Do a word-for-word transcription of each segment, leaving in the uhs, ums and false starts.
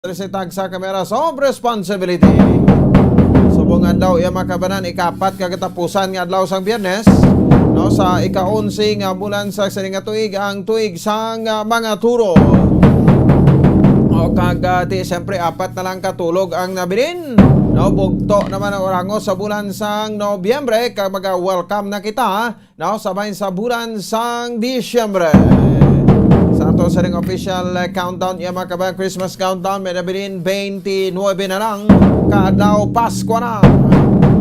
Sa tag sa Cameras of Responsibility. Subong adlaw iya makabanan, ikapat ka katapusan nga adlaw sang Biyernes, no, sa ika-onse nga bulan sa sini nga tuig, ang tuig sang, ah, mga Turo. O kag, ah, ti siyempre apat na lang ka tulog ang nabilin, no, bugto naman ang orangos sa bulan sang Nobyembre, kag maga-welcome na kita, no, sa bahin sa bulan sang Disyembre. Sa ato sa ring official, eh, countdown, iya mga kabayan, Christmas countdown, may nabilin twenty-nine na lang ka adlaw, Paskwa na.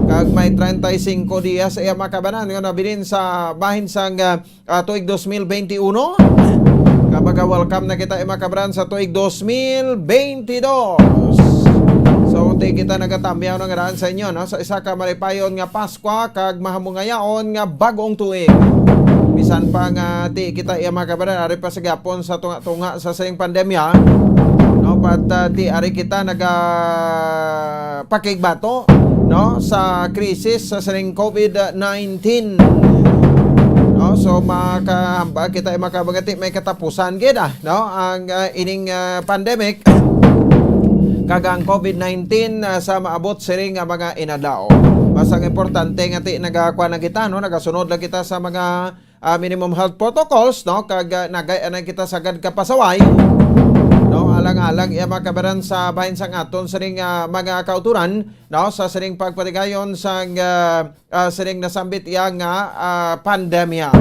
Kag may treinta y cinco dias, iya mga kabayan, nga nabilin sa bahin sang, ah, ah, tuig dos mil benti uno. Kag maga-welcome na kita, iya mga kabayan, sa tuig dos mil benti dos. So, ti kita nagatambyaw nga daan sa inyo, no? Sa isa ka malipayon nga Paskwa kag mahamungayaon nga bag-ong tuig. Bisan pa nga ti kita, iya mga kabayan, ari pa sa gihapon sa tunga-tunga sa sing pandemya, no? But, ah, ti ari kita naga pakigbato, no, sa krisis sa sining COVID nineteen. No, so makahambal kita, makabagati, may katapusan gid, ah, no, ang, ah, ining, ah, pandemic kag ang COVID nineteen, ah, sa maabot sining, ah, mga inadlaw. Basta ang importante nga ti nagakuan na kita, no, nagasunod lang kita sa mga, ah, minimum health protocols, no, kag, ah, nagay-anay kita sagad ka pasaway, no, alang-alang iya mga kabaran sa bahin sang aton sining, ah, mga kauturan, no, sa sining pagpatigayon sang, ah, ah, sining nasambit iya nga, ah, pandemya.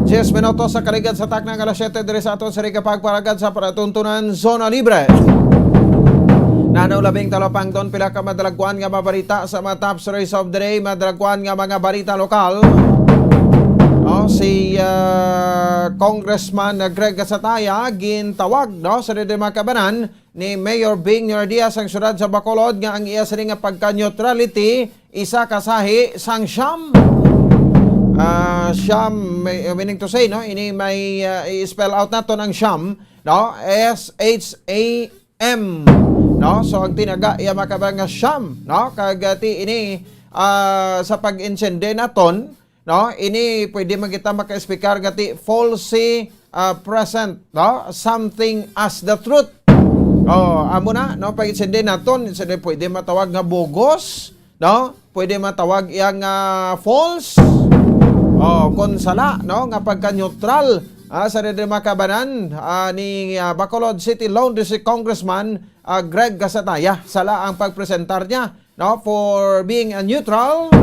Diyes minutos sa kaligad sa takna nga alas siyete diri sa aton sining pagparagad sa palatuntunan Zona Libre. Nanaw labing talapangton, pila ka madalagwan nga mabarita sa mga top stories of the day, madalagwan nga mga barita lokal. Oh, si, ah, Congressman Greg Gasataya gintawag, no, sa diri mga kabanan ni Mayor Bing Nior Diaz sang siyudad sa Bacolod nga ang iya sini nga pagka-neutrality isa ka sahi sang siyam. Ah, siyam, may-, meaning to say, no, ini may, ah, i-spell out naton ang siyam, no? S H A M, no? So, ang tinaga iya makabang nga siyam, no? Kag, ah, ti ini, ah, sa pag-insende naton, no? Ini pwede man kita maka-speaker nga ti falsely, ah, present, no? Something as the truth. Oh, amo na, no? Pag-insende naton, sila pwede matawag nga bugos, no? Pwede matawag iya nga false. Oh, kon sala, no? Nga pagka-neutral, ah, sa diri makabanan, ah, ni, ah, Bacolod City Lone District Congressman, ah, Greg Gasataya. Sala ang pagpresentar niya, no, for being a neutral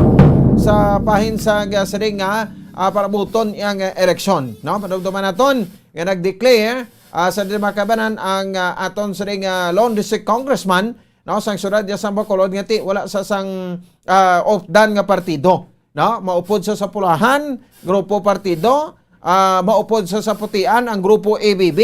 sa pahin sa, ah, siring nga, ah, palabuton iyang, ah, eleksyon, no? Madumduman naton nga nag-declare, ah, sa diri makabanan ang, ah, aton siring nga Lone District Congressman, no, sang siyudad niya sang Bacolod nga ti wala sa sang, ah, updan nga partido, no? Maupod sa, sa Pulahan, grupo partido, ah, maupod sa, sa Putian ang grupo A B B.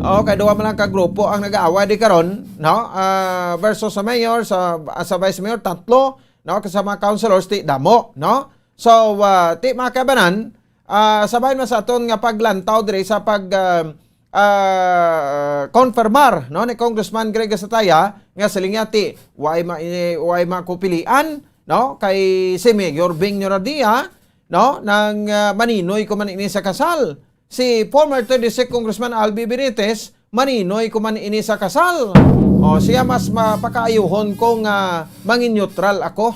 O, kay duha man lang ka grupo ang nag-aaway di karon, no? Ah, versus sa mayor, sa, sa vice mayor, tatlo, no? Kag sa mga councilors, ti damo, no? So, ah, ti makabanan, ah, sa bahin man sa aton nga paglantaw diri sa pag, ah, ah, konfirmar, no, ni Congressman Greg Gasataya nga siling niya ti way ma-, way makupilian, no, kay si Mayor Bing Noradia, no, nang, ah, maninoy ko man ini sa kasal. Si former thirty-six Congressman Albi Benitez, maninoy ko man ini sa kasal. O, siya mas mapakaayuhon ko nga mangin-neutral ako.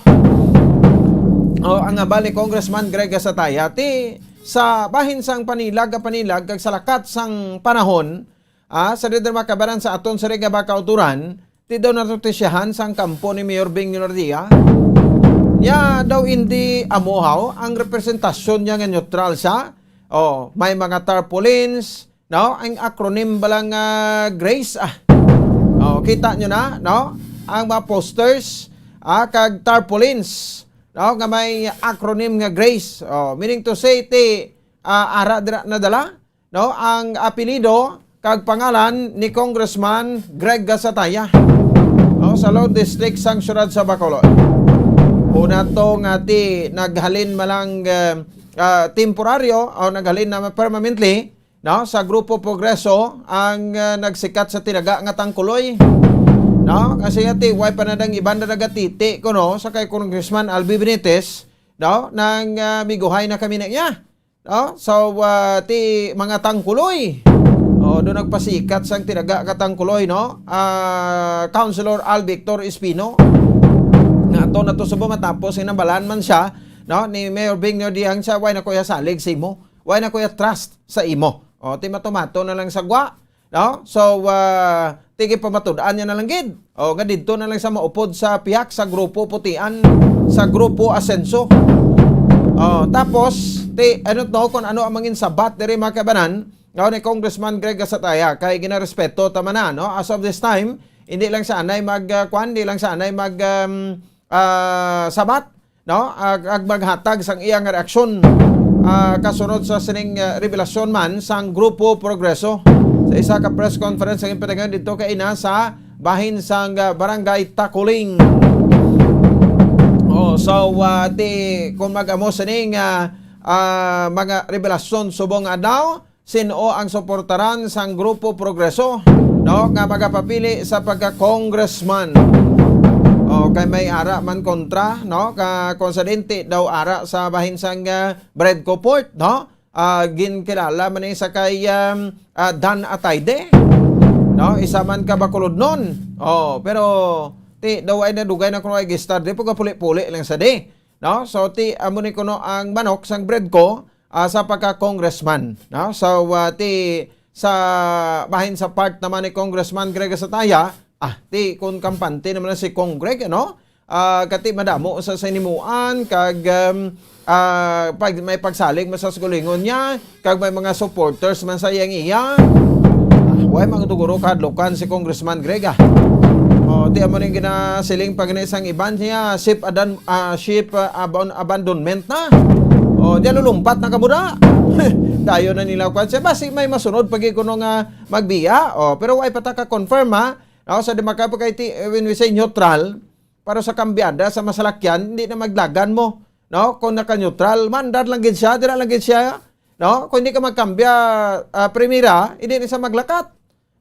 O, ang hambal ni Congressman Greg Gasataya, ti sa bahin sang panilag nga panilag kag sa lakat sang panahon, ah, sa diri makabaran sa aton sa Riga Bacauturan, ti daw nanotisyahan sang kampo ni Mayor Bing Noradia. Niya daw hindi amuhaw ang representasyon niya nga neutral siya. Oh, may mga tarpaulins, no? Ang acronym ba lang, ah, Grace, ah. Oh, kita nyo na, no? Ang mga posters, ah, kag tarpaulins, no? Nga may acronym nga Grace. Oh, meaning to say, ti, ah, ara dira nadala, no, ang apelyido kag pangalan ni Congressman Greg Gasataya, no, sa Lone District sang siyudad sa Bacolod. Una to nga ti naghalin malang, eh, ah, temporaryo o naghalin na permanently, no, sa Grupo Progreso ang, eh, nagsikat sa tinaga nga tangkuloy. No, kasi nga ti way pa na nang iban na nagatiti kuno sa kay Congressman Albi Benitez, no, nang, ah, miguhay na kami na iya. No? So, ah, ti mga tangkuloy. O, Although nagpasikat sang tinaga katangkuloy, no? Ah, Councilor Al Victor Espino. Nga ato na to sa matapos, hinambalan man siya, no? Ni Mayor Bing Diang siya, "Why na ko iya salig sa imo? Why na ko iya trust sa imo?" O, ti mato-mato na lang sa gwa, no? So, ah, tigi pamatud-an niya na lang gid. O, nga didto na lang sa maupod sa pihak sa grupo putian, sa grupo asenso. O, tapos, ti, ano to, kung ano ang mangin sabat diri, mga kabanan, nga ni Congressman Greg Gasataya, kay ginarespeto ta man na, no? As of this time, hindi lang sa anay mag, ah, kwan, hindi lang sa anay mag, um, ah, sabat, no? Ag, ag maghatag sang iya nga reaksyon, ah, kasunod sa sining, ah, revelasyon man sang Grupo Progreso. Sa isa ka press conference ang ipinangayo dito kay ina sa bahin sang, ah, Barangay Takuling. Oh, so, ah, ti, kung mag-amo sining, ah, ah, mga revelasyon subong adlaw, sin-o ang suportaran sang Grupo Progreso, no, nga magapapili sa pagka-congressman? O, kay may ara man kontra, no, ka konsidente daw ara sa bahin sang, ah, Bredco Port, no? Ah, ginkilala man ni sa kay, um, ah, Dan Atayde, no? Isa man ka Bacolodnon. Oh, pero ti daw ay nadugay na kuno ay gistar, di po puli-puli lang sa di, no? So, ti amo ni kuno ang manok sang Bredco, ah, sa pagka-congressman, no? So, ah, ti sa bahin sa part naman ni Congressman Greg Sataya, ah, ti kung kampante naman na si Cong Greg, ano? Ah, kati madamo sa sinimuan kag, um, ah, pag, may pagsalig man sa sugulingon niya, kag may mga supporters man sa iyang iya. Ah, way man tuguro kahadlukan si Congressman Greg, ah. Oh, ti amo ning ginasiling pa gani sang iban niya, ship adan-, ah, ship, ah, abon-, abandonment na. Oh, diyan lulumpat na kamo da. Dayon na nila kwan siya. Basi may masunod pag kuno nga magbiya. Oh, pero way pa ta ka-confirm, ha. No, sa di maka-, pag ti-, when we say neutral, para sa kambyada sa masalakyan, hindi na maglagan mo. No, kung naka-neutral, mandar lang gid siya, dira lang gid siya. No, kung hindi ka magkambya, ah, primera, hindi na siya maglakat.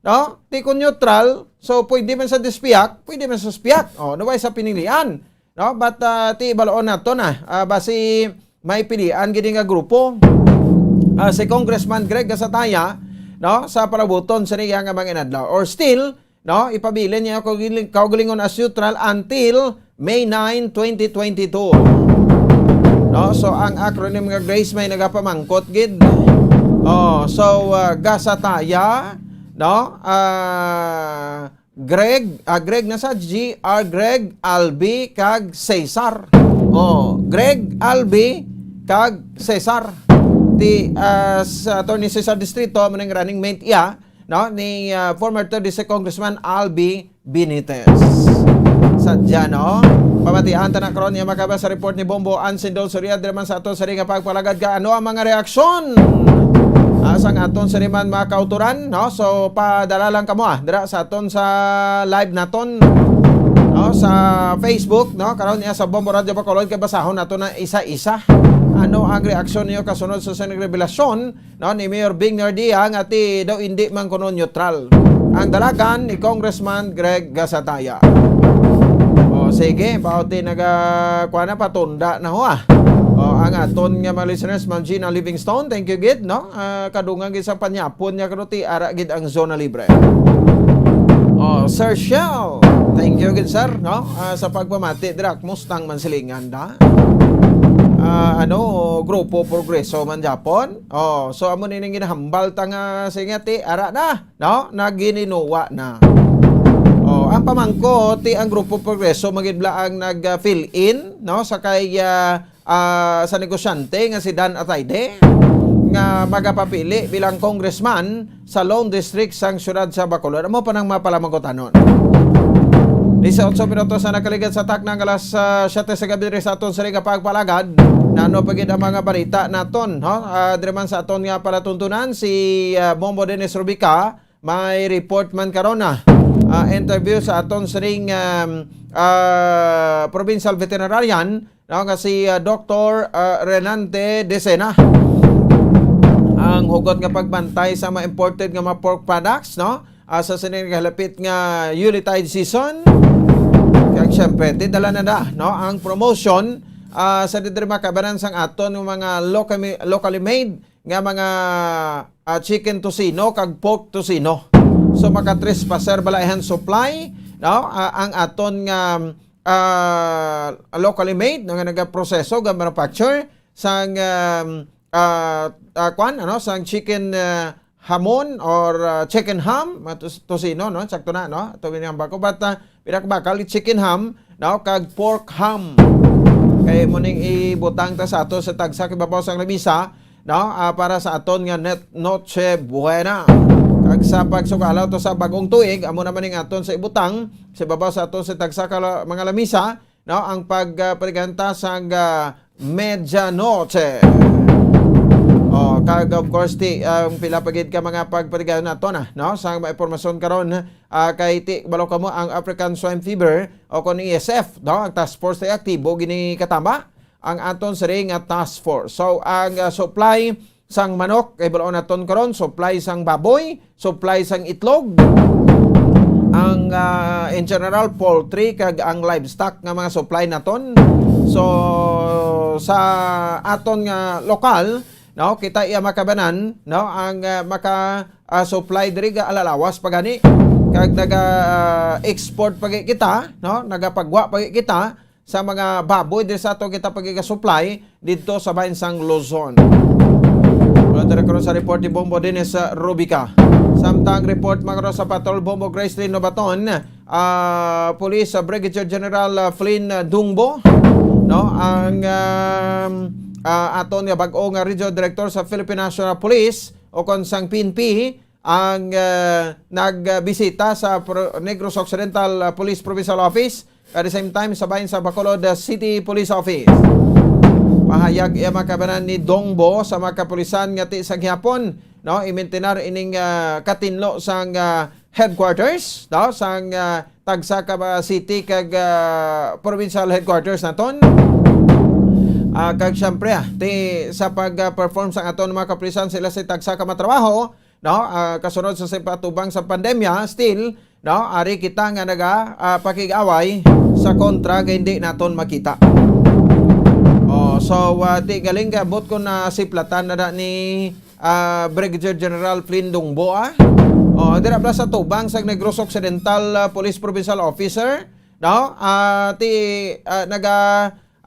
No? Ti kon neutral, so pwede man sa dispiyak, pwede man sa spiyak. Oh, naway sa pinilian. No? But, ah, ti baloon nato na, ah, basi may pilian gid nga grupo. Ah, si Congressman Greg Gasataya, no, sa palabuton sa niya nga mga inadlaw. Or still, no, ipabilin niya kaugaling-, kaugalingon as neutral until May nine, twenty twenty-two. No? So, ang acronym nga Grace may nagapamangkot gid. Oh, so, ah, Gasataya, no? Ah, Greg, ah, Greg na sa G R, Greg, Albi, kag Cesar. Oh, Greg, Albi, kag Cesar. Ti, ah, sa Attorney Cesar Distrito, amo ning running mate iya, no, ni, ah, former third District Congressman Albi Benitez. Sadya, no? Pamatian ta na karon niya makaba sa report ni Bombo Ansindol Soria, diri man sa aton sa ring nga pagpalagad ka, ano ang mga reaksyon, ah, sang aton sa man mga kauturan, no? So, padala lang kamo, ah, dira sa aton sa live naton, no? Sa Facebook, no? Karon niya sa Bombo Radio Bacolod, kay basahon nato na isa-isa. Ano ang reaksyon niyo kasunod sa sining revelasyon, no, ni Mayor Bing Nardia nga ti daw hindi man kuno neutral ang dalagan ni Congressman Greg Gasataya? O, sige, pauti naga, kuha na, patunda na ho, ah. O, ang aton nga mga listeners, Ma'am Gina Livingstone, thank you gid, no? Ah, kadungan gid sa panyapon niya, kuno ti ara gid ang zona libre. O, Sir Shell, thank you gid, sir, no? Ah, sa pagpamati, dira, Mustang man silingan da. Ah, ano, Grupo Progreso man Japon. Oh, so amo ni ning ginahambal ta nga, sige, ti, ara na, no? Nagininuwa na. Oh, ang pamangko, ti, ang Grupo Progreso magidbla ang nag, ah, fill in, no? Sa kay, ah, ah, sa negosyante nga si Dan Atayde nga magapapili bilang congressman sa Lone District sang siyudad sa Bacolod. Amo pa nang mapalamangkutanon. Dieciocho minutos na nakaligad sa takna nga alas, ah, siyete sa gabi diri sa aton sa nga pagpalagad. Nano pa gid ang mga balita naton, no? Ah, diri man sa aton nga palatuntunan, si, ah, Bombo Dennis Rubica, may report man karon na, ah, interview sa aton sining, um, ah, provincial veterinarian, no, nga si, ah, Doktor, ah, Renante Decena. Ang hugot nga pagbantay sa mga imported nga mga pork products, no? Ah, sa sining halapit nga Yuletide season. Kag syempre, tidala na da, no, ang promotion, ah, sa didiri makabanan sang aton nga mga locally, locally made nga mga, ah, chicken tocino kag pork tocino. So, maka-trespasser bala ihan supply, no? Ah, ang aton nga, ah, locally made, no, nga nagaproseso, nga manufacture sang, um, ah, ah, kwan, ano, sang chicken, ah, hamon or, ah, chicken ham, mga tos-, tocino, no? Sakto na, no? Ato ginahambal ko. But, ah, pinakabakal, chicken ham, no? Kag pork ham. Kay mo ning ibutang ta sa ato sa tagsa ka ibabaw sang lamisa, no? Ah, para sa aton nga net Noche Buena. Kag sa pagsugalaw to sa bag-ong tuig, amo naman ning aton sa ibutang sa ibabaw sa aton sa tagsa ka la-, mga lamisa, no? Ang pag, ah, paganta sang, ah, medianoche. Oh, kag of course, ti, ang pila pa gid ka mga pagpatigayon nato na, no? Sa mga impormasyon karon, ah, kay ti, balo kamo ang African Swine Fever o kon A S F, no? Ang task force ay aktibo gini katama ang aton siring nga task force. So, ang, ah, supply sang manok, kay balaon naton karon, supply sang baboy, supply sang itlog, ang, ah, in general, poultry, kag ang livestock nga mga supply naton. So, sa aton nga lokal, no, kita iya makabanan, no, ang, ah, maka, ah, supply diri ga alalawas pa gani, kag naga, ah, export pa gid kita, no, nagapagwa pa gid kita sa mga baboy diri sa ato kita pagigasupply didto sa bahin sang Luzon. Pero diri karon sa report ni Bombo Dennis, ah, Rubica. Samtang report mga karon sa Patrol Bombo Gracelyn Nobaton, ah, Police, ah, Brigadier General, ah, Flynn, ah, Dungbo, no, ang, um, ah, aton nga bag-o nga Regional Director sa Philippine National Police o kon sang P N P, ang, ah, nagbisita sa Pro-, Negros Occidental, ah, Police Provincial Office, at the same time sa bahin sa Bacolod, ah, City Police Office. Pahayag iya makabanan ni Dongbo sa mga kapulisan nga ti sa gihapon, no, imintinar ining, ah, katinlo sang, ah, headquarters, no, sang, ah, tagsa ka, ah, city kag, ah, provincial headquarters naton. Ah, kag siyempre, ah, ti sa pag, ah, perform sang aton mga kapulisan, sila sa tagsa ka matrabaho, no? Ah, kasunod sa, sa patubang sa pandemya, still, no, ari kita nga naga, ah, pakig-away sa kontra nga hindi naton makita. Oh, so, ah, ti galing gabot ko na siplatan na da ni, ah, Brigadier General Flynn Dungbo, ah. Oh, dira bala sa tubang sa Negros Occidental, ah, Police Provincial Officer, no? Ah, ti, ah, naga,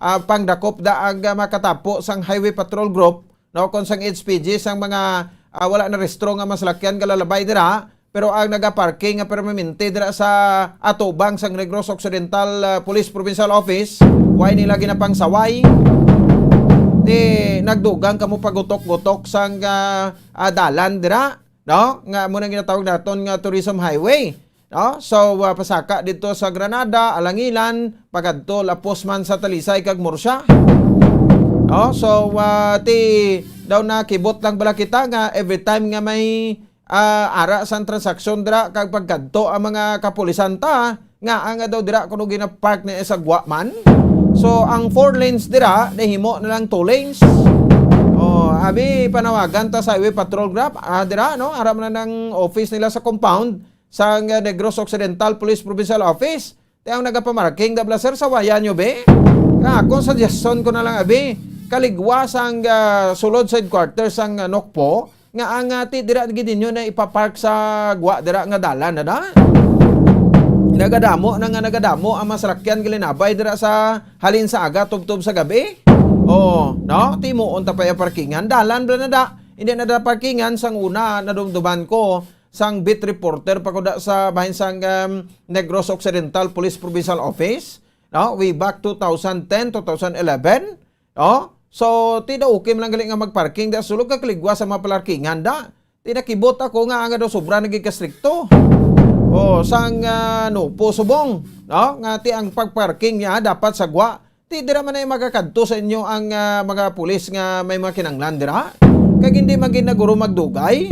ah, pangdakop da ang, ah, makatapo sang Highway Patrol Group, no, kon sang H P G, sang mga, ah, wala na rehistro nga masalakyan galalabay dira, pero ang nagaparking nga permanente dira sa atubang sang Negros Occidental, ah, Police Provincial Office, way nila ginapangsaway. Di nagdugang kamo pagutok-gutok sang, ah, ah, dalan dira, no? Nga amo nang ginatawag naton nga tourism highway. No? So, ah, pasaka dito sa Granada, Alangilan, pagadto lapos man sa Talisay kag Murcia. No? So, ah, ti daw nakibot lang bala kita nga every time nga may, ah, ara sang transaksyon dira kag pagkadto ang mga kapulisan ta, nga ang daw dira kuno ginapark na sa gwa man. So, ang four lanes dira, nahimo na lang two lanes. Oh, abi, panawagan ta sa Highway Patrol Group, ah, dira, no? Ara man na ng office nila sa compound sang, ah, Negros Occidental Police Provincial Office. Ti ang nagapamarking, da bala, sir, sawayan nyo, be? Nga akong suggestion ko na lang, abi, kaligwa sang, ah, sulod sa headquarters sang, ah, NOCPO, nga ang, ah, ti dira gid ninyo na ipapark sa gwa dira nga dalan na da. Nagadamo na nga nagadamo ang masarakyan galinabay dira sa halin sa aga tubtob sa gabi. Oh, no? Timuon ta pa yung parkingan. Dalan bala na da. Hindi na da parkingan sang una nadumduman ko sang beat reporter pa ko da sa bahin sang, um, Negros Occidental Police Provincial Office, no? Way back two thousand ten, two thousand eleven, no? So, ti daw okay man lang gali nga magparking da sulod kag kaligwa sa mga parkingan da. Ti nakibot ako nga ang daw sobra naging kastrikto. Oh, sang, ah, NOCPO subong, no? Nga ti ang pagparking niya dapat sa gwa. Ti dira man ay magakadto sa inyo ang, ah, mga pulis nga may mga kinanglan dira? Kag hindi man gid na guro magdugay?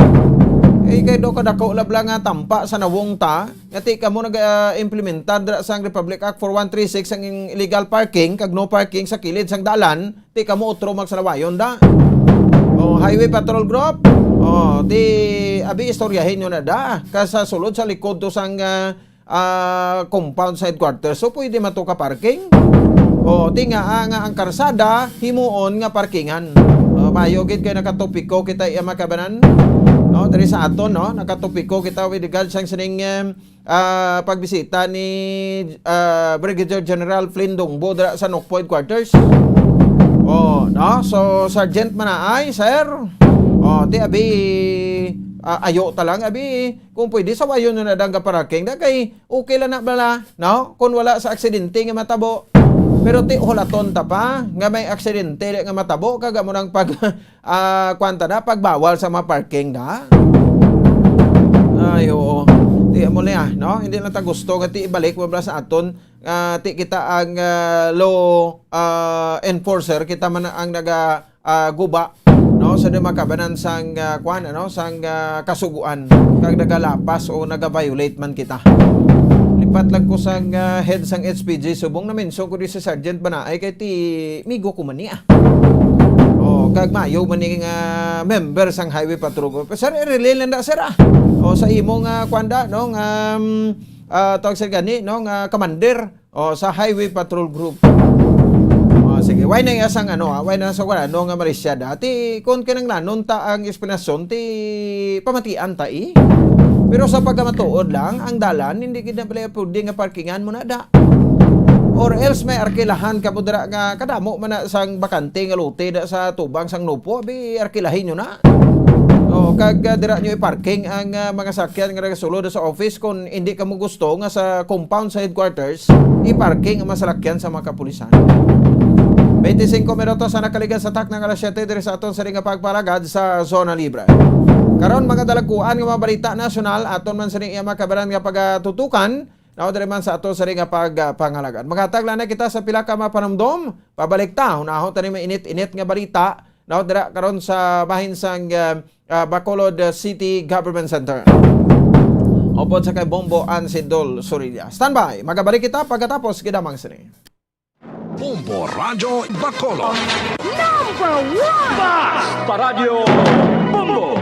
Eh, kay do kadako labla nga tampa sa nawong ta, nga ti kamo nag, ah, implementar dira sang Republic Act four one three six ang illegal parking kag no parking sa kilid sang dalan, ti kamo utro magsalawayon da. Oh, Highway Patrol Group, oh, ti abi istoryahin nyo na da. Ka sa sulod sa likod to sang, ah, ah, compound sa headquarters. So, pwede man to ka parking. O, ti nga, ah, nga ang karsada, himuon nga parkingan. O, Maayo gid kay nakatopiko kita, iya, mga kabanan, no? Diri sa aton, no? Nakatopiko kita with regards sang sining, em, ah, pagbisita ni, ah, Brigadier General Flynn Dongbo dira sa Nokpo Headquarters. Oh, no? So, Sergeant Manaay, sir. Oh, ti abi, ah, ayo ta lang, abi. Kung pwede, sawayon nyo na dang gaparking. Da kay okay lang na bala, no? Kung wala sa aksidente nga matabo. Pero ti hulaton ta pa nga may aksidente nga matabo, kag amo nang pag, ah, kwan ta na, pagbawal sa mga parking na. Ay, oo. Ti amo niya, no? Hindi lang ta gusto nga ti ibalik mo bala sa aton, ah, ti kita ang, ah, law, ah, enforcer, kita man ang naga, ah, guba, no, sa di makabanan sang, ah, kwan, ano, sang, ah, kasuguan, kag nagalapas o nagaviolate man kita. Lipat lang ko sang, ah, head sang H P G Subong, na-mention ko di si Sergeant Banaay kay ti migo ko man niya. Oh, kag mayo man ni nga member sang Highway Patrol Group. Sir, i-relay lang da, sir, ah. Oh, sa imo nga, kwan da, no, nga, um, ah, tawag sa gani, no, nga commander. O, sa Highway Patrol Group. O, sige, why na iya sang ano, ah, why na sa wala, ano nga Malaysia dati, kung kinanglanon ta ang esplanasyon, ti pamatian ta, eh. Pero sa pagkamatuod lang, ang dalan, hindi gid na pala pwede nga parkingan mo na da. Or else may arkilahan ka mo dira nga kadamo man na sang bakante nga lote da sa tubang sang Nokpo, abi arkilahin nyo na. O, kag, ah, dira nyo i-parking ang, ah, mga sakyan nga nagasulod sa office kung hindi ka mo gusto nga sa compound sa headquarters, i-parking ang mga salakyan sa mga kapulisan. Twenty-cinco minutos ang nakaligas sa takna nga alas siyete diri sa aton sari nga pagpalagad sa Zona Libre. Karon, mga dalagkuan nga mga balita nasyonal, aton man sini iya mga kabaran nga pagatutukan, no, diri man sa aton sari nga pagpangalagan. Maghatag lang na kita sa pila ka mga panumdom, pabalik ta, hunahon ta ni mainit-init nga balita, no, dira karon sa bahin sang, ah, ah, Bacolod City Government Center. Upod sa kay Bombo Ansidol Surilla. Standby, magabalik kita pagkatapos gidamang sini. Bombo Radyo Bacolod. Number one! Basta Radyo Bombo!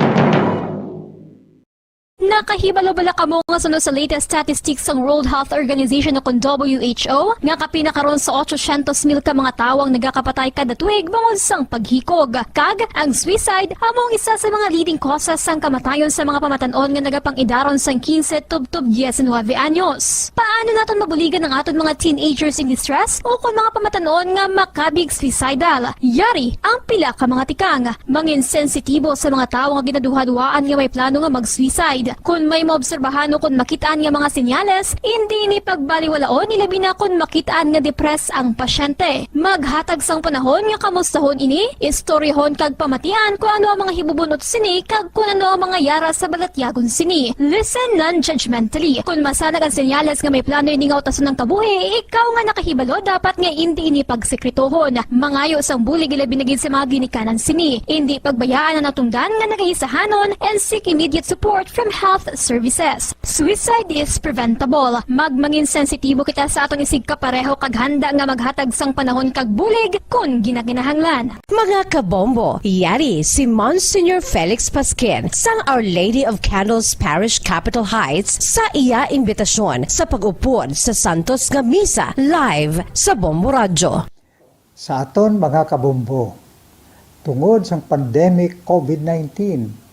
Nakahibalo bala kamo nga suno sa latest statistics sang World Health Organization o kon W H O, nga kapin na karon sa otsosyentos mil ka mga tawo ang nagakapatay kada tuig bangod sang paghikog? Kag ang suicide amo ang isa sa mga leading causes sang kamatayon sa mga pamatan-on nga nagapang-idaron sang quince tubtob diecinuebe anyos. Paano naton mabuligan ang aton mga teenagers in distress o kon mga pamatan-on nga makabig suicidal? Yari ang pila ka mga tikang. Mangin sensitibo sa mga tawo nga ginaduhaduhaan nga may plano nga mag-suicide. Kon may maobserbahan o kon makit-an nga mga senyales, indi ini pagbaliwalaon, ilabi na kon makit-an nga depressed ang pasyente. Maghatag sang panahon nga kamustahon ini, istoryahon kag pamatian kon ano ang mga hibubunot sini kag kon ano ang mga yara sa balatyagon sini. Listen non-judgmentally. Kon masanag ang senyales nga may plano ini nga utason ang kabuhi, ikaw nga nakahibalo dapat nga indi ini pagsekretohon. Mangayo sang bulig, ilabi na gid sa mga ginikanan sini. Indi pagbayaan ang natungdan nga nagaisahanon and seek immediate support from health services. Suicide is preventable. Magmangin sensitibo kita sa aton isigkapareho kag handa nga maghatag sang panahon kag bulig kon ginakinahanglan. Mga kabombo, yari si Monsignor Felix Pasquin sang Our Lady of Candles Parish, Capitol Heights, sa iya imbitasyon sa pag-upod sa santos nga misa live sa Bombo Radyo. Sa aton mga kabombo, tungod sang pandemic COVID nineteen,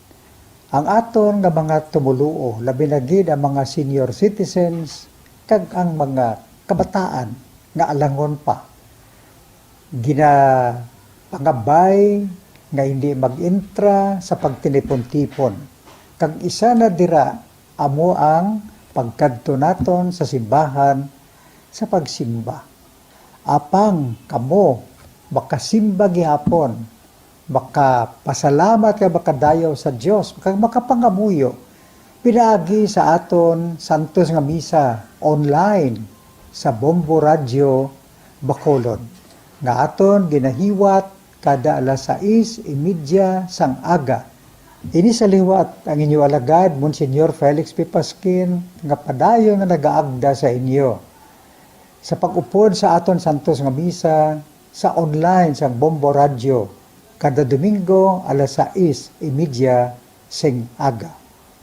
ang aton nga mga tumoluo, labi na gid ang mga senior citizens kag ang mga kabataan nga alangon pa, ginapangabay nga hindi mag-intra sa pagtinipon-tipon. Kag isa na dira amo ang pagkadto naton sa simbahan sa pagsimba. Apang kamo makasimba gihapon, makapasalamat kag makadayaw sa Dios, kag makapangamuyo pinaagi sa aton santos nga misa online sa Bombo Radyo Bacolod, nga aton ginahiwat kada alas sais y media sang aga. Ini sa liwat ang inyo alagad, Monsignor Felix P. Pasquin, nga padayon nga nagaagda sa inyo sa pag-upod sa aton santos nga misa sa online sang Bombo Radyo kada Domingo alas sais y media sing aga.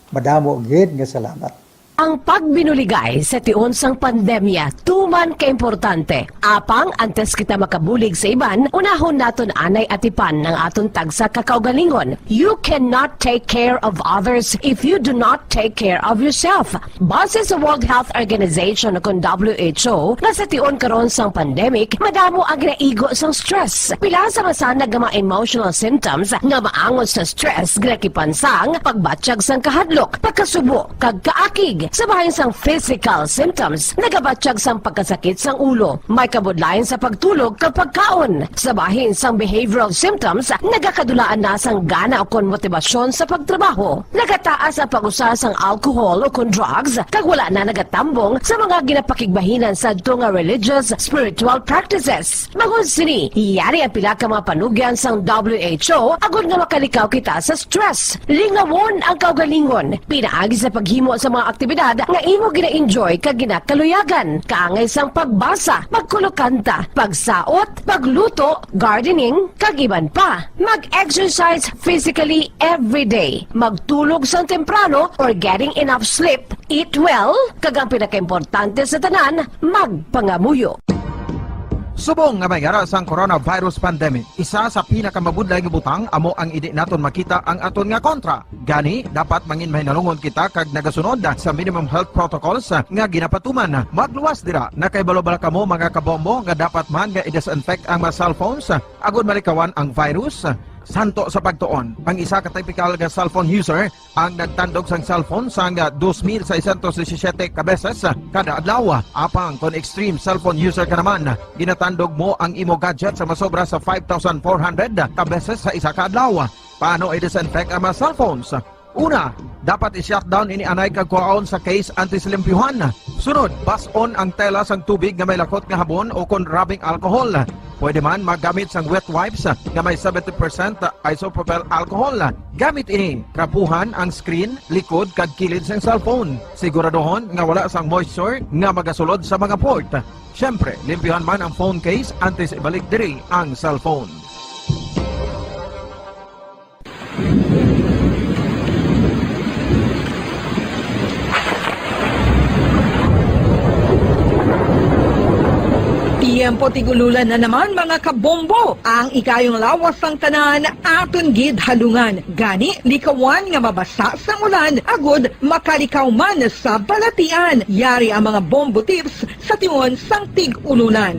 Madamo gid nga salamat. Ang pagbinuligay sa tion sang pandemya tuman ka importante. Apang antes kita makabulig sa iban, unahon naton anay atipan ang aton tagsa ka kaugalingon. You cannot take care of others if you do not take care of yourself. Base sa World Health Organization, kun W H O, nga sa tion karon sang pandemic, madamo ang ginaigo sang stress. Pila sa masanag nga mga emotional symptoms nga maangot sa stress ginakipan sang pagbatyag sang kahadlok, pagkasubo, kag kaakig. Sa bahin sang physical symptoms, nagabatyag sang pagkasakit sang ulo, may kabudlayan sa pagtulog kag pagkaon. Sa bahin sang behavioral symptoms, nagakadulaan na sang gana ukon motibasyon sa pagtrabaho. Nagataas ang pag-usa sang alcohol ukon drugs, kag wala na nagatambong sa mga ginapakigbahinan sadto nga religious, spiritual practices. Bangod sini, yari ang pila ka mga panugyan sang W H O agod nga makalikaw kita sa stress. Lingawon ang kaugalingon pinaagi sa paghimo sa mga aktibidad nga imo gina-enjoy kag ginakaluyagan, kaangay sang pagbasa, pagkulokanta, pagsaot, pagluto, gardening, kag iban pa. Mag-exercise physically every day. Magtulog sang temprano or getting enough sleep. Eat well, kag ang pinakaimportante sa tanan, magpangamuyo. Subong nga may ara sang coronavirus pandemic, isa sa pinakamabudlay nga butang amo ang indi naton makita ang aton nga kontra. Gani, dapat mangin mahinalungon kita kag nagasunod sa minimum health protocols nga ginapatuman. Magluwas dira, nakahibalo bala kamo, mga kabombo, nga dapat man nga i-disinfect ang mga cellphones agud malikawan ang virus? Santo sa pagtuon, ang isa ka typical nga cellphone user ang nagtandog sang cellphone sang dos mil seiscientos disisiete ka beses kada adlaw. Apang kon extreme cellphone user ka naman, ginatandog mo ang imo gadget sa masobra sa five thousand four hundred ka beses sa isa ka adlaw. Paano i-disinfect ang mga cellphones? Una, dapat i-shutdown ini anay kag kuhaon sa case antes limpyuhan. Sunod, bas-on ang tela sang tubig nga may lakot nga habon o kon rubbing alcohol. Pwede man maggamit sang wet wipes nga may seventy percent isopropyl alcohol. Gamit ini, trapuhan ang screen, likod, kag kilid sang cellphone. Siguraduhon nga wala sang moisture nga magasulod sa mga port. Siyempre, limpyuhan man ang phone case antes ibalik diri ang cellphone. Tiyempo tig-ululan na naman, mga kabombo. Ang ikayong lawas sang tanan aton gid halungan. Gani, likawan nga mabasa sang ulan agud makalikaw man sa balatian. Yari ang mga bombo tips sa tion sang tig-ululan.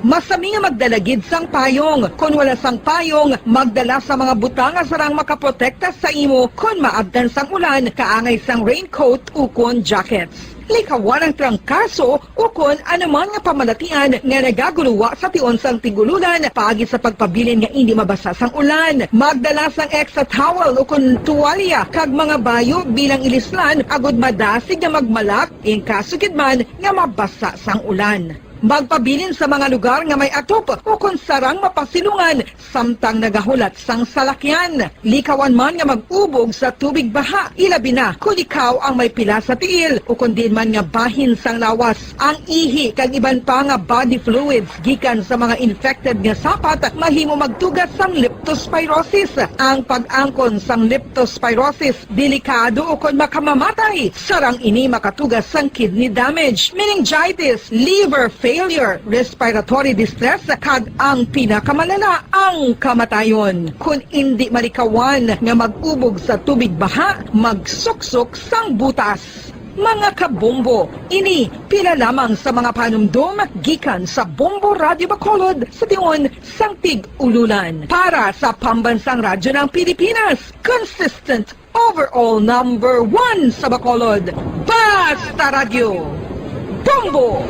Masami nga magdala gid sang payong. Kon wala sang payong, magdala sa mga butang nga sarang makaprotekta sa imo kon maabtan sang ulan, kaangay sang raincoat ukon jackets. Likawan ang trangkaso ukon anuman nga pamalatian nga nagaguluwa sa tion sang tig-ululan paagi sa pagpabilin nga indi mabasa sang ulan. Magdala sang extra towel ukon tuwalya kag mga bayo bilang ilislan agud madasig nga magmalak in kaso gid man nga mabasa sang ulan. Magpabilin sa mga lugar nga may atop ukon sarang mapasilungan samtang nagahulat sang salakyan. Likawan man nga mag-ubog sa tubig baha, ilabi na kon ikaw ang may pila sa tiil ukon diin man nga bahin sang lawas. Ang ihi kag iban pa nga body fluids gikan sa mga infected nga sapat mahimo magtuga sang leptospirosis. Ang pag-angkon sang leptospirosis delikado ukon makamamatay. Sarang ini makatuga sang kidney damage, meningitis, liver failure, respiratory distress, kag ang pinakamalala, ang kamatayon. Kon indi malikawan nga mag-ubog sa tubig baha, magsuksok sang butas. Mga kabombo, ini pila lamang sa mga panumdom gikan sa Bombo Radyo Bacolod sa tion sang tig-ululan. Para sa Pambansang Radyo ng Pilipinas, consistent overall number one sa Bacolod, Basta Radyo, Bombo!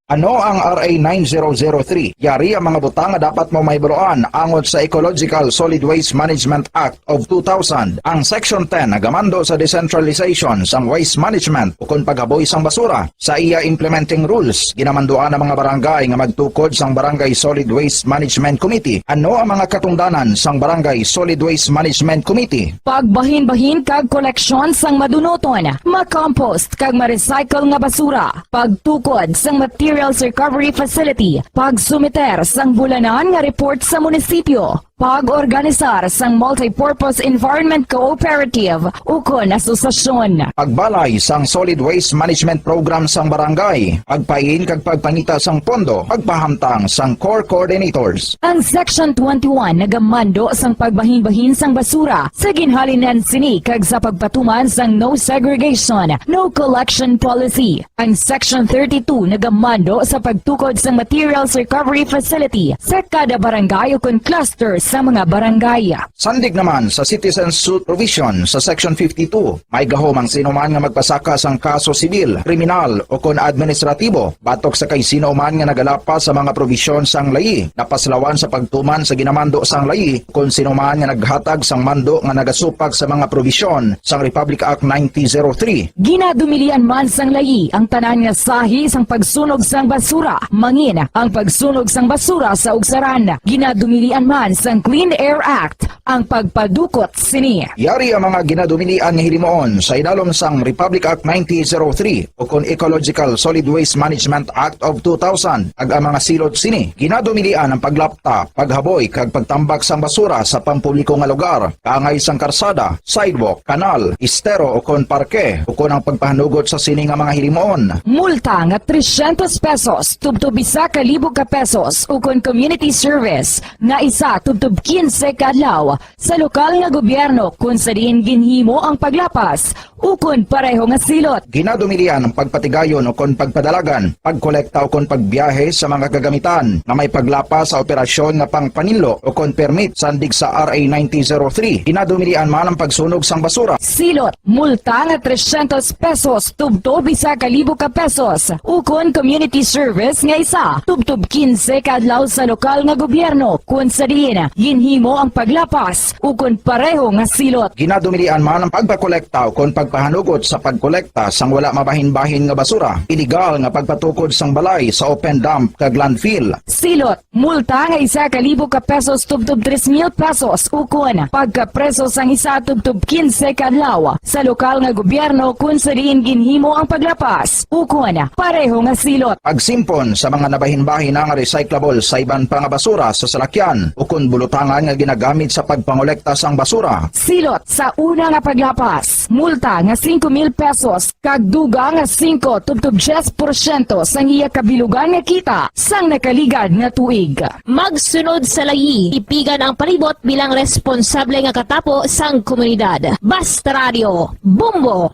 Ano ang R A nine zero zero three? Yari ang mga butang nga dapat mo mahibaluan angot sa Ecological Solid Waste Management Act of two thousand. Ang Section ten nagamando sa decentralization sang waste management ukon paghaboy sang basura. Sa iya implementing rules, ginamanduan ang mga barangay nga magtukod sang Barangay Solid Waste Management Committee. Ano ang mga katungdanan sang Barangay Solid Waste Management Committee? Pagbahinbahin kag koleksyon sang madunuton, ma-compost kag ma-recycle nga basura, pagtukod sang material Materials Recovery Facility, pagsumiter sang bulanan nga report sa munisipyo, pag-organisar sang Multipurpose Environment Cooperative ukon asosasyon. Pagbalay sang Solid Waste Management Program sang barangay, pagpain kag pagpangita sang pondo, pagpahamtang sang core coordinators. Ang Section twenty-one nagamando sang pagbahinbahin sang basura sa ginhalinan sini kag sa pagpatuman sang no segregation, no collection policy. Ang Section thirty-two nagamando sa pagtukod sang materials recovery facility sa kada barangay ukon cluster sa mga barangay. Sandig naman sa citizen suit provision sa Section fifty-two, may gahom ang sino man nga magpasaka sang kaso sibil, kriminal, ukon administratibo batok sa kay sino man nga nagalapas sa mga probisyon sang layi napaslawan sa pagtuman sa ginamando sang layi, kon sino man nga naghatag sang mando nga nagasupag sa mga probisyon sang Republic Act nineteen oh three. Ginadumilian man sang layi ang tanan nga sahi sang pagsunog sang basura, mangin ang pagsunog sang basura sa ugsaran. Ginadumilian man sang Clean Air Act ang pagpadukot sini. Yari ang mga ginadumilian nga hilimuon sa idalom sang Republic Act nineteen oh three ukon Ecological Solid Waste Management Act of two thousand, kag ang mga silot sini. Ginadumilian ang paglapta, paghaboy, kag pagtambak sang basura sa pampubliko nga lugar, kaangay sang karsada, sidewalk, kanal, estero, ukon parke, ukon ang pagpahanugot sa sini nga mga hilimuon. Multa nga trescientos pesos tubtob isa ka libo ka pesos, ukon community service nga isa tubtob quince ka adlaw sa lokal nga gobyerno kon sa diin ginhimo ang paglapas ukon pareho nga silot. Ginadumilian ang pagpatigayon ukon pagpadalagan, pagkolekta ukon pagbiyahe sa mga kagamitan nga may paglapas sa operasyon nga pangpaninlo ukon permit sandig sa R A nineteen oh three. Ginadumilian man ang pagsunog sang basura. Silot, multa nga trescientos pesos tubtob isa ka libo ka pesos, ukon community service nga isa tubtob quince ka adlaw sa lokal nga gobyerno kon sa diin ginhimo ang paglapas ukon pareho nga silot. Ginadumilian man ang pagpakolekta ukon pagpahanugot sa pagkolekta sang wala mabahinbahin nga basura, iligal nga pagpatukod sang balay sa open dump kag landfill. Silot, multa nga isa ka libo ka pesos tubtob tres mil pesos, ukon pagkapreso sang isa tubtob quince ka adlaw sa lokal nga gobyerno kon sa diin ginhimo ang paglapas, ukon pareho nga silot. Pagsimpon sa mga nabahinbahin nga recyclable sa iban pa nga basura sa salakyan ukon bulutangan nga ginagamit sa pagpangolekta sang basura. Silot sa una nga paglapas, multa nga singko mil pesos kag dugang nga singko tubtob diyes porsyento sang iya kabilugan nga kita sang nakaligad nga tuig. Magsunod sa layi, tipigan ang palibot bilang responsable nga katapo sang komunidad. Basta Radio, Bombo!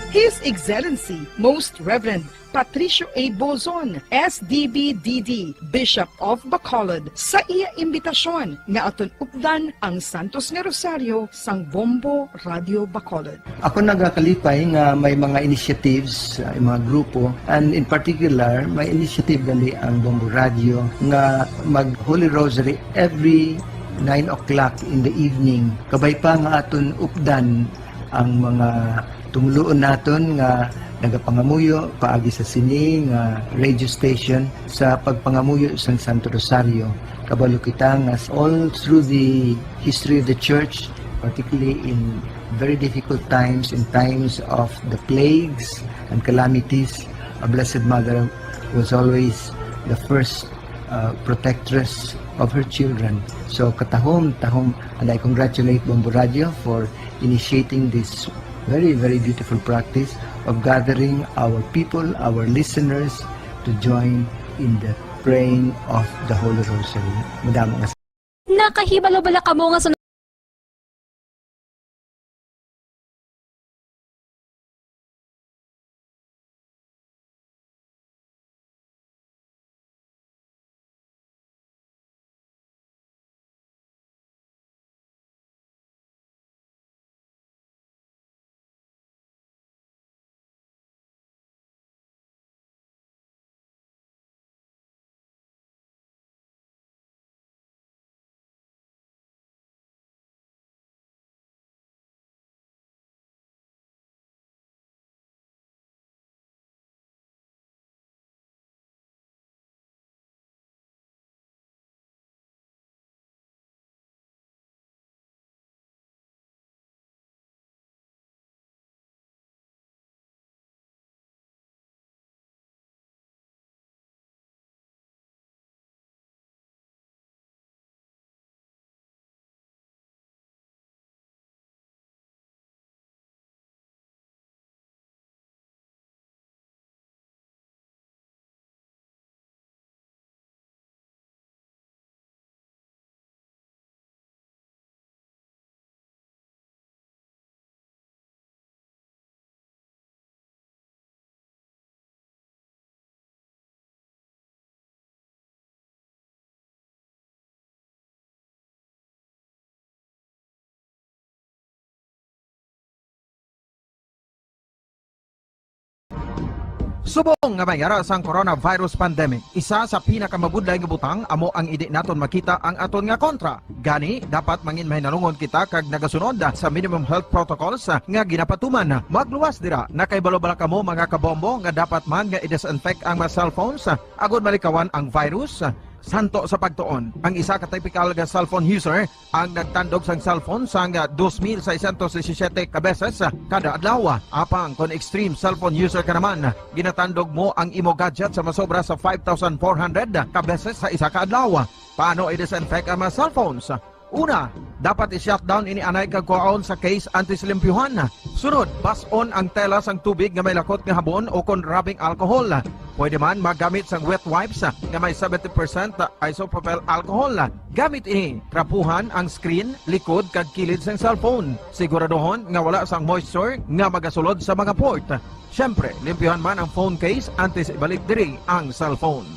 His Excellency Most Reverend Patricio A. Bozon, S D B D D, Bishop of Bacolod, sa iya imbitasyon nga aton updan ang Santos nga Rosaryo sang Bombo Radio Bacolod. Ako nagakalipay nga may mga initiatives, uh, mga grupo, and in particular, may initiative gali ang Bombo Radio nga mag Holy Rosary every nine o'clock in the evening. Kabay pa nga aton updan ang mga tumuluon naton nga nagapangamuyo paagi sa sini nga radio station sa pagpangamuyo sang Santo Rosario. Kabalo kita nga all through the history of the church, particularly in very difficult times, in times of the plagues and calamities, a Blessed Mother was always the first uh, protectress of her children. So katahom, tahom, and I congratulate Bombo Radio for initiating this very, very beautiful practice of gathering our people, our listeners, to join in the praying of the Holy Rosary. Madamo nga Nakahibalo bala kamo nga sa Subong nga may ara sang coronavirus pandemic, isa sa pinakamabudlay nga butang amo ang indi naton makita ang aton nga kontra. Gani, dapat mangin mahinalungon kita kag nagasunod sa minimum health protocols nga ginapatuman. Magluwas dira, nakahibalo bala kamo, mga kabombo, nga dapat man nga i-disinfect ang mga cellphones agod malikawan ang virus? Santo sa pagtuon, ang isa ka typical nga cellphone user ang nagtandog sang cellphone sang dos mil seiscientos disisiete ka beses kada adlaw. Apang kon extreme cellphone user ka naman, ginatandog mo ang imo gadget sa masobra sa five thousand four hundred ka beses sa isa ka adlaw. Paano i-disinfect ang mga cellphones? Una, dapat i-shutdown ini anay kag kuhaon sa case antes limpyuhan. Sunod, bas-on ang tela sang tubig nga may lakot nga habon o kon rubbing alcohol. Pwede man magamit sang wet wipes nga may seventy percent isopropyl alcohol. Gamit ini, trapuhan ang screen, likod, kag kilid sang cellphone. Siguraduhon nga wala sang moisture nga magasulod sa mga port. Siyempre, limpyuhan man ang phone case antes ibalik diri ang cellphone.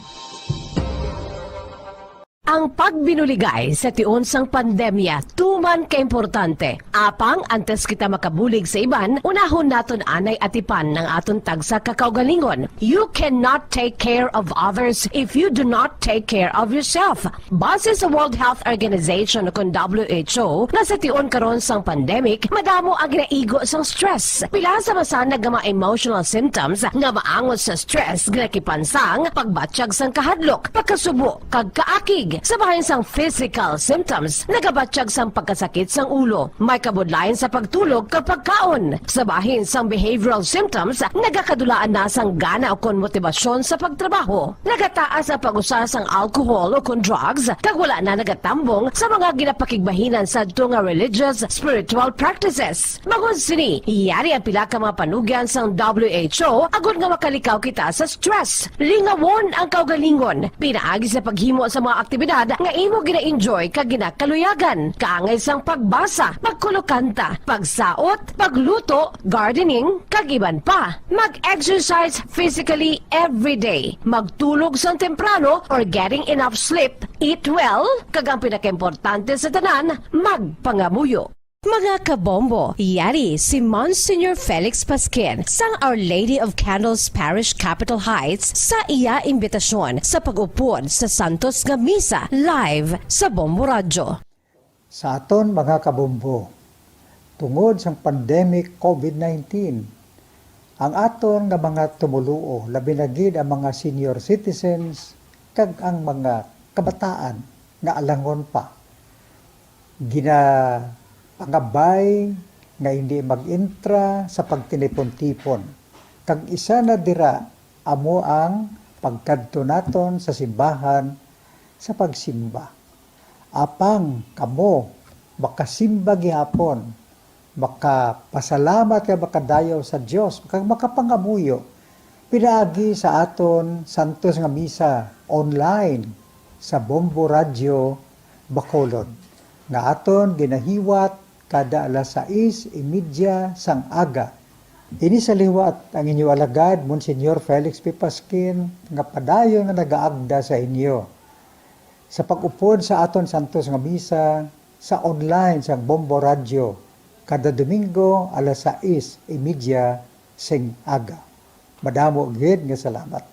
Ang pagbinuligay sa tion sang pandemya tuman ka importante. Apang antes kita makabulig sa iban, unahon naton anay atipan ang aton tagsa ka kaugalingon. You cannot take care of others if you do not take care of yourself. Base sa World Health Organization, kon W H O, nga sa tion karon sang pandemic, madamo ang ginaigo sang stress. Pila sa masanag nga mga emotional symptoms nga maangot sa stress ginakipan sang pagbatyag sang kahadlok, pagkasubo, kag kaakig. Sa bahin sang physical symptoms, nagabatyag sang pagkasakit sang ulo, may kabudlayan sa pagtulog kag pagkaon. Sa bahin sang behavioral symptoms, nagakadulaan na sang gana ukon motibasyon sa pagtrabaho. Nagataas ang pag-usa sang alcohol ukon drugs, kag wala na nagatambong sa mga ginapakigbahinan sadto nga religious, spiritual practices. Bangod sini, yari ang pila ka mga panugyan sang W H O agod nga makalikaw kita sa stress. Lingawon ang kaugalingon pinaagi sa paghimo sa mga aktibidad nga imo gina-enjoy kag ginakaluyagan, kaangay sang pagbasa, pagkulokanta, pagsaot, pagluto, gardening, kag iban pa. Mag-exercise physically every day. Magtulog sang temprano or getting enough sleep. Eat well, kag ang pinakaimportante sa tanan, magpangamuyo. Mga kabombo, yari si Monsignor Felix Pasquin sang Our Lady of Candles Parish, Capitol Heights, sa iya imbitasyon sa pag-upod sa Santos nga Misa live sa Bombo Radyo. Sa aton mga kabombo, tungod sang pandemic COVID nineteen, ang aton nga mga tumoluo, labi na gid ang mga senior citizens kag ang mga kabataan nga alangon pa, ginapangabay nga hindi mag-intra sa pagtinipon-tipon, kag isa na dira amo ang pagkadto naton sa simbahan sa pagsimba. Apang kamo makasimba gihapon, makapasalamat kag makadayaw sa Dios, kag makapangamuyo pinaagi sa aton santos nga misa online sa Bombo Radyo Bacolod, nga aton ginahiwat kada alas sais y media sang aga. Ini sa liwat ang inyo alagad, Monsignor Felix P. Pasquin, nga padayon nga nagaagda sa inyo sa pag-upod sa aton santos nga misa sa online sang Bombo Radyo kada Domingo alas sais y media sing aga. Madamo gid nga salamat.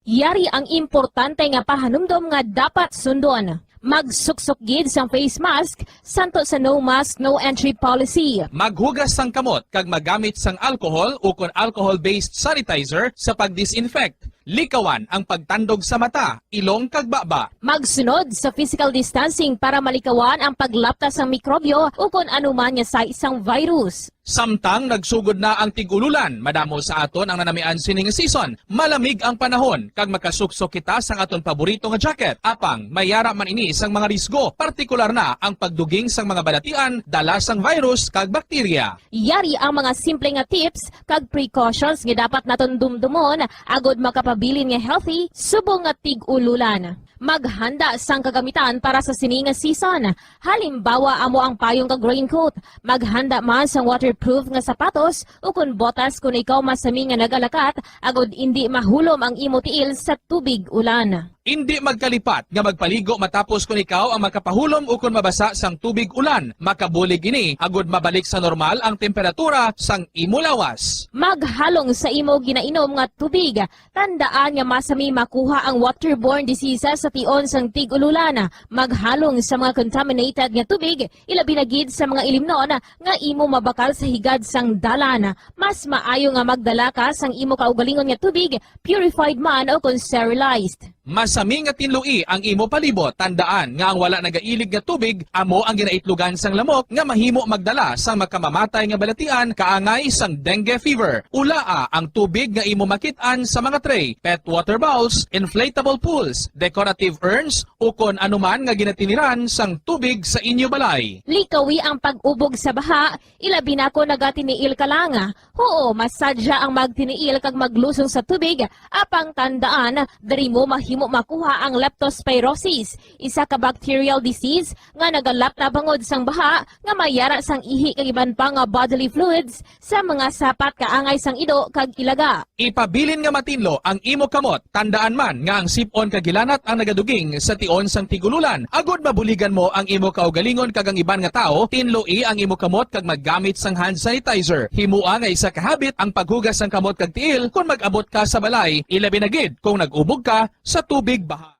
Yari ang importante nga pahanumdom nga dapat sundon. Magsuksok gid sang face mask santo sa no mask, no entry policy. Maghugas sang kamot kag magamit sang alcohol ukon alcohol-based sanitizer sa pag-disinfect. Likawan ang pagtandog sa mata, ilong kag baba. Magsunod sa physical distancing para malikawan ang paglapta sang mikrobyo ukon anuman nga size sang virus. Samtang nagsugod na ang tig-ululan, madamo sa aton ang nanamian sini nga season. Malamig ang panahon, kag makasuksok kita sang aton paborito nga jacket. Apang, may ara man ini sang mga risgo, partikular na ang pagduging sang mga balatian dala sang virus kag bakterya. Yari ang mga simple nga tips kag precautions nga dapat naton dumdumon agod makapabilin nga healthy subong nga tig-ululan. Maghanda sang kagamitan para sa sini nga season. Halimbawa, amo ang payong kag raincoat. Maghanda man sang waterproof nga sapatos ukon botas kon ikaw masami nga nagalakat, agod indi mahulom ang imo tiil sa tubig ulan. Indi magkalipat nga magpaligo matapos kon ikaw ang makapahulom ukon mabasa sang tubig ulan. Makabulig ini agud mabalik sa normal ang temperatura sang imo lawas. Maghalong sa imo ginainom nga tubig. Tandaan nga masami makuha ang waterborne diseases sa tion sang tig-ululan. Maghalong sa mga contaminated nga tubig, ilabi na gid sa mga ilimnon nga imo mabakal sa higad sang dalan. Mas maayo nga magdala ka sang imo kaugalingon nga tubig, purified man o kon sterilized. Masami nga tinloi ang imo palibot. Tandaan nga ang wala nagailig nga tubig amo ang ginaitlogan sang lamok nga mahimo magdala sang makamamatay nga balatian kaangay sang dengue fever. Ulaa ang tubig nga imo makit-an sa mga tray, pet water bowls, inflatable pools, decorative urns, ukon anuman nga ginatiniran sang tubig sa inyo balay. Likawi ang pag-ubog sa baha, ilabi na kon nagatiniil ka lang. Huo, masadya ang magtiniil kag maglusong sa tubig, apang tandaan, diri mo mahimo makuha ang leptospirosis, isa ka bacterial disease nga nagalap na bangod sang baha nga may yara sang ihi kag iban pa nga bodily fluids sa mga sapat kaangay sang ido kag ilaga. Ipabilin nga matinlo ang imo kamot. Tandaan man nga ang sip-on kag hilanat ang nagaduging sa tion sang tig-ululan, agud mabuligan mo ang imo kaugalingon kag ang iban nga tawo. Tinloi ang imo kamot kag maggamit sang hand sanitizer. Himoa nga isa ka habit ang paghugas sang kamot kag tiil kon mag-abot ka sa balay, ilabi na gid kon nag-ubog ka sa tubig baha.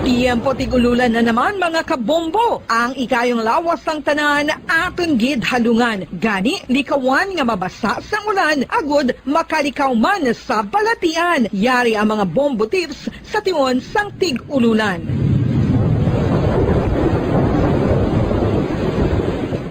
Tiyempo tig-ululan na naman, mga kabombo. Ang ikayong lawas sang tanan aton gid halungan. Gani, likawan nga mabasa sang ulan, agud makalikaw man sa balatian. Yari ang mga bombo tips sa tion sang tig-ululan.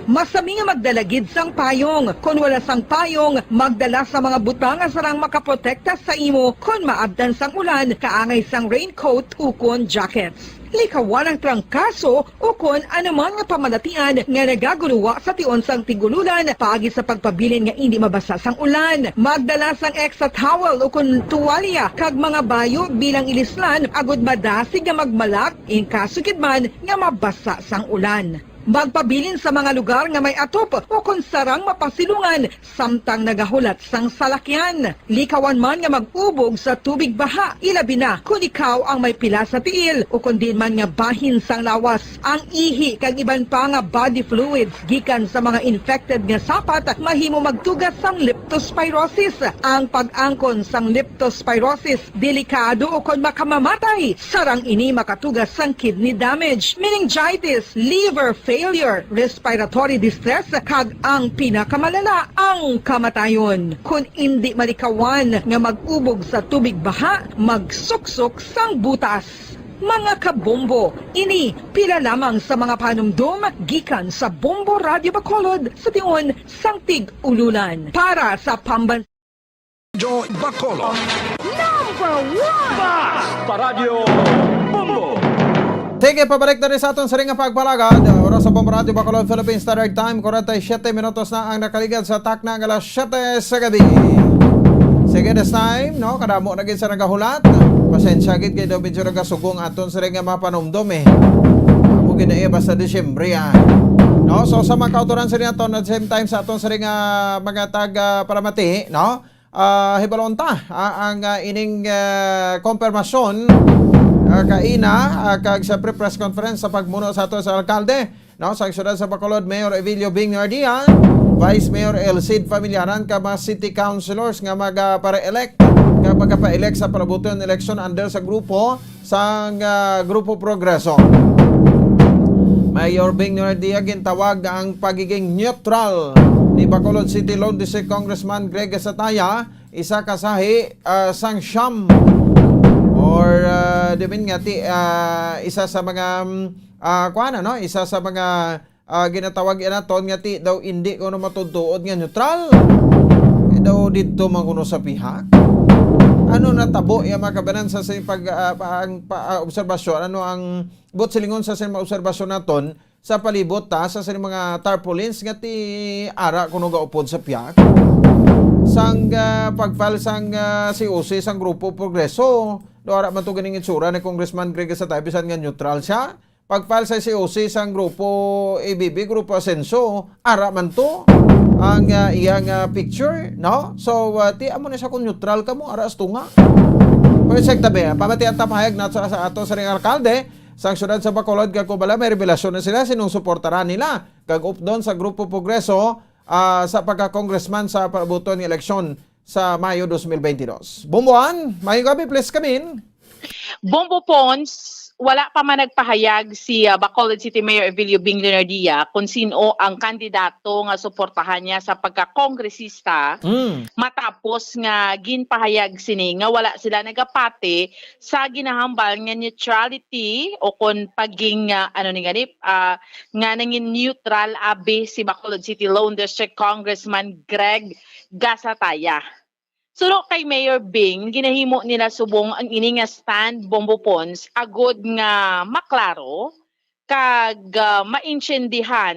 Masami nga magdala gid sang payong. Kon wala sang payong, magdala sa mga butang nga sarang makaprotekta sa imo kon maabtan sang ulan, kaangay sang raincoat ukon jackets. Likawan ang trangkaso ukon anuman nga pamalatian nga nagagulowa sa tion sang tig-ululan paagi sa pagpabilin nga indi mabasa sang ulan. Magdala sang extra towel ukon tuwalya kag mga bayo bilang ilislan agud madasig nga magmalak in kaso gid man nga mabasa sang ulan. Magpabilin sa mga lugar nga may atop ukon sarang mapasilungan samtang nagahulat sang salakyan. Likawan man nga mag-ubog sa tubig baha, ilabi na kon ikaw ang may pila sa tiil ukon diin man nga bahin sang lawas. Ang ihi kag iban pa nga body fluids gikan sa mga infected nga sapat mahimo magtuga sang leptospirosis. Ang pag-angkon sang leptospirosis delikado ukon makamamatay. Sarang ini makatuga sang kidney damage, meningitis, liver failure, respiratory distress, kag ang pinakamalala, ang kamatayon. Kon indi malikawan nga mag-ubog sa tubig baha, magsuksok sang butas. Mga kabombo, ini pila lamang sa mga panumdom gikan sa Bombo Radyo Bacolod sa tion sang tig-ululan. Para sa Pamban- Radyo Bacolod. Number one! Bas! Pa Radyo Bombo! Sige, pabalik na rin sa aton siring nga pagpalagad. Oras sa Bombo Radyo Bacolod, Philippine Standard Time. Kwarenta y siyete minutos na ang nakaligad sa takna nga alas siyete sa gabi. Sige, this time, no? Kadamo na gid sa nagahulat. Pasensya gid kay daw medyo nagasugong aton siring nga mga panumdom, eh. Amo gid na, eh, basta Disyembre, ah. No? So, sa mga kautoran siring aton, at same time sa aton siring nga mga tag, ah, paramati, no? Ah, hibalon ta, ah, ang, ah, ining, ah, kompirmasyon, ah, kaina, ah, kag siyempre press conference sa pagmuno sa ato sa alkalde, no, sa siyudad sa Bacolod, Mayor Evilio Bing Nardia, Vice Mayor El Cid Familiaran, kag mga city councilors nga maga-para-elect, nga magapa-elect sa palabuton election under sa grupo sang, ah, Grupo Progreso. Mayor Bing Nardia gintawag ang pagiging neutral ni Bacolod City Lone District Congressman Greg Sataya, isa ka sahi, ah, sang siyam, or, ah, di man nga ti, ah, isa sa mga, mm, ah, kuwan, ano, isa sa mga ah, ginatawag iya naton nga ti daw indi kuno matuod-tuod nga neutral. Eh, daw didto man kuno sa pihak. Ano natabo iya, mga kabanan, sa, sa pag, ah, pa, ang, pa, ah, obserbasyon? Ano ang buot silingon sa, sa mga obserbasyon naton sa palibot ta sa, sa mga tarpaulins nga ti ara kuno gaupod sa pihak? Sang, ah, pag-file sang, ah, C O C sang Grupo Progreso, do ara man to ganing itsura ni Congressman Greg Satay, bisan nga neutral siya. pag-file sa C O C sang grupo A B B, grupo Asenso, ara man to ang, ah, iyang, ah, picture, no? So, ah, ti amo na siya kung neutral ka mo, ara sa tunga. Pero sa tabi, ah, pamatian ta pahayag na sa, sa ato sa ring alkalde sang siyudad sa Bacolod, kag kubala may revelasyon na sila sinong suportaran nila kag updon sa Grupo Progreso, ah, sa pagka-congressman sa paabuton nga eleksyon sa Mayo dos mil bentidós. Bumbuan, maayong gabi, please come in. Bombo Pons, wala pa man nagpahayag si, ah, Bacolod City Mayor Evelio Bing Leonardia kung sino ang kandidato nga suportahan niya sa pagka-kongresista, Mm. matapos nga ginpahayag sini nga wala sila nagapati sa ginahambal nga neutrality o kon paging, ah, ano ni gani, ah, nga nangin neutral abi si Bacolod City Lone District Congressman Greg Gasataya. Suno kay Mayor Bing, ginahimo nila subong ang ini nga stand, Bombo Pons, agod nga maklaro kag, ah, maintindihan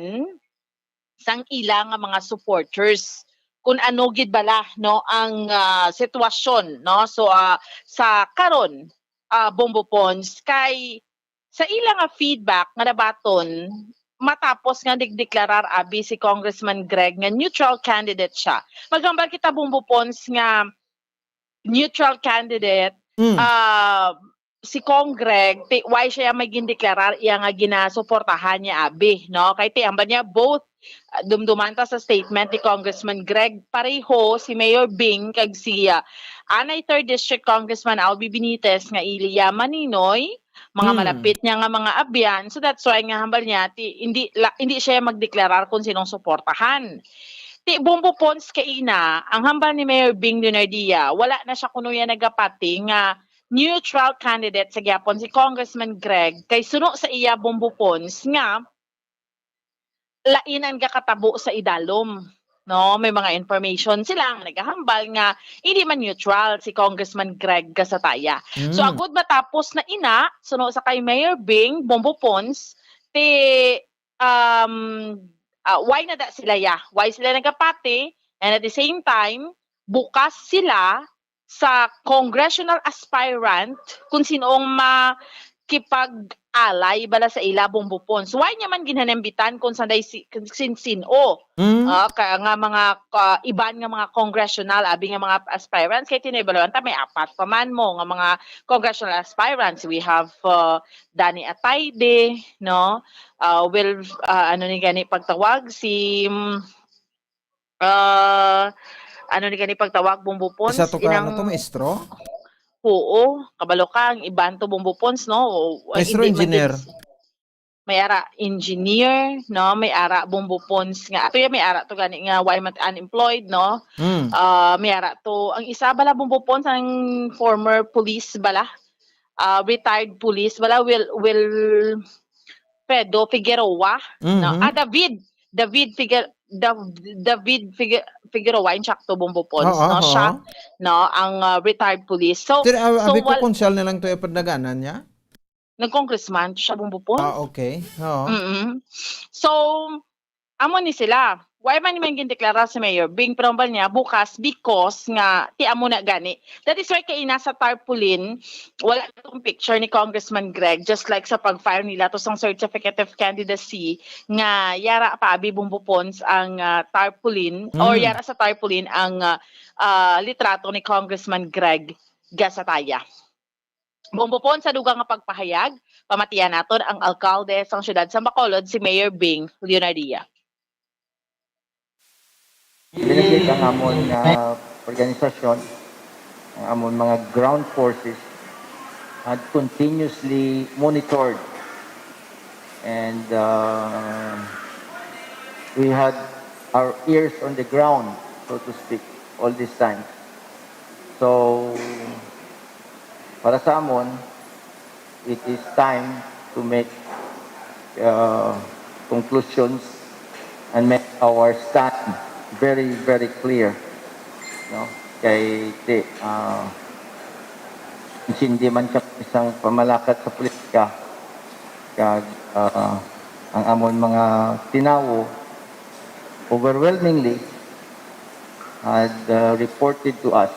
sang ila nga mga supporters kung ano gid bala, no, ang, ah, sitwasyon, no? So, ah, sa karon, ah, Bombo Pons, kay sa ila nga feedback nga nabaton matapos nga nagdeklarar abi si Congressman Greg nga neutral candidate siya. Maghambal kita, Bombo Pons, nga neutral candidate, Mm. ah, si Cong Greg, ti-, why siya may gindeklarar iya nga ginasuportahan niya abi, no? Kay ti hambal niya both, ah, dumduman ta sa statement ni Congressman Greg, pareho si Mayor Bing kag si, ah, anay Third District Congressman Albi Benitez nga iya maninoy, mga Hmm. malapit niya nga mga abyan. So that's why nga hambal niya, ti, hindi, la, hindi siya magdeklarar kung sinong suportahan. Ti Bombo Pons kaina, ang hambal ni Mayor Bing Leonardia, wala na siya kuno ya nagapati nga neutral candidate sa gyapon si Congressman Greg, kay suno sa iya, Bombo Pons, nga lain ang gakatabo sa idalom. No, may mga information sila nga nagahambal nga hindi man neutral si Congressman Greg Gasataya. So, Mm. agud matapos na ina, suno sa kay Mayor Bing, Bombo Pons, ti, um, ah, why na da sila ya? Why sila nagapati? And at the same time, bukas sila sa congressional aspirant kung sinong makipag-alay bala sa ila, Bombo Pons. Why niya man ginhanambitan kung sanday si, kung sin-, sin-o? Mm. Ah, kaya nga mga, ah, iban nga mga congressional, abi nga mga aspirants, kay tinuy balawan ta, may apat pa man mo nga mga congressional aspirants. We have, ah, Danny Ataide, no? Ah, well, ah, ano ni gani pagtawag? Si, mm, ah, ano ni gani pagtawag, Bombo Pons? Isa to ka, Inang ano to, maestro? Oo, kabalo ka, ang iban to, Bombo Pons, no? O, ay, Maestro, hindi man engineer? May ara engineer, no? May ara, Bombo Pons, nga ato ya, may ara to gani nga why man unemployed, no? Mm. Ah, may ara to, ang isa bala, Bombo Pons, ang former police bala, ah, retired police bala, Wil-, Wilfredo Figueroa, no? Mhm. Ah, David, David Figue-, Dav-, David Figue-, Figueroa, insakto, Bombo Pons, Oo, no? oo. Siya, no, ang, ah, retired police. So, Sir, ah, so, abi ko wal-, konsehal na lang to, eh, padaganan niya? Nag-congressman siya, Bombo Pons. Ah, okay. Oo. Mm-mm. So, amo ni sila. Why man man gindeklara si Mayor Bing, pero hambal niya, bukas, because nga, ti amo na gani. That is why kay ina sa tarpaulin, wala tong picture ni Congressman Greg, just like sa pag-file nila to sang certificate of candidacy, nga yara pa abi, Bombo Pons, ang, ah, tarpaulin, or Mm. yara sa tarpaulin ang, ah, ah, litrato ni Congressman Greg Gasataya. Bombo Pons, sa dugang nga pagpahayag, pamatian naton ang alkalde sang siyudad sang Bacolod, si Mayor Bing Leonardia. Benefit ang amon nga organisasyon, ang amon mga ground forces had continuously monitored, and, uh, we had our ears on the ground, so to speak, all this time. So, para sa amon, it is time to make, uh, conclusions and make our stand very, very clear, no? Kay, ti, uh, hindi man siya isang pamalakat sa politika, kag, uh, ang amon mga tinawo overwhelmingly had, uh, reported to us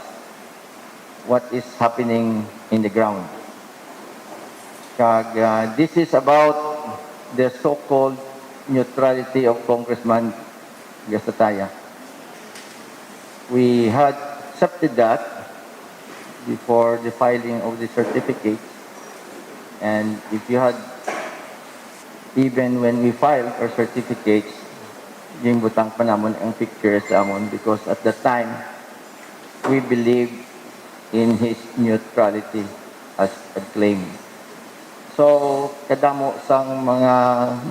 what is happening in the ground. Kag, uh, this is about the so-called neutrality of Congressman Gasataya. We had accepted that before the filing of the certificate. And if you had, even when we filed our certificates, ginbutang pa namon ang picture sa amon because at that time, we believe in his neutrality as a claim. So, kadamo sang mga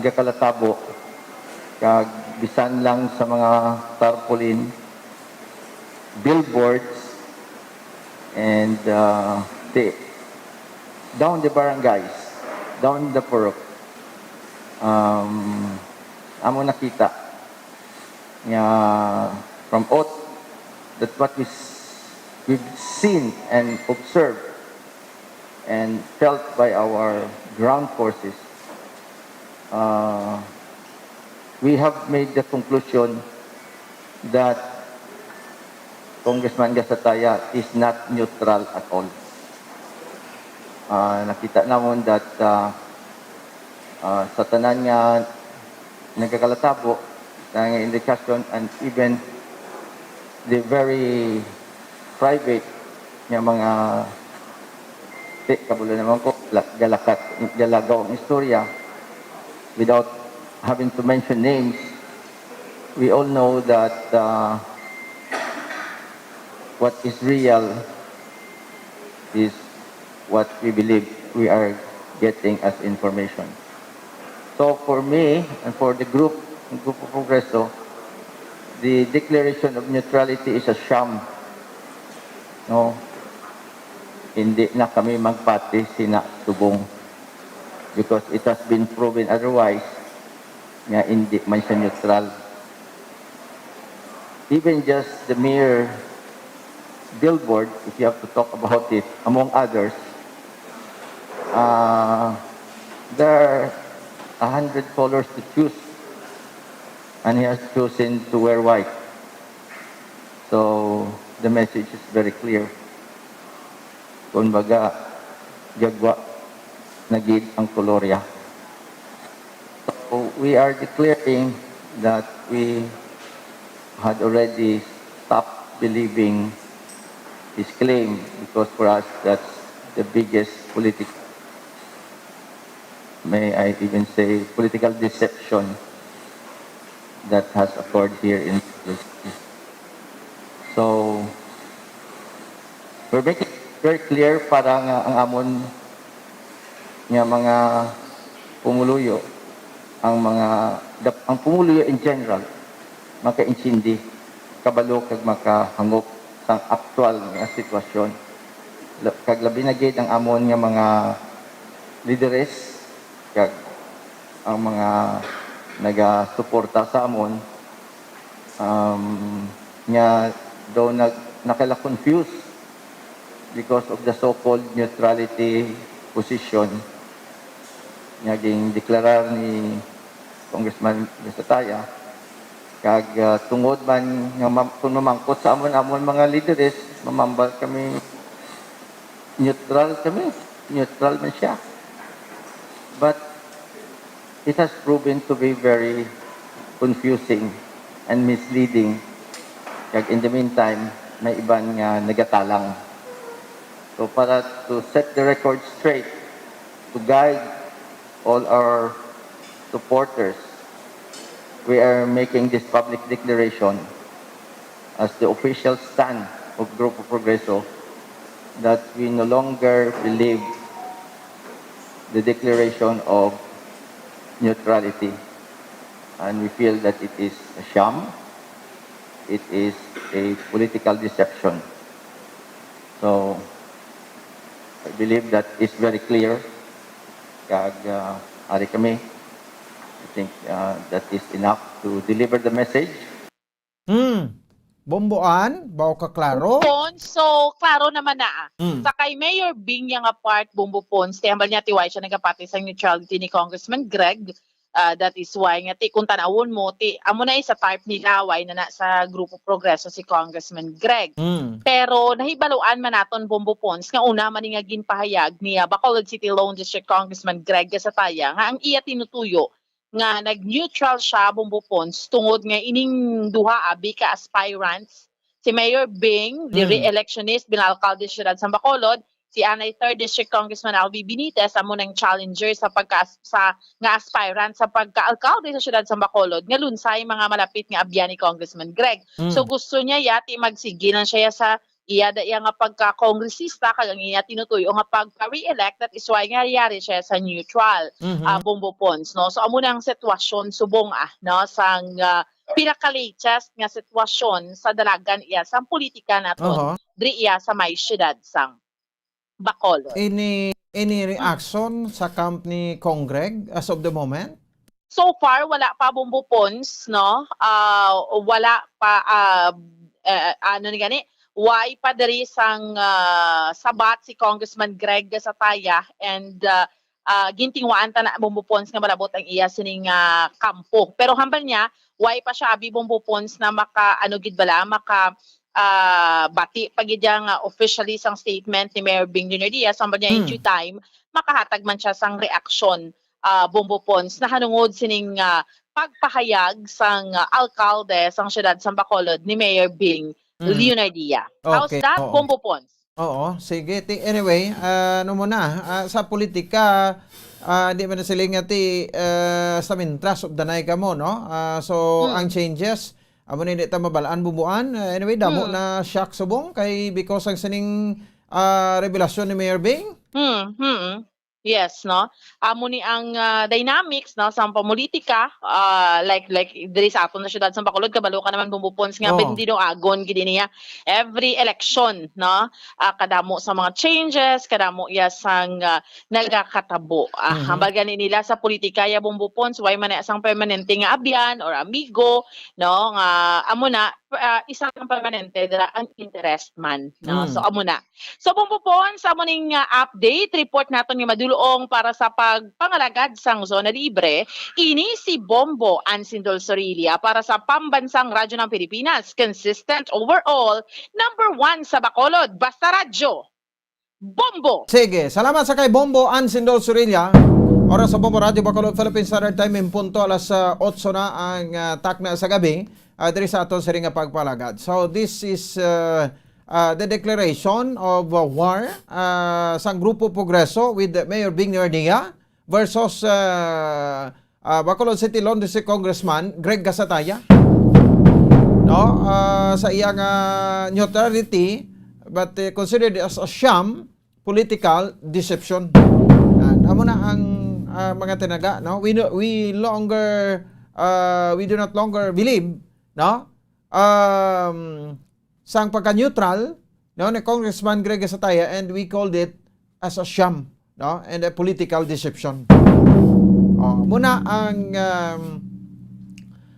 gakalatabo, kag bisan lang sa mga tarpaulin, billboards, and uh, the, down the barangays, down the purok, um, amo nakita nga from out that what we s- we've seen and observed and felt by our ground forces, uh, we have made the conclusion that Congressman Gasataya is not neutral at all. Uh, nakita namon that uh, uh, sa tanan nga nagkakalatabo, nga indikasyon, and even the very private nga mga, di, kabalo naman ko, la- galakat, galagaw ang istorya, without having to mention names, we all know that uh, what is real is what we believe we are getting as information. So for me and for the group, Grupo Progreso, the declaration of neutrality is a sham. No, hindi na kami magpati sina subong because it has been proven otherwise nga hindi man siya neutral. Even just the mere billboard, if you have to talk about it, among others, uh, there are a hundred colors to choose, and he has chosen to wear white. So, the message is very clear. Kung baga, gagwa na gid ang kolorya. So, we are declaring that we had already stopped believing his claim because for us, that's the biggest political, may I even say, political deception that has occurred here in Philippines. So, we're making it very clear para nga ang amon nga mga pumuluyo, ang mga dap- ang pumuluyo in general, makaintindi, kabalo kag makahangop sang aktual nga sitwasyon. La- Kag labi na gid ang amon nga mga lideres kag ang mga nagasuporta sa amon, um, nga daw nag nakala-confuse because of the so-called neutrality position nga gindeklarar ni Congressman Gasataya. Kag ah, tungod man nga ma- kung mamangkot sa amon amon mga lideres, mamambal kami neutral kami. Neutral man siya. But it has proven to be very confusing and misleading. Kag in the meantime, may iban nga nagatalang. So para to set the record straight, to guide all our supporters, we are making this public declaration as the official stand of Grupo Progreso that we no longer believe the declaration of neutrality, and we feel that it is a sham, it is a political deception. So, I believe that is very clear. Kag uh, ari kami. I think uh, that is enough to deliver the message. Hmm. Bomboan, bao ka klaro? Pon, so klaro naman na. Ah. Mm. Sa kay Mayor Bing niya nga part, Bumbo Pons, kay hambal niya tiway siya nagapati sa neutrality ni Congressman Greg. Ah, that is why nga ti kung tanawon mo, ti amo na sa tarp nila, why na na sa Grupo Progreso si Congressman Greg. Mm. Pero nahibaluan man naton, Bombo Pons, nga una man ni nga ginpahayag ni, ah, Bacolod City Lone District Congressman Greg Gasataya nga ang iya tinutuyo nga nag-neutral siya, Bombo Pons, tungod nga ining duha abi ka aspirants, si Mayor Bing, the Mm. re-electionist bilang alkalde sa siyudad sang Bacolod, si anay third District Congressman Alvin Benitez, amo nang challenger sa pagka sa nga aspirant sa pagka-alkalde sa siyudad sang Bacolod, nga lunsay mga malapit nga abyan ni Congressman Greg. Mm. So gusto niya yati magsigi lang siya sa iya da iya nga pagka-kongresista, kag ang iya tinutuyo nga pagpa-re-elect, that is why nga yari siya sa neutral, Mhm. ah, Bombo Pons, no? So amo na ang sitwasyon subong, ah, no, sang, ah, pinaka-latest nga sitwasyon sa dalagan iya sang politika naton, Oho. diri iya sa may siyudad sang Bacolod. Any, any Mm. reaction sa camp ni Cong Greg as of the moment? So far, wala pa, Bombo Pons, no? Ah, wala pa, ah, eh, ano ni gani? Why pa diri sang, ah, sabat si Congressman Greg Gasataya and, ah, ah, gintinguhaan ta na, Bombo Pons, nga malabot ang iya sining, ah, kampo. Pero hambal niya, why pa siya abi, Bombo Pons, na maka, ano gid bala, maka, ah, bati pa gid iya nga officially sang statement ni Mayor Bing Junior Diaz. Hambal niya, in Hmm. due time, makahatag man siya sang reaksyon, ah, Bombo Pons, nahanungod sining, ah, pagpahayag sang, ah, alkalde sang siyudad sang Bacolod ni Mayor Bing Mm. Leonardia. How's Okay, that, oo. Bombo Pons? Oo, sige. Ti-, anyway, ah, ano mo na, ah, sa politika, ah, di man na sila nga ti, ah, sa mintras of the night ka mo, no? Ah, so, Mm. ang changes, amo na hindi ta mabalaan bubuan. Ah, anyway, damo Mm. na shock subong kay because ang sining, ah, revelasyon ni Mayor Bing. Mm, mm. Yes, no? Amo ni ang, ah, dynamics, no, sa pamolitika, ah, like, like diri sa aton na siyudad sa Bacolod, kabalo ka naman, Bombo Pons, nga Oo. bendino agon gid niya every election, no? Ah, kadamo sa mga changes, kadamo iya sang, ah, nagakatabo. Ah, Mhm. hambal gani nila sa politika, ya, Bombo Pons, why man na sang permanente nga abyan or amigo, no? Nga amo na, ah, isa ang permanente dira ang interest man, no? Mm. So amo na. So, Bombo Pons, sa amo ning, ah, update, report naton nga madulong para sa pagpangalagad sang Zona Libre, ini si Bombo Ansindol Sorilla para sa Pambansang Radyo ng Pilipinas, consistent overall, number one sa Bacolod, basta radyo. Bombo! Sige, salamat sa kay Bombo Ansindol Sorilla. Oras sa Bombo Radyo Bacolod, Philippine Standard Time, in punto alas, ah, otso na ang, ah, takna sa gabi, ah, diri sa aton siring nga pagpalagad. So, this is, ah, ah, the declaration of, ah, war, ah, sang Grupo Progreso with Mayor Bing Leonardia versus, ah, ah, Bacolod City Lone District Congressman Greg Gasataya, no? Ah, sa iyang, ah, neutrality, but, eh, considered as a sham political deception. Ah, amo na ang, ah, mga tinaga, no? We no, we longer, ah, we do not longer believe, no? Um, sang pagka-neutral, no, ni Congressman Greg Gasataya, and we called it as a sham, no, and a political deception. Oh, muna ang, um,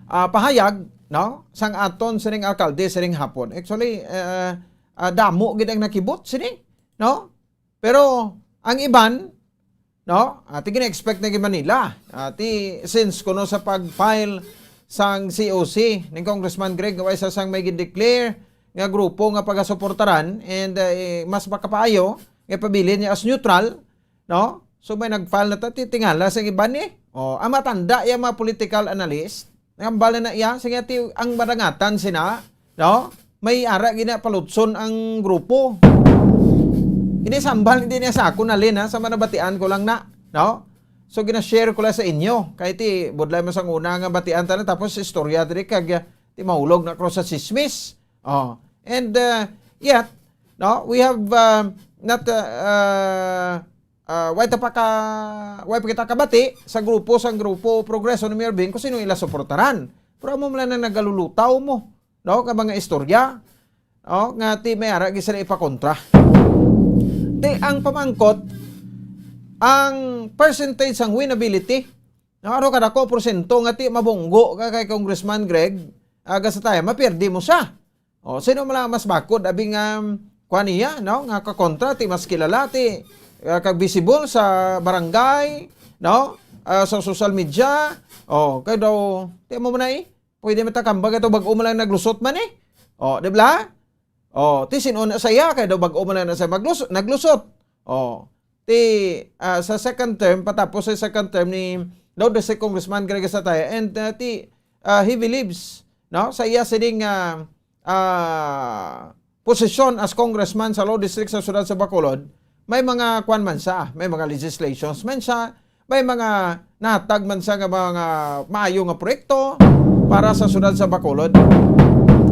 ah, pahayag, no, sang aton sining alkalde sining hapon. Actually, eh, ah, damo gid ang nakibot sini, no? Pero ang iban, no? Ati gina-expect na gid man nila. Ati, since kuno sa pag-file sang C O C ni Congressman Greg, wa isa sang may gin-declare nga grupo nga pagasuportaran and, uh, eh, mas makapaayo nga pabilin niya as neutral, no? So may nag-file na ta, titingala sa iban ni. Oh, ang matanda yung mga political analyst, nagambala na iya, sige, ati, ang madangatan sina, no? May ara gina palutson ang grupo. Ini sambal, hindi niya sa ako na, Lin, ha? Sa manabatian ko lang na, no? So, gina-share ko lang sa inyo. Kay ti, budlay mo sang una nga batian ta na, tapos istorya diri kag, ah, ti mahulog na ko sa sismis. Oh. And, uh, yet, no, we have, uh, not, uh, uh, uh, why ta pa ka, why pa kita kabati sa grupo, sang grupo Progreso ni Mayor Bing kung sino ila suportaran. Pero amo man lang na nagalulutaw mo, no, ka mga istorya, no, nga ti may ara gid sila ipakontra. Ti ang pamangkot, ang percentage sang winnability, no, ano kadako porsyento nga ti mabunggo ka kay Congressman Greg, ah, Gasataya, mapirdi mo siya. O, sino man lang mas bakod, abi nga, kuha niya, no? Nga kakontra, ti mas kilala, ti, ah, kag visible sa barangay, no? ah, sa social media. Oh, kay daw, ti mo man na eh. Pwede man ta kambag ato bag-o man lang naglusot man eh. Oh, di ba? Oh, ti sin-o na sa iya kay daw bag-o man lang na sa maglus-, naglusot. Oh, ti, ah, sa second term, patapos sa second term ni Lord District Congressman Greg Gasataya, and, ah, ti, ah, he believes, no, sa iya sining, ah, ah, posisyon as congressman sa Law District sa siyudad sa Bacolod, may mga kwan man sa, may mga legislations man sa, may mga natag man sa nga mga maayo nga proyekto para sa siyudad sa Bacolod.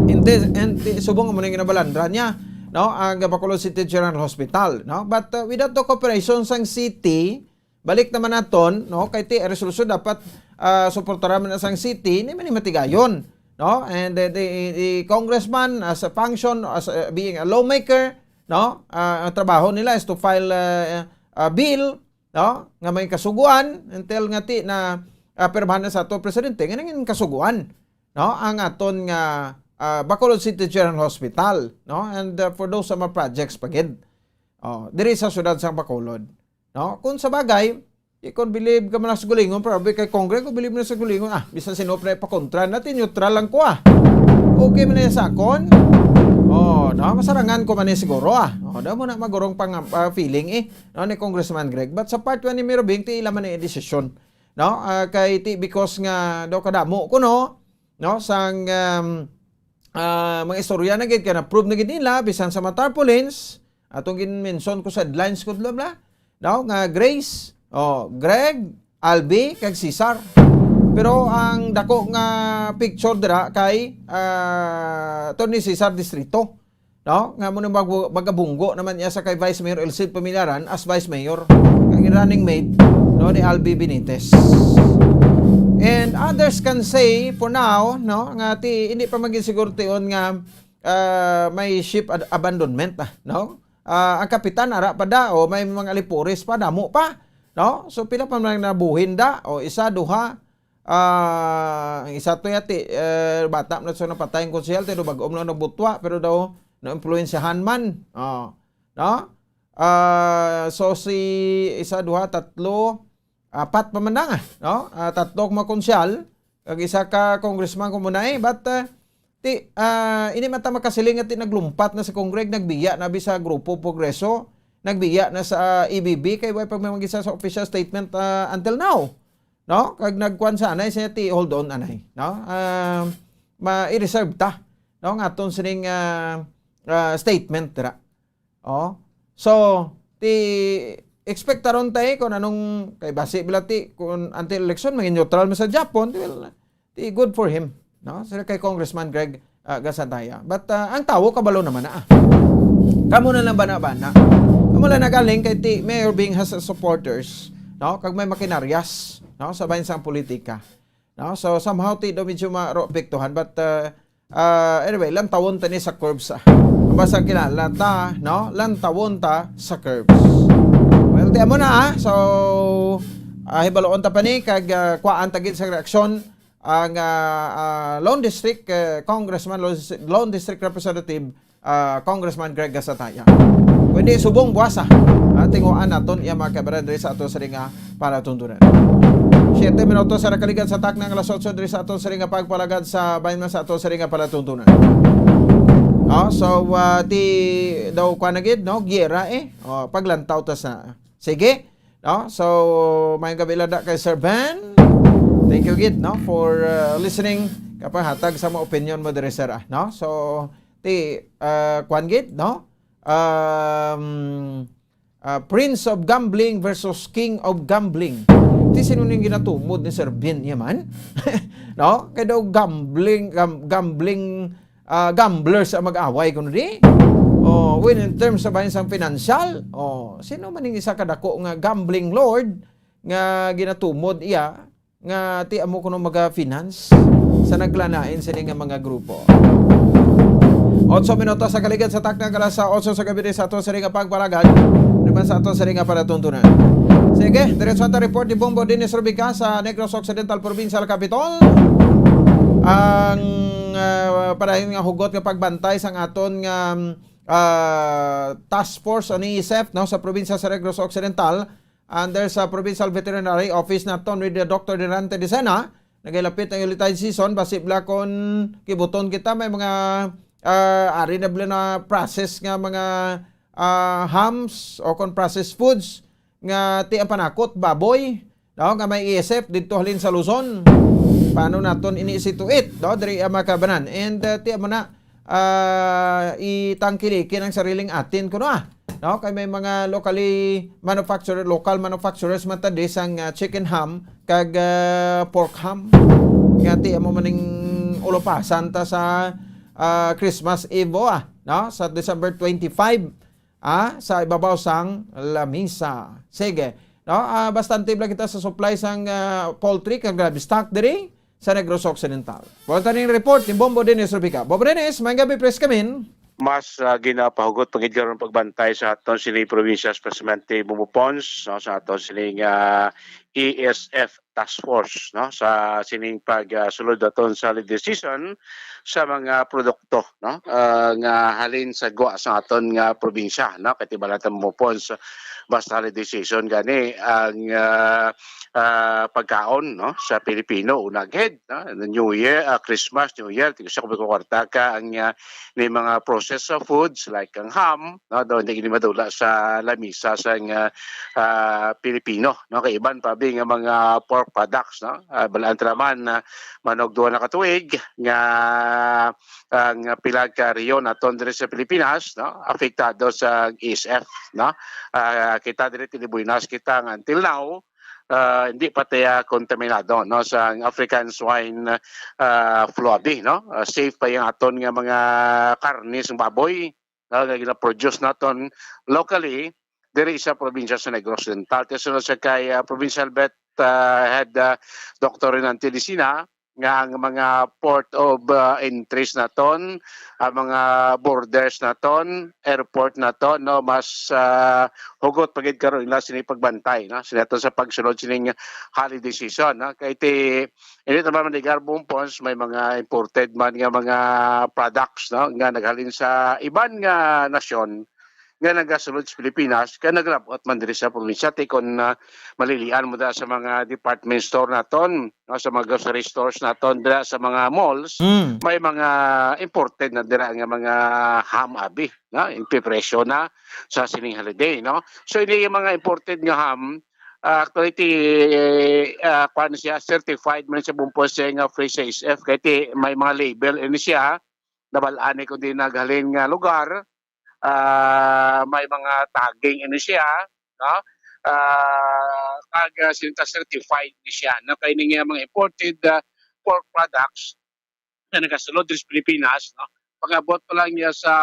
Hindi, hindi subong mo nang ginabalandra niya, no, ang Bacolod City General Hospital, no? But, uh, without the cooperation sang city, balik naman naton, no? Kay ti resolusyon dapat, ah, suportaran man sang city, ni man ni matigayon, no? And the, the, the congressman as a function, as a, being a lawmaker, no? Ah, ang trabaho nila is to file, uh, a bill, no? Nga may kasuguan until nga ti na, ah, pirmahan na sa ato presidente nga nangin kasuguan, no? Ang aton nga, ah, Bacolod City General Hospital, no? And, uh, for those sa mga projects pa gid. Oh, diri sa siyudad sa Bacolod. No? Kung sa bagay, di ko believe ka man sa gulingon, pero abi kay Congress, ko believe na sa gulingon. Ah, bisan sino pa ipakontra natin, neutral lang ko ah. Okay man na sa akon. Oh, no, masarangan ko man ni siguro ah. Oh, daw mo na magurong pang ah, feeling eh, no, ni Congressman Greg. But sa part one ni Miro Bing, ti ila man ang desisyon. No? Ah, kay ti because nga daw kadamo ko no, no, sang um, ah, mga istorya na gid kay na-prove na gid nila bisan sa mga tarpaulins atong gin-mention ko sa headlines ko bla bla, no, nga Grace, oh, Greg, Albi kag Cesar. Pero ang dako nga picture dira kay ah, Attorney Cesar Distrito, no, nga mo nang mag- magabunggo naman niya sa kay Vice Mayor Elcid Pamilaran as Vice Mayor, ang running mate, no, ni Albi Benitez. And others can say for now, no, nga ti hindi pa maging siguro tion nga ah, may ship ad- abandonment ah, no? Ah, ang kapitan ara pa da o may mga alipores pa, damo pa, no? So pila pa man nabuhin da o isa duha, ah, ang isa to yati eh, bata na sa napatay ang konsehal, pero bag-om lang nagbutwa pero daw na-impluwensyahan man. Oh, no? Ah, so si isa duha tatlo apat pa man lang, ah, no? Ah, tatlo ka mga konsyal, kag isa ka congressman ko muna eh. But, ah, ti, ah, ini man ta makasiling nga ti naglumpat na si Congreg, nagbiya na bi sa Grupo Progreso, nagbiya na sa A B B, kay way pag may magisa sa official statement ah, until now. No? Kag nagkuan sa anay, siya ti hold on anay. No? Ah, ma-reserve ta. No? Nga aton sining ah, ah, statement, dira. Oh. So, ti expect taron tay kung anong kay basi bila ti kung until election maging neutral man sa Japon, ti, well, ti good for him, no? Sila kay Congressman Greg ah, Gasataya. But ah, ang tawo kabalo naman na. Ah. Kamo na lang bana-bana. Kamo lang nagaling kay ti Mayor Bing has supporters, no? Kag may makinaryas, no? Sa bayan sang politika. No? So somehow ti daw medyo maapektuhan but uh, uh, anyway, lantawon ta ni sa curves ah. Basta kilala ta, no? Lantawon ta sa curves. Well, ti amo na ah. So uh, hibaloon ta pa ni kag uh, kuhaan ta gid sa reaksyon ang uh, uh, Lone District uh, Congressman, Lone District Representative ah, Congressman Greg Gasataya. Kundi subong buwasa, ah, tinguhaan naton iya mga kabaran diri sa ato sa ringa palatuntunan. Siyete minutos sa nakaligad sa takna nga alas otso diri sa ato sa ringa pagpalagad sa bayan sa ato sa ringa palatuntunan. Oh, so, ah, ti daw kwa na gid, no? Giyera eh. Oh, paglantaw ta sa. Sige. No? So, mayong gabi lada kay Sir Ben. Thank you gid, no, for uh, listening. Kapanghatag sa mga opinion mo diri, sir, ah, no? So, ti uh, kwan gid, no? Um, uh, Prince of Gambling versus King of Gambling. Ti sino ning ginatumod ni Sir Ben niya man? No? Kay daw gambling, gam- gambling ah, gamblers ang mag-away kuno di. Oh, when in terms of bahin sang financial, oh, sino man ning isa kadako nga gambling lord nga ginatumod iya nga ti amo kuno maga-finance sa nagkalain sini nga mga grupo. Otso minutos sa kaligad sa takna alas otso sa gabi sa ato sini nga pagpalagad. Naman sa ato sini nga palatuntunan. Sige, diretso ta report ni Bombo Dennis Rubica sa Negros Occidental Provincial Capitol. Ang ah, padayon nga hugot nga pagbantay sang aton nga ah, task force o N I S F, no, sa probinsya sa Negros Occidental, under sa Provincial Veterinary Office naton with the Doctor Durante Decena. Nagilapit ang early tide season, basi bala kon kibuton kita, may mga, ah, ari na bala na process nga mga, ah, hams o kon processed foods nga ti ang panakot, baboy, no, nga may E S F didto halin sa Luzon. Paano naton ini situit, no, diri ang mga kabanan? And, ah, ti mo na, ah, itangkilikin ang sariling atin kuno, ah, no? Kay may mga locally manufacturer, local manufacturers man ta di sang, ah, chicken ham kag, ah, pork ham. Nga ti amo maning ulupasan ta sa, ah, Christmas Eve, ah, no? Sa December twenty-five, ah, sa ibabaw sang lamisa. Sige. No? Ah, bastante bala kita sa supply sang, ah, poultry kag livestock diri sa Negros Occidental. Buhatan ning report ni Bombo Dennis Rubica. Bombo Dennis, may gabi, press kamin. Mas, ah, ginapahugot pa gid karon pagbantay sa aton sini probinsya, especially Bombo Pons, no, sa aton sining, ah, E S F task force, no, sa sining pag, ah, sulod aton sa holiday season sa mga produkto, no, ah, nga halin sa gwa sa aton nga probinsya, no, kay ti bala ta Bombo Pons, basta holiday season gani ang, ah, ah, pagkaon, no, sa Pilipino, una gid, no, New Year, ah, Christmas, New Year, tigsa ko kwarta ka ang, ah, ni mga processed foods like ang ham, no, daw hindi gini madula sa lamisa sa nga, ah, Pilipino, no, kay iban pa bi nga mga pork products, no. Ah, balaan ta naman na manog duha na ka tuig nga ang pila ka rehiyon naton diri sa Pilipinas, no, apektado sa E S F, no. Ah, kita diri tinibuinas kita nga until now, ah, hindi pa tiya kontaminado, no, sa African swine, ah, flu abi, no. Ah, safe pa yung aton nga mga karne sa baboy, no, nga gina-produce naton locally diri sa probinsya sa Negros Oriental. Kaya sunod sa kay, ah, Provincial Vet, ah, Head, ah, Doctor Renante Dicina, nga ang mga port of, ah, entries naton, ang mga borders naton, airport naton, no, mas, ah, hugot pa gid karon ila sini pagbantay, no, sila to sa pagsunod sining holiday season, no. Kay ti, hindi naman manigar bumpons, may mga imported man nga mga products, no, nga naghalin sa iban nga nasyon nga nagasulod sa Pilipinas, kaya naglabot man diri sa probinsya. Ti kon, ah, malilian mo da sa mga department store naton, no, sa mga grocery stores naton, dira sa mga malls, Mm. may mga imported na dira nga mga ham abi, no? Yung pipresyo na sa sining holiday, no? So, ini yung mga imported nga ham, ah, actually, ti, ah, kuwan siya, certified man siya bumpos siya nga free sa E S F, kay ti, may mga label ini siya, nabalaan ni kundi naghalin nga lugar, ah, may mga tagging ini siya, no? Ah, kag, ah, sinta certified ni siya, no? Kay ini nga mga imported, ah, pork products na nagasulod diri sa Pilipinas, no? Pag-abot pa lang niya sa,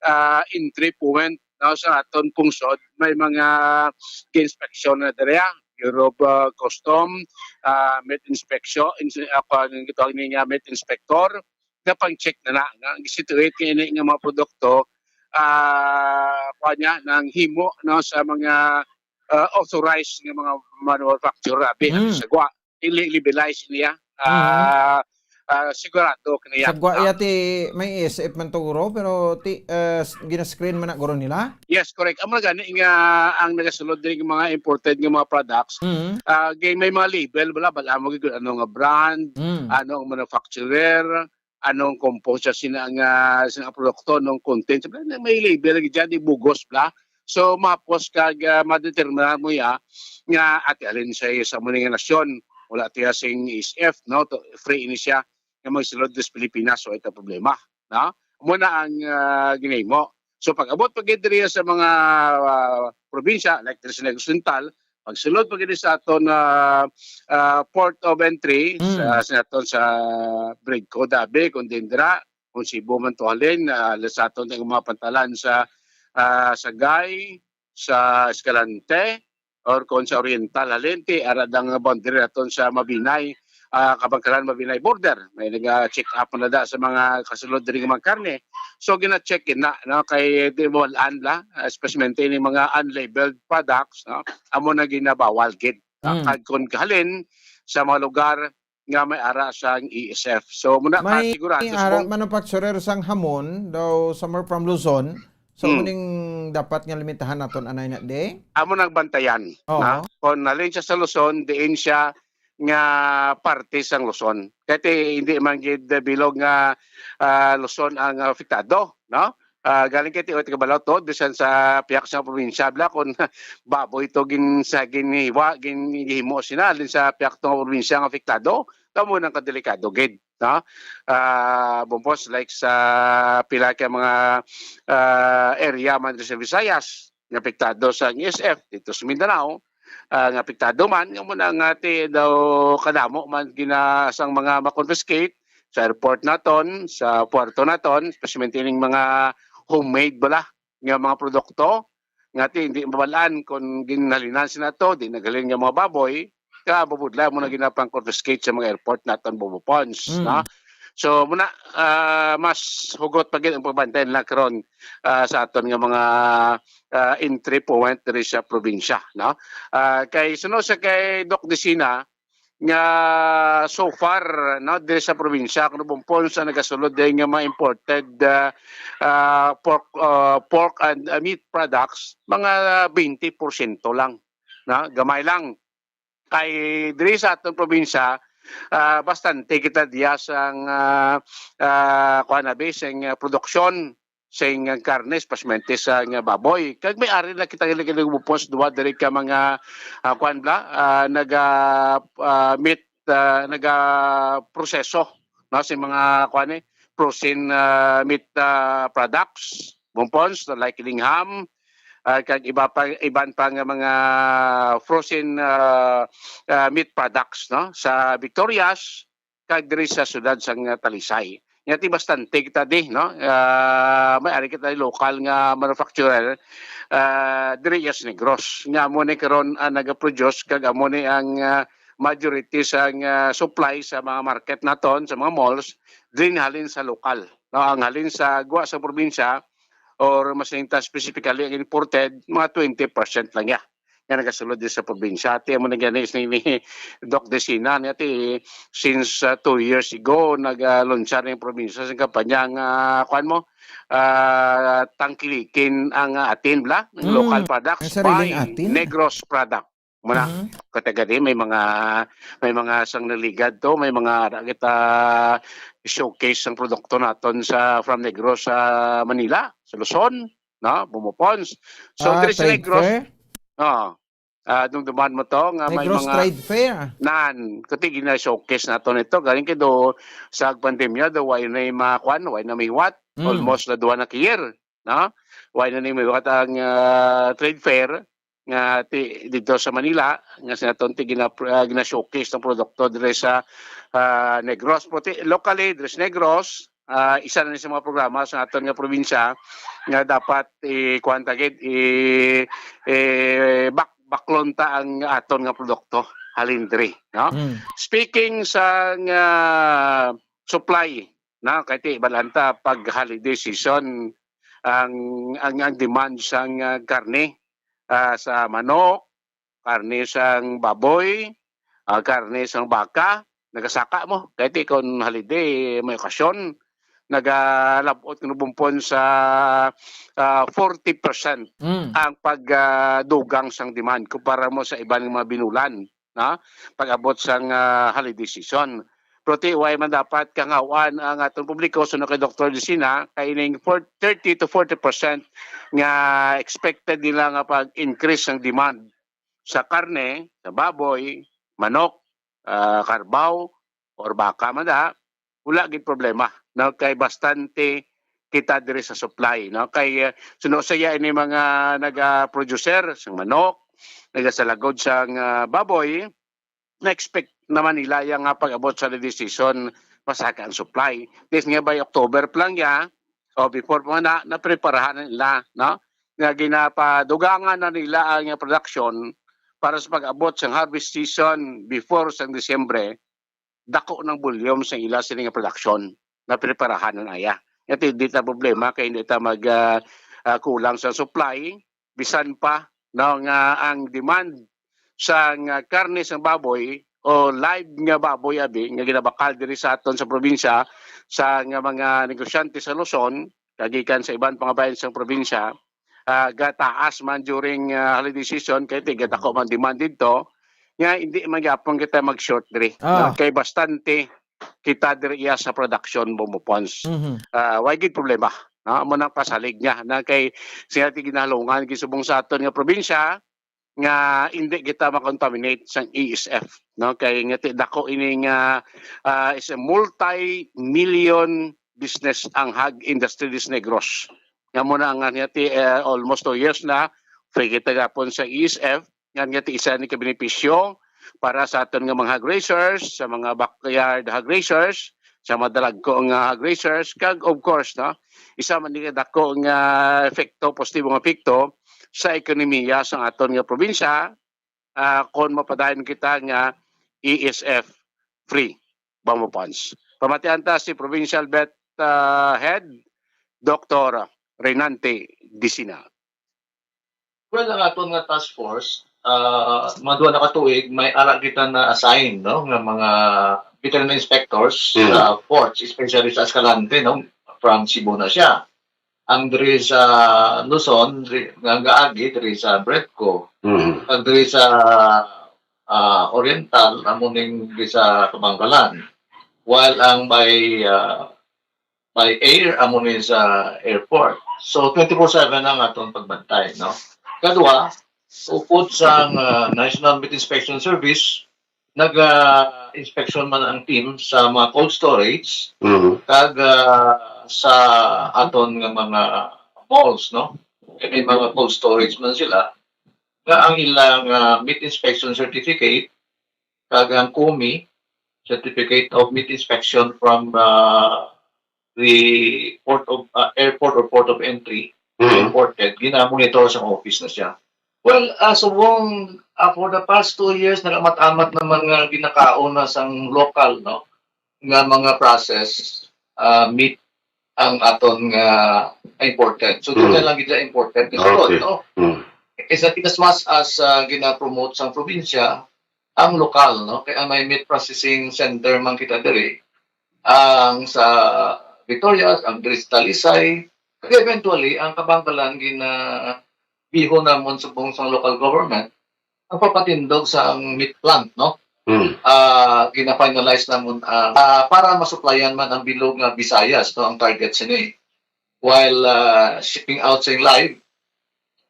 ah, entry point, no, sa aton pungsod, may mga inspeksyon na diri, ah, Bureau of, ah, Custom, ah, Meat Inspection, ins-, ah, kuwan, ang gitawag niya, meat inspector, na pang-check na na, nga ang situate nga ini nga mga produkto, ah, kuwan niya, nang himo, no, sa mga, ah, authorized nga mga manufacturer, abi, Mm. sa gwa, ili-, libelize niya, Mm. ah, ah, sigurado kaniya, Sa gwa no? iya ti may E S F man to, guro, pero ti, ah, s-, gina-screen man na, guro, nila? Yes, correct. Amo na gani nga ang nagasulod diri nga mga imported nga mga products, Mm. ah, gay may mga label, wala, bala mo gid kung ano nga brand, Mm. ano ang manufacturer, anong compound siya, sina nga, sina nga produkto, anong content. Sabi na, may label lagi dyan, di bugos bla. So, mapos kag, ah, madeterminar mo ya nga ati alin siya sa muna nga nasyon. Wala tiya sing E S F, no? To, free ini siya nga magsulod sa Pilipinas, so ito problema, no? Muna ang, ah, ginahimo. So, pag-abot pa gid diri sa mga, ah, probinsya, like diri sa Negros Oriental, pagsulod pa gid sa aton, ah, ah, port of entry, Mm. sa, sa aton sa Bridco, Dabe, kung din dira, kung Cebu man to halin, ah, sa aton ang mga pantalan sa, ah, Sagay, sa Escalante, or kung sa Oriental halin, ti, ara dang boundary naton sa Mabinay, ah, Kabangkalan, Mabinay border. May naga-check up na da sa mga kasulod diri nga mga karne. So, gina-check na, no, kay di mo la, especially ini mga unlabeled products, no, amo na ginabawal gid, no? Mm. Kag kung kahalin sa mga lugar nga may ara sang E S F. So, muna May ka sigurado sa ara kung manufacturer sang hamon daw somewhere from Luzon. So, Hmm. muning dapat nga limitahan naton anay na di? Amo nang bantayan, Oo. na? Kung nalin siya sa Luzon, diin siya nga parte sang Luzon. Kaya ti, hindi man gid bilog nga, ah, Luzon ang apektado, no? Ah, galing kay ti, o, kabalo to, bisan sa pihak sa probinsya, bla, kung baboy to gin-, sa ginhiwa, ginhimo sina, alin sa pihak to nga probinsya nga apektado, kamo nang kadelikado gid, no? Ah, bumpos, like sa pila ka mga, ah, area man diri sa Visayas, nga apektado sa S F dito sa Mindanao, ah, nga apektado man, nga muna nga ti daw kadamo man gina-, sang mga ma-confiscate sa airport naton, sa puerto naton, especially ining mga homemade bala nga mga produkto, nga ti hindi mabalaan kung ginhalinan sila to, di naghalin nga mga baboy, ka mabudlay mo na ginapang-confiscate sa mga airport naton, Bobo Pons, Mm. no? So, muna, ah, mas hugot pa gid ang pagbantay nila karon, ah, sa aton nga mga, ah, entry point diri sa probinsya, no? Ah, kay suno sa kay Doc Decina, nga so far, no, diri sa probinsya, kung bumpon sa nagasulod din nga mga imported, ah, ah, pork, ah, pork and, ah, meat products, mga twenty porsyento lang, no? Gamay lang. Kay diri sa aton probinsya, ah, bastante kita diya sang, ah, ah, kuwan na, be, sing, ah, produksyon sing, ah, karne, especially sa nga baboy. Kag may ari na kita giligid bupos duwa diri ka mga, ah, kuwan bla, ah, naga, ah, meat, ah, naga proseso, no, sa mga kuwan, eh, frozen, ah, meat, ah, products, bumpons, like ining ham, ah, kag iba pa, iban pa nga mga frozen, ah, ah, meat products, no, sa Victorias, kag diri sa siyudad sang, ah, Talisay. Nga ti bastante kita di, no? Ah, may ari kita lokal nga manufacturer, ah, diri sa Negros. Nga amo ni karon ang nagaproduce kag amo ni ang, ah, majority sang, ah, supply sa mga market naton, sa mga malls, diri halin sa lokal. No, ang halin sa gwa sa probinsya, or mas ningta specifically ang imported, mga twenty percent lang ya nga nagasulod din sa probinsya. Ati mo na gani ni, ni Doc Decina, ni ati, since, uh, two years ago, nag-launch ang probinsya sa kampanya nga, kuan mo, ah, tangkilikin ang, ah, atin, bla? Ang Mm, local products ang sariling by atin. Negros product. Muna, Mhm. kataga di, may mga, may mga sang naligad to, may mga ara kita showcase ang produkto naton sa, from Negros sa Manila, sa Luzon, no? Bumupons. So, Ah, diri sa trade Negros, fair? Oo. Ah, dumduman mo to nga may Negros mga Trade Fair. nan, kuti gina-showcase nato nito. Galing kay do sa pandemya, do why na yung mga kwan, why na may what? Mm. Almost na duwa na ka year, no? Why na may what ang, ah, trade fair nga ti, dito sa Manila, nga sa naton ti gina, ah, gina-showcase ng produkto dire sa, ah, Negros. Puti, locally, dire sa Negros, ah, isa na ni sa mga programa sa aton nga probinsya nga dapat i-, kuwan ta gid, i-, i-, bak-, baklon ta ang aton nga produkto halin diri, no? Mm. Speaking sa nga supply, na kay ti balanta pag holiday season ang, ang, ang demand sang, ah, karne, ah, sa manok, karne sang baboy, ah, karne sang baka, nagasaka mo. Kay ti kon holiday, may okasyon, nagalabot nga bumpon sa, ah, forty percent Mm. ang pag, ah, dugang sang demand kumpara mo sa iban nga mga binulan, no? Pag-abot sang, ah, holiday season. Pero ti, why man dapat kangawan ang atong publiko, suno kay Doktor Lucina, kay ining for-, thirty to forty percent nga expected nila nga pag-increase ang demand sa karne, sa baboy, manok, ah, karbaw, or baka man da, wala gid problema, no? Kay bastante kita diri sa supply, no? Kay, ah, suno sa iya ini mga naga-producer sang manok, nagasalagod sang, ah, baboy, na-expect naman nila ya nga pag-abot sa holiday season, masaka ang supply. This nga by October pa lang ya, o before pa na, napreparahan na nila, no? Nga ginapadugangan na nila ang production para sa pag-abot sa harvest season before sa Disyembre, dako ng volume sa ila sini nga production na preparahan na naya. Ito, di ta problema kay hindi ta mag, ah, ah, kulang sa supply, bisan pa, no, nga ang demand sa nga karne sa baboy o live nga baboy abi nga ginabakal diri sa aton sa probinsya sa nga mga negosyante sa Luzon, kagikan sa iban pa nga bahin sang probinsya, ah, gataas man during, ah, holiday season, kay tigadako man demand didto, nga hindi man gyapon kita mag-short diri, Ah. no? Kay bastante kita diri iya sa production, Bombo Pons. Mhm. Ah, way gid problema, no? Amo nang pasalig niya na kay siya ti ginahalungan gid subong sa aton nga probinsya nga hindi kita ma-contaminate sang E S F, no? Kay nga ti dako ini nga, ah, is a multi-million business ang hog industry dis Negros. Nga mo na nga niya ti, eh, almost two years na, free kita gapon sa E S F, nga niya ti isa ni ka benepisyo para sa aton nga mga hog raisers, sa mga backyard hog raisers, sa mga dalagko nga hog raisers, kag of course, no, isa man ni ka dako nga epekto, positibong epekto sa ekonomiya sa aton nga probinsya, ah, kon mapadayon kita nga E S F free, Bombo Pons. Pamatian ta si Provincial Vet, ah, Head, Doktor Renante Disina. Well, ang aton nga task force, ah, mga duha na ka tuig, may ara kita na-assign, no, nga mga veterinary inspectors Mm. sa ports, especially sa Escalante, no, from Cebu na siya. Ang diri sa Luzon, diri, nga gaagi, diri sa Bretco. Mm. Ang diri sa, ah, Oriental, amo ning diri sa Kabankalan. While ang by, ah, by air, amo ni sa airport. So, twenty-four seven ang aton pagbantay, no? Kadua, upod sang, ah, National Meat Inspection Service, nag-inspeksyon man ang team sa mga cold storage Mhm. kag, ah, sa aton nga mga malls, no? Kay may mga cold storage man sila nga ang ilang, ah, meat inspection certificate kag ang COMI, Certificate of Meat Inspection from, ah, the port of, ah, airport or port of entry, Mhm. imported, gina-monitor sa office na siya. Well, ah, subong, ah, for the past two years, nagamat-amat naman nga ginakaon na sang lokal, no, nga mga process, ah, meat ang aton nga imported. So, doon Okay. na lang gid siya imported. Ito, Okay. no? Mm. Is that in as much as, ah, gina-promote sang probinsya, ang lokal, no? Kaya may meat processing center man kita diri, ang sa Victorias, ang diri sa Talisay, kag eventually, ang Kabankalan gina-, bihon namon subong sang local government, ang papatindog sang meat plant, no? Mm. Ah, gina-finalize namon, ah, ah, para masuplayan man ang bilog nga Visayas, no, ang target sini. While, ah, shipping out sing live,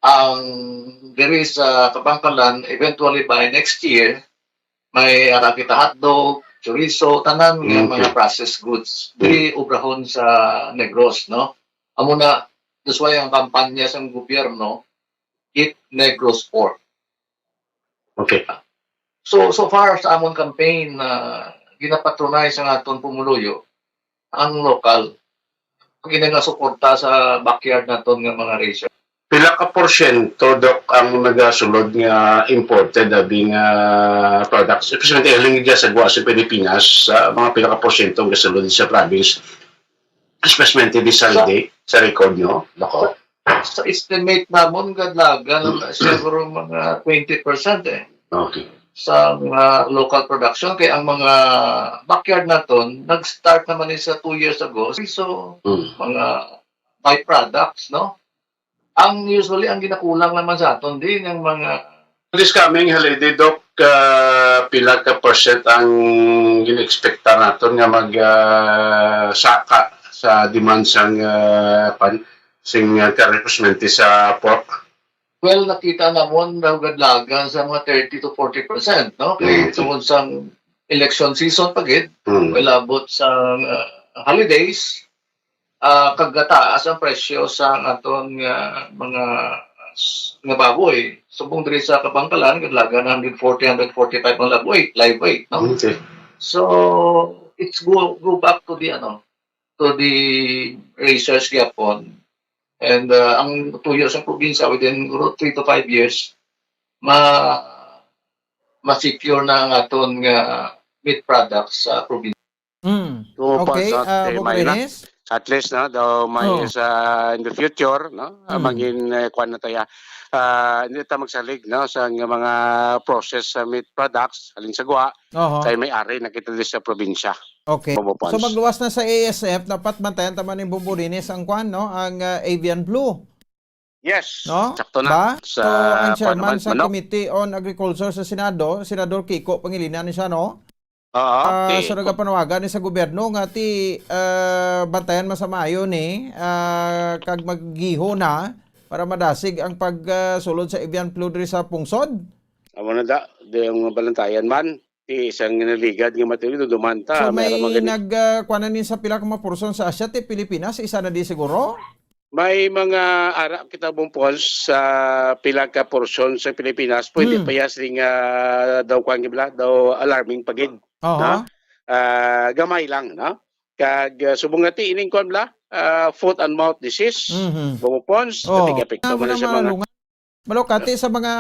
ang diri sa Kabankalan, eventually by next year, may ara kita hotdog, chorizo, tanan nga Okay. mga processed goods. Diri obrahon sa Negros, no? Amo na, that's why ang kampanya sang gobyerno, Eat Negros Pork. Okay. So, so far sa amon campaign na ginapatronize ang aton pumuluyo, ang lokal. Ang ina nga suporta sa backyard naton nga mga raisers. Pila ka porsyento, Doc, ang nagasulod nga imported abi nga products? Especially hiling dyan sa gwa sa Pilipinas, sa mga pila ka porsyento ang gasulod sa province? Especially di sa Sa Leyte, sa record nyo, Doc? Sa estimate namon, kadlagan, Mm. siguro mga twenty percent eh. Okay. Sa mga local production, kay ang mga backyard naton, nag-start naman ni sa two years ago. So, Mm. mga byproducts, no? Ang usually, ang ginakulang naman sa aton, di, yung mga This coming holiday, Doc, ah, pila ka percent ang gina-expecta naton nga mag, ah, saka sa demand sang, ah, pan, sing, ah, kare-, especially sa pork? Well, nakita namon daw kadlagan sa mga thirty to forty percent, no? Kay Mm. tungod sang election season pa gid, Mm. malabot sa, ah, holidays, ah, kagataas ang presyo sa aton nga mga s-, nga baboy. Subong diri sa Kabankalan, kadlagan hundred forty, hundred forty-five ang live weight, live weight, no? Okay. So, it's go, go back to the, ano, to the raisers gyapon. And, uh, ang tuyo sa probinsya, within siguro three to five years, ma-, ma-secure na ang aton nga meat products sa probinsya. Mm. Tumo pa Okay, sa uh, Tay Myla. Dennis? At least, no, daw may Oo. sa, in the future, no, ah, Mm. mangin, eh, kuwan na tayo, ah, hindi ta magsalig, no, sa nga mga processed, ah, meat products, halin sa gwa, Oho. kay may ari na kita di sa probinsya. Okay. Bobo Pons. So, magluwas na sa A S F, dapat bantayan ta man ni Bombo Dinis ang kuwan, no, ang, ah, avian flu. Yes, No? sakto na. Ba? Sa So, ang kuwan chairman naman, sa manok. Committee on Agriculture sa Senado, Senador Kiko Pangilinan ni siya, no? Oo, Ah, ti- so nagapanawagan ni sa gobyerno nga ti, ah, bantayan man sa maayo ni, ah, kag maggiho na para madasig ang pag, ah, sulod sa avian flu diri sa pungsod. Amo na da, di ang balantayan man. Ti isang naligad nga matindi, duman ta, So, may may ara mga gani. nag, ah, kuwan na ni sa pila ka mga portion sa Asia, ti Pilipinas, isa na di siguro? May mga ara kita, Bong Pons, sa pila ka porsyon sa Pilipinas, pwede Hmm. pa ya sing, ah, daw kuwan gid bala, daw alarming pa gid, Aha. no? Ah, gamay lang, no? Kag, ah, subong nga ti ining kuwan bala, ah, foot and mouth disease, Mhm. Bong Pons, Oh, kati epekto ang man na mga sa mga malungan. Malo, kati sa mga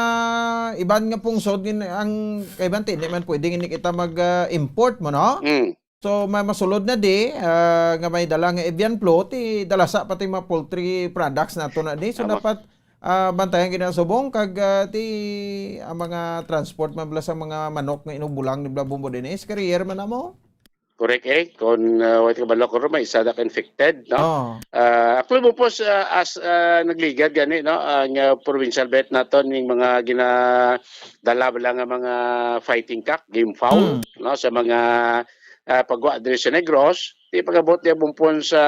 iban nga pungsod, gin-, ang kaiban ti, hindi man pwede gini kita mag, ah, import mo, no? Mm. So, ma-, masulod na di, ah, nga may dala nga avian flu, ti dalasa pati mga poultry products nato na di. So, Tama. dapat, ah, bantayan gid na subong kag, ah, ti ang mga transport man bala sa mga manok nga inubulang ni bala Bombo Dinis, carrier man na mo. Correct, eh. Kung, ah, wait ka ba, Locor, may isa na ka infected, no? Oh. Ah, actually, Bong Pons, ah, as, ah, nagligad gani, no, ang, ah, provincial vet naton, ning mga ginadala bala nga mga fighting cock, game fowl, Hmm. no, sa mga, ah, pagwa diri sa Negros, ti pag-abot niya, Bong Pons, sa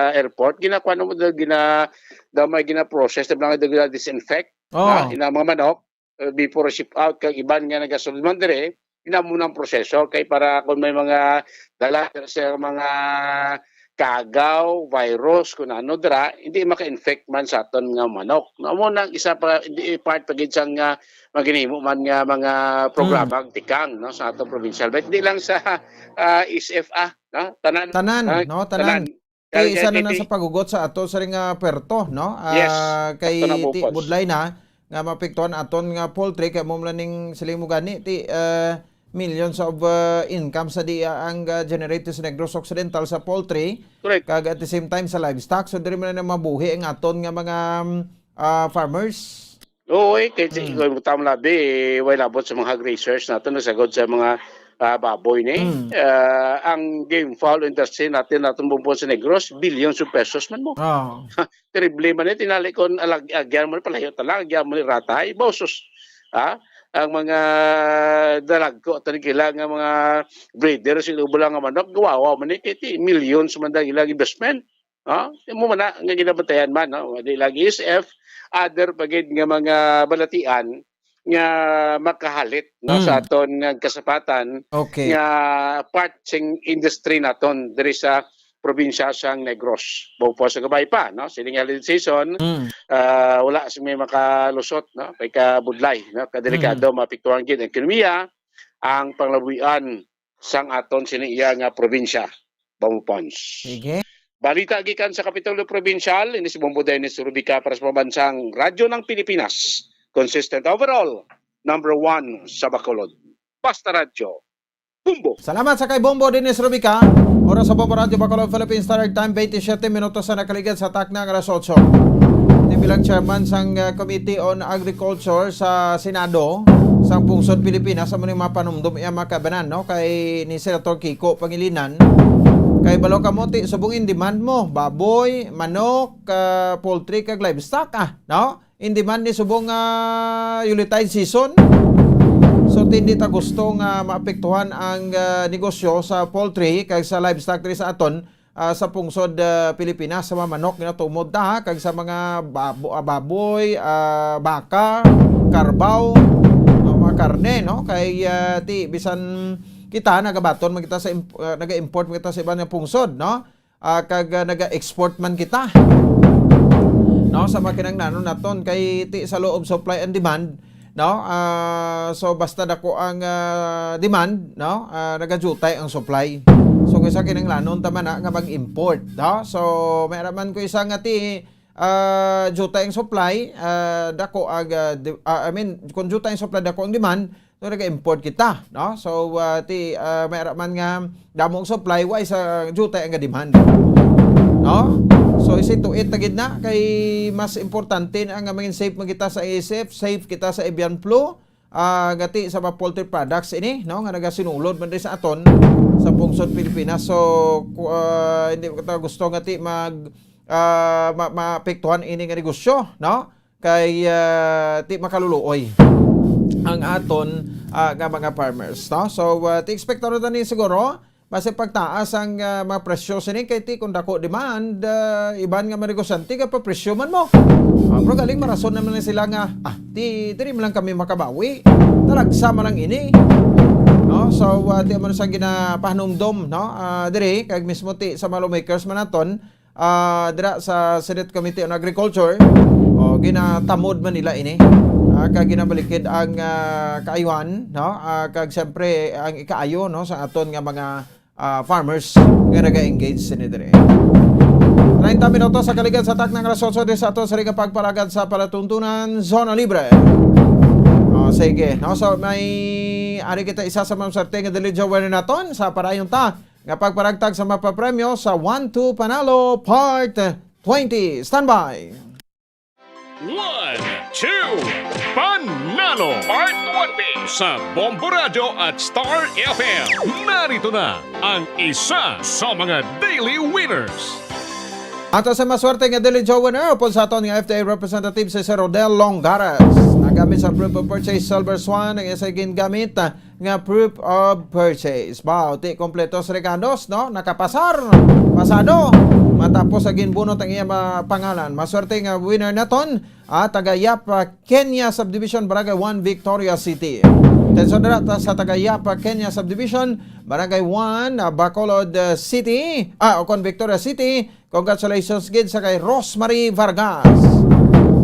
airport, ginakuha mo daw, gina-, daw may gina-process, daw may gina-disinfect, Oh. ha, ina mga manok, uh, before ship out, kag iban nga nagasulod man dire, ina mo nang proseso kay para kung may mga dala sa mga kagaw, virus, kung ano dira, hindi maka-infect man sa aton nga manok. No, amo nang isa pa, hindi part pa gid sang, ah, maginimo man nga mga programa Hmm. tikang, no, sa aton provincial. But hindi lang sa, ah, S F, ah, no? Tanan, Tanan, ah, no? Tanan. tanan. Kay Kay, isa kay, na na kay, sa paghugot sa ato sa ring, ah, puerto, no? Yes, Ah, kay sakto na, Bong ti-, Pons. budlay na nga maapektuhan aton nga poultry, kay mo man ning siling mo gani, ti, ah, millions of, ah, income sa di, ah, ang, ah, generated sa Negros Occidental sa poultry. Correct. Kag at the same time sa livestock. So, diri man na mabuhi ang aton nga mga, mm, ah, farmers. Oo, eh, kay si, Mm. kung tama labi, eh, way labot sa mga hog raisers naton, nasagod sa mga, ah, baboy ni. Mm. Ah, ang game fowl industry natin, naton, Bong Pons, sa Negros, billions of pesos man mo. Oo. Terrible man, eh, tinali kon alag-, agyan mo, palayo ta lang, agyan mo ni ratay, bausos. Ha? Ang mga dalagko, ato ni kila nga mga breeder, sa inubo lang nga manok, gawawa man, eh, kay ti, millions man dahil ilang investment. Ha? Imo man na, nga ginabantayan man, no? Di lang S F, other pa gid nga mga balatian nga makahalit, no, sa Mm. aton nga kasapatan Okay. nga part sing industry naton diri sa probinsya sang Negros. Bong Pons, sa gabay pa, no? Sining holiday season, Mm. ah, wala sa may makalusot, no? Kay kabudlay, no? Kadelikado, Mm. maapektuhan gid ang ekonomiya, ang panglabuyan sang aton sini iya nga probinsya, Bong Pons. Sige. Balita gikan sa Kapitolyo Probinsyal, ini si Bombo Dennis Rubica para sa Pambansang Radyo ng Pilipinas. Consistent overall, number one sa Bacolod. Basta Radyo, Bombo! Salamat sa kay Bombo Dennis Rubica. Oras sa Bombo Radyo Bacolod, Philippine Standard Time, twenty-seven minutos sa nakaligad sa takna nga alas otso. Ti bilang chairman sang, uh, Committee on Agriculture sa Senado sang pungsod Pilipinas, amo ni mapanumdom iya mga kabanan, no? Kay ni Senator Kiko Pangilinan, kay balo ka mo, ti, subong in demand mo, baboy, manok, uh, poultry, kag livestock, ah, no? In demand ni subong, ah, Yuletide season. So, ti, hindi ta gusto nga maapektuhan ang, ah, negosyo sa poultry kag sa livestock diri sa aton, ah, sa pungsod, ah, Pilipinas, sa mga manok, ginatumod ta, ha, kag sa mga babo-, ah, baboy, ah, baka, karbaw, ah, mga karne, no? Kay, ah, ti, bisan kita, nagabaton man kita sa imp-, ah, naga-import man kita sa iban nga pungsod, no? Ah, kag, ah, naga-export man kita, no, sa mga kinahanglanon naton, kay ti sa law of supply and demand, no? Ah, so, basta dako ang, ah, demand, no, ah, nagadutay ang supply. So, kung isa kinahanglanon ta man na nga mag-import, no? So, may ara man ko isa nga ti, ah, dutay ang supply, ah, dako ang, ah, di-, ah, I mean, kung dutay ang supply, dako ang demand, so, naga-import kita, no? So, ah, ti, ah, may ara man nga damo ang supply, wa isa dutay ang demand. No? So, isi tuit na gid na, kay mas importante na nga mangin safe man kita sa A S F, safe kita sa avian flu, ah, gati sa mga poultry products ini, no, nga nagasinulod man diri sa aton, sa pungsod Pilipinas. So, ku-, ah, hindi ko ta gusto nga ti mag, ah, ma-, maapektuhan ini nga negosyo, no? Kay, ah, ti makaluluoy ang aton, ah, nga mga farmers, no? So, ah, ti ekspektado ta ni siguro, basi pagtaas ang, ah, mga presyo sini kay ti kung dako demand, ah, iban nga mga negosyante ka papresyo man mo. Ah, pero galing marason naman na sila nga, "Ah, ti diri man lang kami makabawi. Talagsa man lang ini." No? So, ah, ti man sang ginapahanumdom, no? Ah, diri kag mismo ti sa mga lawmakers man naton, ah, dira sa Senate Committee on Agriculture, o ginatamod man nila ini. Ah, kag ginabalikid ang, ah, kaayuhan, no? Ah, kag siyempre ang ikaayo, no, sa aton nga mga, ah, farmers nga naga-engage sini diri. Treinta minutos sa kaligad sa taknang alas otso diri sa aton sa ring pagpalagad sa palatuntunan, Zona Libre. Oh, sige, no? So, may ari kita isa sa mga swerte nga diligent winner naton sa parayon ta nga pagparagtag sa mapapremyo sa One Two Panalo Part twenty. Standby! One, two, Panalo Part twenty sa Bombo Radyo at Star F M. Narito na ang isa sa mga daily winners. Ato sa maswerte nga daily draw winner, upod sa aton nga F T A representative si Sir Rodel Longares. Nagamit sa proof of purchase Silver Swan ang isa gingamit, ah, nga proof of purchase. Wow, ti kompleto sa regalos, no? Nakapasar, pasado, matapos sa ginbunot ang iya ma-, pangalan. Maswerte nga winner naton, ah, taga Yap, ah, Kenya Subdivision, Barangay one, Victoria City. Atensyon dira ta sa taga Yap, ah, Kenya Subdivision, Barangay one, ah, Bacolod, ah, City, ah, o kon Victoria City. Congratulations gid sa kay Rosemary Vargas.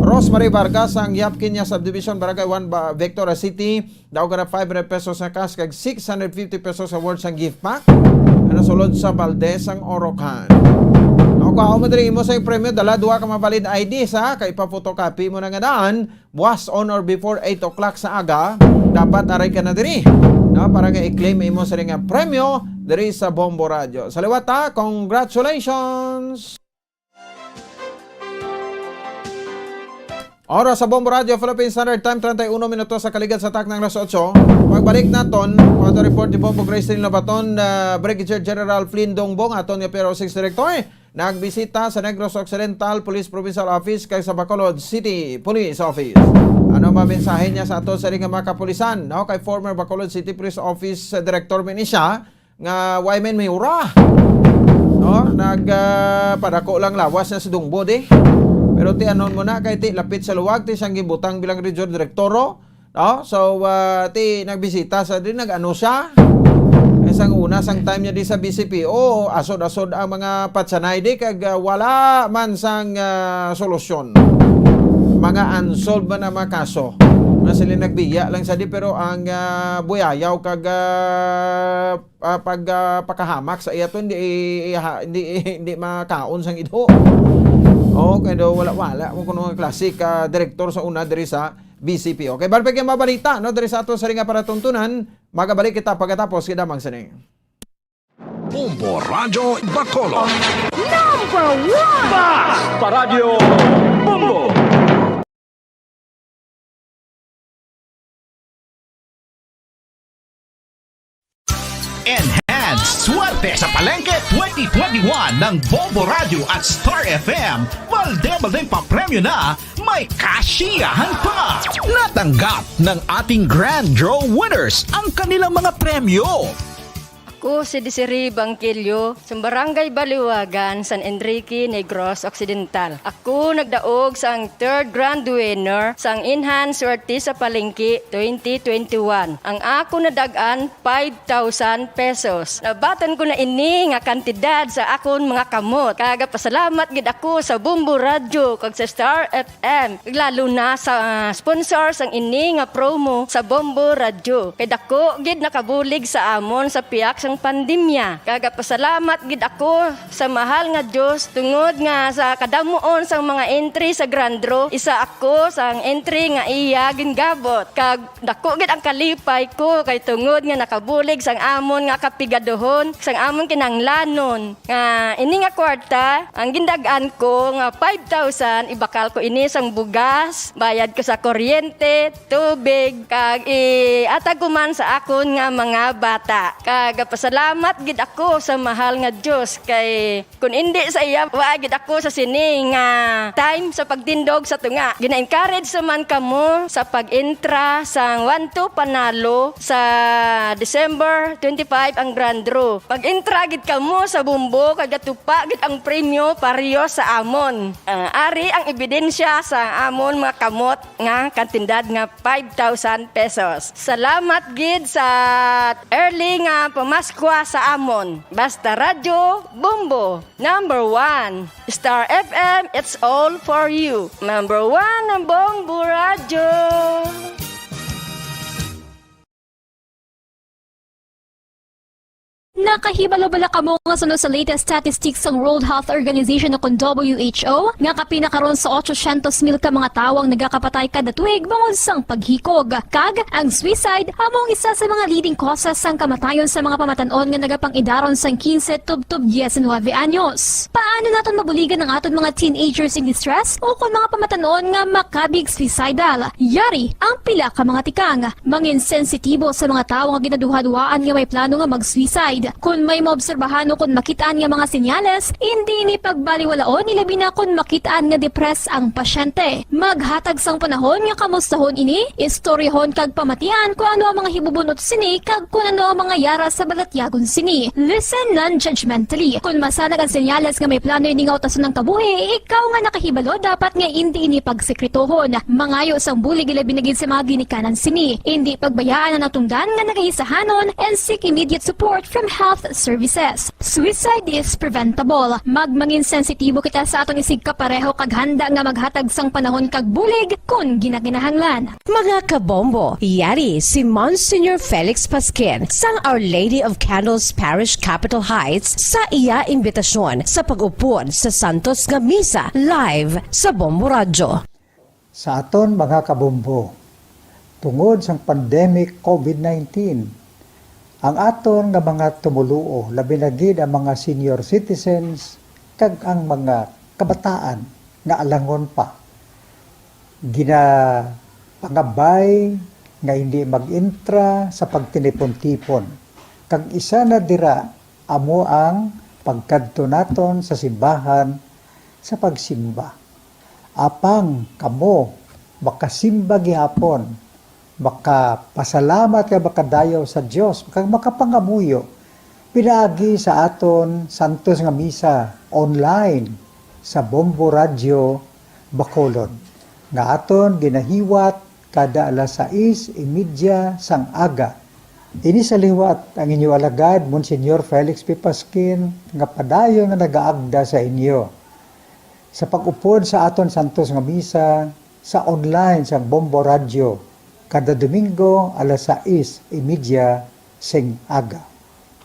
Rosemary Vargas, ang Yap Kenya Subdivision, Barangay one, Ba-, Victoria City. Daog ka na five hundred pesos na cash kag six hundred fifty pesos sa worth sang gift pack. Ano sulod sa Valdez ang Orocan. Ako, ako mo diri imo sa premyo, dala duha ka mabalid I D sa kay pa-photocopy mo na nga daan, buwas on or before eight o'clock sa aga, dapat aray ka na diri, no, para nga i-claim imo sa nga premyo diri sa Bombo Radyo. Sa liwat, ha, congratulations! Oras sa Bombo Radio Philippine Standard Time, treinta y uno minutos sa kaligad sa taknang alas otso. Pagbalik naton, mga report ni Bombo Grace Lobaton, uh, Brigadier General Flynn Dongbong, aton nga P R O six Director, nagbisita sa Negros Occidental Police Provincial Office kag sa Bacolod City Police Office. Ano ba mensahe niya sa aton sa mga kapulisan, no? Kay former Bacolod City Police Office, uh, Director man ni siya, nga why men may ura. No? Nag, ah, padako lang lawas na si Dungbo, di. Pero ti anon mo na, kay ti lapit sa luwag, ti siyang gibutang bilang region director, oh. No? So, ah, ti nagbisita sa din, nag-ano siya. Kay sang una, sang time niya di sa B C P O, asod-asod ang mga patsanay di, kag, ah, wala man sang, ah, solusyon. Mga unsolved man ang mga kaso. Nga sila nagbiya lang sa di, pero ang, ah, buyayaw kag, ah, ah, pag, ah, pakahamak sa iya to, hindi, iha-, hindi, hindi makaon sang ido. Oh, kaya daw wala, wala mo kuno nga klase ka direktor sa una diri sa B C P. Okay, balik pa mabalita, no, diri sa ato sa ringa para tuntunan, magabalik kita pagkatapos kay damang sini. Bombo Radyo Bacolod. Number one! Bas! Paradyo Bombo! Enhanced Swerte sa Palengke twenty twenty-one ng Bombo Radio at Star F M. Balde-baldeng papremyo na, may kasiyahan pa! Natanggap ng ating Grand Draw winners ang kanilang mga premyo. Ako si Desiree Bangkilio, sa Barangay Baliwagan, San Enrique, Negros Occidental. Ako nagdaog sang third grand winner sang Enhanced Swerte sa Palengke twenty twenty-one. Ang ako nadag-an, five thousand pesos. Nabatan ko na ini nga kantidad sa akon mga kamot. Kagapasalamat gid ako sa Bombo Radyo kag sa Star F M, lalo na sa, ah, sponsor sang ini nga promo sa Bombo Radyo. Kay dako gid nakabulig sa amon sa pihak sa pandemya. Kag gapasalamat gid ako sa mahal nga Dios tungod nga sa kadamuon sang mga entry sa Grand Draw, isa ako sang entry nga iya gingabot. Kag dako gid ang kalipay ko kay tungod nga nakabulig sang amon nga kapigaduhon, sang amon kinahanglanon. Nga ini nga kwarta, ang gindag-an ko nga five thousand, ibakal ko ini sang bugas, bayad ko sa kuryente, tubig, kag ihatag ko man sa akon nga mga bata. Kag gapasalamat gid ako sa mahal nga Dios, kay kun indi sa iya, wa gid ako sa sini nga time sa pagtindog sa tunga. Gina-encourage naman kamo sa pag-entra sa One to Panalo sa December twenty-five ang grand draw. Mag-entra gid kamo sa Bombo, kag gatupa gid ang premyo pareho sa amon. Ah, ari ang ebidensya sa amon mga kamot nga kantidad nga five thousand pesos. Salamat gid sa early nga pamaskwa sa amon. Basta Radyo Bombo, number one. Star F M, it's all for you. Number one ang Bombo Radyo. Nakahibalo bala kamo nga suno sa latest statistics sang World Health Organization o kon W H O nga kapin na karon sa otso syentos mil ka mga tawo ang nagakapatay kada tuig bangod sang paghikog? Kag ang suicide amo ang isa sa mga leading causes sang kamatayon sa mga pamatan-on nga nagapang-idaron sang quince tubtob diecinuebe anyos. Paano naton mabuligan ang aton mga teenagers in distress o kon mga pamatan-on nga makabig suicidal? Yari ang pila ka mga tikang. Mangin sensitibo sa mga tawo nga ginaduhaduhaan nga may plano nga mag-suicide. Kon may maobserbahan o kon makit-an nga mga senyales, indi ini pagbaliwalaon, ilabi na kon makit-an nga depressed ang pasyente. Maghatag sang panahon nga kamustahon ini, istoryahon kag pamatian kon ano ang mga hibubun-ot sini kag kon ano ang mga yara sa balatyagon sini. Listen non-judgmentally. Kon masanag ang senyales nga may plano ini nga utason ang kabuhi, ikaw nga nakahibalo dapat nga indi ini pagsekretohon. Mangayo sang bulig, ilabi na gid sa mga ginikanan sini. Indi pagbayaan ang natungdan nga nagahisahanon and seek immediate support from health services. Suicide is preventable. Magmangin sensitibo kita sa aton isigkapareho kag handa nga maghatag sang panahon kag bulig kon ginakinahanglan. Mga kabombo, yari si Monsignor Felix Pasquin sang Our Lady of Candles Parish, Capitol Heights, sa iya imbitasyon sa pag-upod sa Santos nga Misa live sa Bombo Radyo. Sa aton mga kabombo, tungod sang pandemic covid nineteen, ang aton nga mga tumoluo, labi na gid ang mga senior citizens kag ang mga kabataan nga alangon pa, ginapangabay nga hindi mag-entra sa pagtinipon-tipon, kag isa na dira amo ang pagkadto naton sa simbahan sa pagsimba. Apang kamo makasimba gihapon, makapasalamat kag makadayaw sa Dios, kag makapangamuyo pinaagi sa aton santos nga misa online sa Bombo Radyo Bacolod, nga aton ginahiwat kada alas sais y media sang aga. Ini sa liwat ang inyo alagad, Monsignor Felix P. Pasquin, nga padayon nga nagaagda sa inyo sa pag-upod sa aton santos nga misa sa online sang Bombo Radyo kada Domingo alas sais y media sing aga.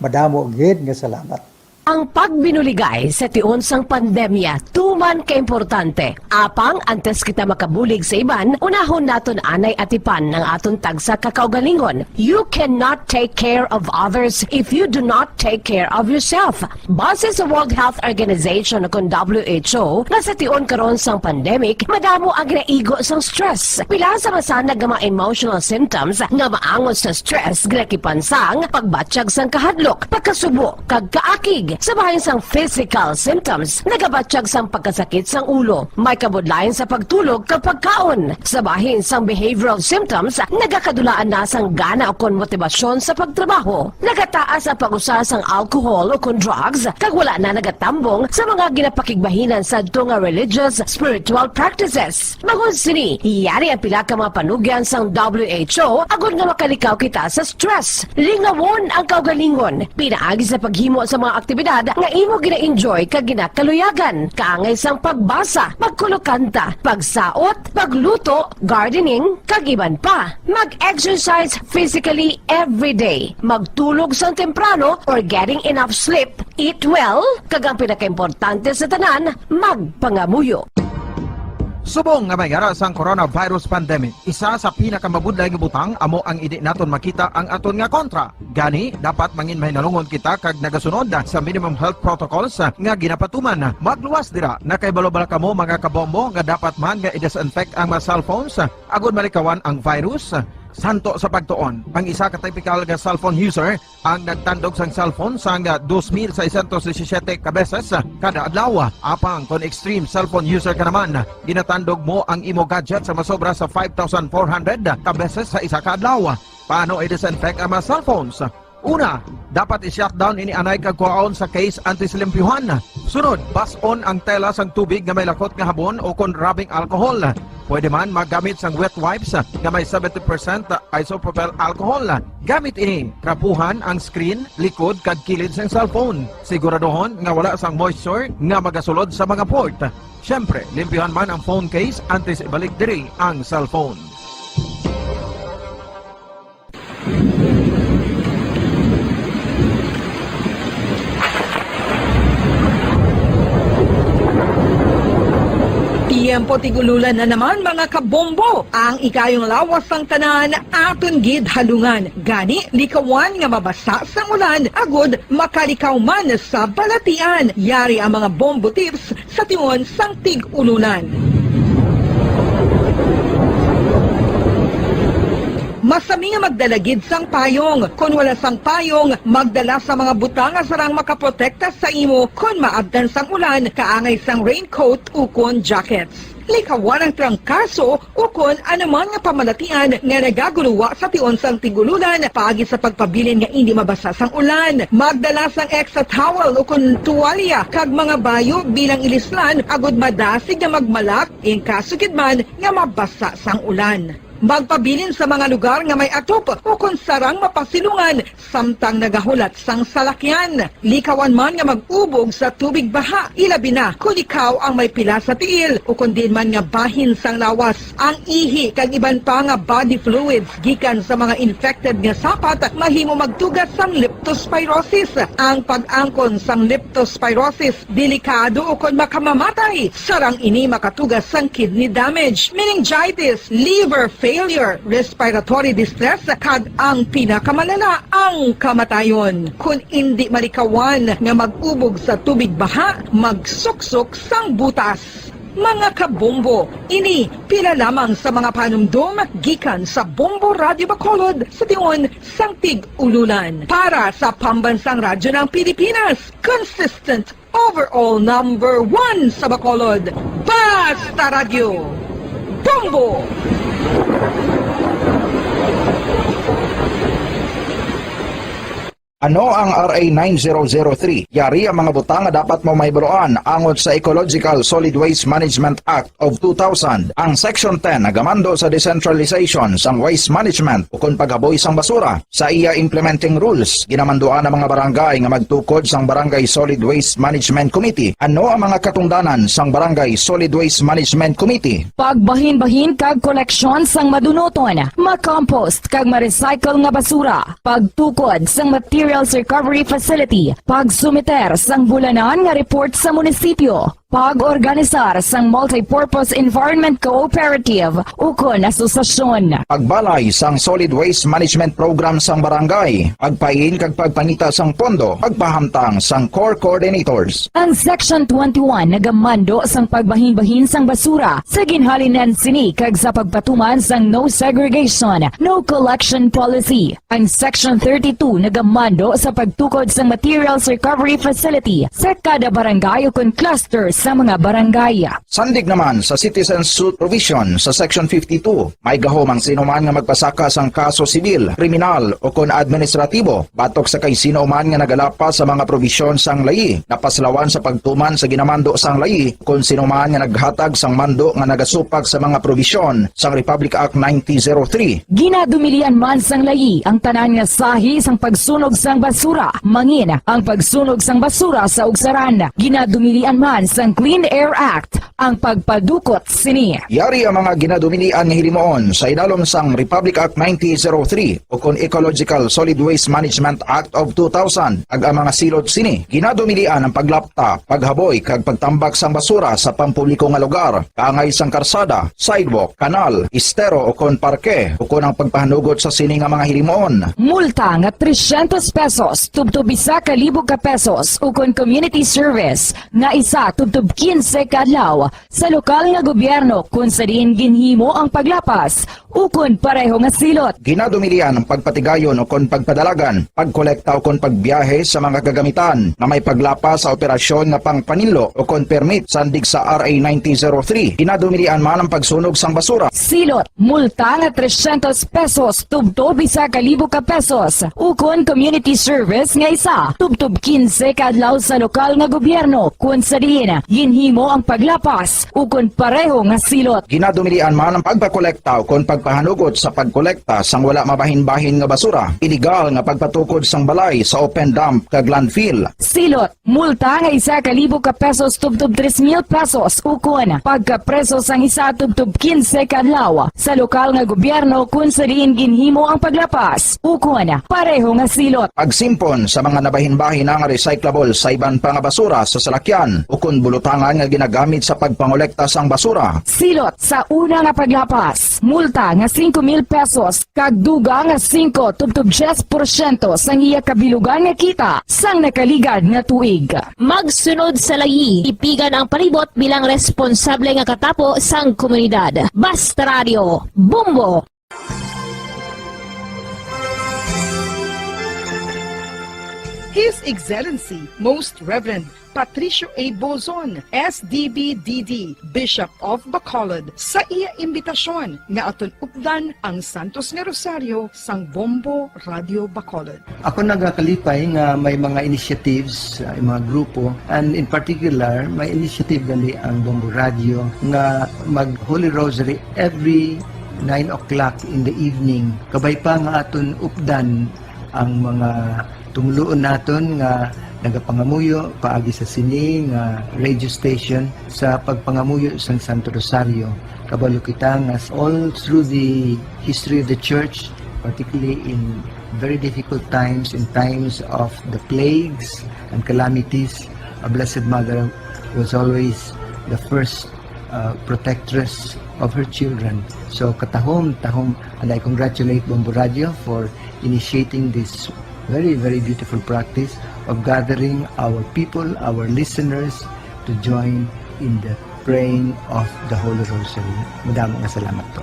Madamo gid nga salamat. Ang pagbinuligay sa tion sang pandemya tuman ka importante. Apang antes kita makabulig sa iban, unahon naton anay atipan ang aton tagsa ka kaugalingon. You cannot take care of others if you do not take care of yourself. Base sa World Health Organization o kon W H O, nga sa tion karon sang pandemic, madamo ang ginaigo sang stress. Pila sa masanag nga mga emotional symptoms nga maangot sa stress ginakipan sang pagbatyag sang kahadlok, pagkasubo, kag kaakig. Sa bahin sang physical symptoms, nagabatyag sang pagkasakit sang ulo, may kabudlayan sa pagtulog kag pagkaon. Sa bahin sang behavioral symptoms, nagakadulaan na sang gana ukon motibasyon sa pagtrabaho. Nagataas ang pag-usa sang alcohol ukon drugs, kag wala na nagatambong sa mga ginapakigbahinan sadto nga religious, spiritual practices. Bangod sini, yari ang pila ka mga panugyan sang W H O agod nga makalikaw kita sa stress. Lingawon ang kaugalingon pinaagi sa paghimo sa mga aktibidad aktibidad nga imo gina-enjoy kag ginakaluyagan, kaangay sang pagbasa, pagkulokanta, pagsaot, pagluto, gardening, kag iban pa. Mag-exercise physically every day. Magtulog sang temprano or getting enough sleep. Eat well, kag ang pinakaimportante sa tanan, magpangamuyo. Subong nga may ara sang coronavirus pandemic, isa sa pinakamabudlay nga butang amo ang hindi naton makita ang aton nga kontra. Gani, dapat mangin mahinalungon kita kag nagasunod sa minimum health protocols nga ginapatuman. Magluwas dira, nakahibalo bala kamo, mga kabombo, nga dapat man nga i-disinfect ang mga cellphones agod malikawan ang virus? Santo sa pagtuon, ang isa ka typical nga cellphone user ang nagtandog sang cellphone sang dos mil seiscientos disisiete ka beses kada adlaw. Apang kon extreme cellphone user ka naman, ginatandog mo ang imo gadget sa masobra sa five thousand four hundred ka beses sa isa ka adlaw. Paano i-disinfect ang mga cellphones? Una, dapat i-shutdown ini anay kag kuhaon sa case antes limpyuhan. Sunod, bas-on ang tela sang tubig nga may lakot nga habon o kon rubbing alcohol. Pwede man maggamit sang wet wipes nga may seventy percent isopropyl alcohol. Gamit ini, trapuhan ang screen, likod, kag kilid sang cellphone. Siguraduhon nga wala sang moisture nga magasulod sa mga port. Siyempre, limpyuhan man ang phone case antes ibalik diri ang cellphone. Tiyempo tig-ululan na naman, mga kabombo. Ang ikayong lawas sang tanan aton gid halungan. Gani, likawan nga mabasa sang ulan agud makalikaw man sa balatian. Yari ang mga bombo tips sa tion sang tig-ululan. Masami nga magdala gid sang payong. Kon wala sang payong, magdala sa mga butang nga sarang makaprotekta sa imo kon maabtan sang ulan, kaangay sang raincoat ukon jackets. Likawan ang trangkaso ukon anuman nga pamalatian nga nagaguluwa sa tion sang tig-ululan paagi sa pagpabilin nga indi mabasa sang ulan. Magdala sang extra towel ukon tuwalya kag mga bayo bilang ilislan agud madasig nga magmalak in kaso gid man nga mabasa sang ulan. Magpabilin sa mga lugar nga may atop ukon sarang mapasilungan samtang nagahulat sang salakyan. Likawan man nga mag-ubog sa tubig baha, ilabi na kon ikaw ang may pila sa tiil ukon diin man nga bahin sang lawas. Ang ihi kag iban pa nga body fluids gikan sa mga infected nga sapat mahimo magtuga sang leptospirosis. Ang pag-angkon sang leptospirosis delikado ukon makamamatay. Sarang ini makatuga sang kidney damage, meningitis, liver failure, respiratory distress, kag ang pinakamalala, ang kamatayon. Kon indi malikawan nga mag-ubog sa tubig baha, magsuksok sang butas. Mga kabombo, ini pila lamang sa mga panumdom gikan sa Bombo Radyo Bacolod sa tion sang tig-ululan. Para sa Pambansang Radyo ng Pilipinas, consistent overall number one sa Bacolod, Basta Radyo, Bombo! Ano ang R A nine zero zero three? Yari ang mga butang nga dapat mo mahibaluan angot sa Ecological Solid Waste Management Act of two thousand. Ang Section ten nagamando sa decentralization sang waste management ukon paghaboy sang basura. Sa iya implementing rules, ginamanduan ang mga barangay nga magtukod sang Barangay Solid Waste Management Committee. Ano ang mga katungdanan sang Barangay Solid Waste Management Committee? Pagbahinbahin kag koleksyon sang madunuton, makompost kag ma-recycle nga basura, pagtukod sang materials recovery facility, pagsumiter sang bulanan nga report sa munisipyo, pag-organisar sang multipurpose environment cooperative ukon asosasyon. Pagbalay sang Solid Waste Management Program sang barangay, pagpain kag pagpangita sang pondo, pagpahamtang sang core coordinators. Ang Section twenty-one nagamando sang pagbahinbahin sang basura sa ginhalinan sini kag sa pagpatuman sang no segregation, no collection policy. Ang Section thirty-two nagamando sa pagtukod sang materials recovery facility sa kada barangay ukon cluster sa mga barangay. Sandig naman sa citizen suit provision sa Section fifty-two, may gahom ang sinuman nga magpasaka sang kaso sibil, kriminal, o kon administratibo batok sa kay sino man nga nagalapas sa mga probisyon sang layi, napaslawan sa pagtuman sa ginamando sang layi, kon sino man nga naghatag sang mando nga nagasupak sa mga probisyon sang Republic Act nineteen zero three. Ginadumilian man sang layi ang tanan nga sahi sang pagsunog sang basura, mangin ang pagsunog sang basura sa ugsaran. Ginadumilian man sang Clean Air Act ang pagpadukot sini. Yari ang mga ginadumilian nga hilimuon sa idalom sang Republic Act nineteen zero three o kon Ecological Solid Waste Management Act of two thousand, kag ang mga silot sini. Ginadumilian ang paglapta, paghaboy, kag pagtambak sang basura sa pampubliko nga lugar, kaangay sang karsada, sidewalk, kanal, estero, o kon parke, o kon ang pagpahanugot sa sini nga mga hilimuon. Multa nga trescientos pesos tubtob isa ka libo ka pesos, o kon community service nga isa tubtob quince ka adlaw sa lokal nga gobyerno kon sa diin ginhimo ang paglapas, ukon pareho nga silot. Ginadumilian ang pagpatigayon ukon pagpadalagan, pagkolekta ukon pagbiyahe sa mga kagamitan nga may paglapas sa operasyon nga pangpaninlo ukon permit sandig sa R A nineteen zero three. Ginadumilian man ang pagsunog sang basura. Silot, multa nga trescientos pesos tubtob isa ka libo ka pesos, ukon community service nga isa tubtob quince ka adlaw sa lokal nga gobyerno, kun sa diin ginhimo ang paglapas ukon pareho nga silot. Ginadumilian man ang pagpakolekta ukon pagpahanugot sa pagkolekta sang wala mabahin-bahin nga basura, iligal nga pagpatukod sang balay sa open dump kag landfill. Silot, multa nga isa ka libo ka pesos tubtob tres mil pesos ukon pagkapreso sang isa tubtob quince ka adlaw sa lokal nga gobyerno kun sa diin ginhimo ang paglapas ukon pareho nga silot. Pagsimpon sa mga nabahin-bahin nga recyclable sa iban pa nga basura sa salakyan ukon bulutangan nga ginagamit sa pagpangolekta sang basura. Silot sa una nga paglapas, multa nga singko mil pesos kag dugang nga singko tubtob diyes porsyento sang iya kabilugan nga kita sang nakaligad nga tuig. Magsunod sa layi, tipigan ang palibot bilang responsable nga katapo sang komunidad. Basta Radio, Bombo! His Excellency, Most Reverend Patricio A. Bozon, S D B D D, Bishop of Bacolod, sa iya imbitasyon nga aton updan ang Santos nga Rosario sang Bombo Radio Bacolod. Ako nagakalipay nga may mga initiatives, uh, mga grupo, and in particular, may initiative gali ang Bombo Radio nga mag Holy Rosary every nine o'clock in the evening. Kabay pa nga aton updan ang mga tumuluon naton nga nagapangamuyo paagi sa sini nga radio station sa pagpangamuyo sang Santo Rosario. Kabalo kita nga all through the history of the church, particularly in very difficult times, in times of the plagues and calamities, a Blessed Mother was always the first uh, protectress of her children. So katahom, tahom, and I congratulate Bombo Radio for initiating this very, very beautiful practice of gathering our people, our listeners, to join in the praying of the Holy Rosary. Madamo nga salamat po.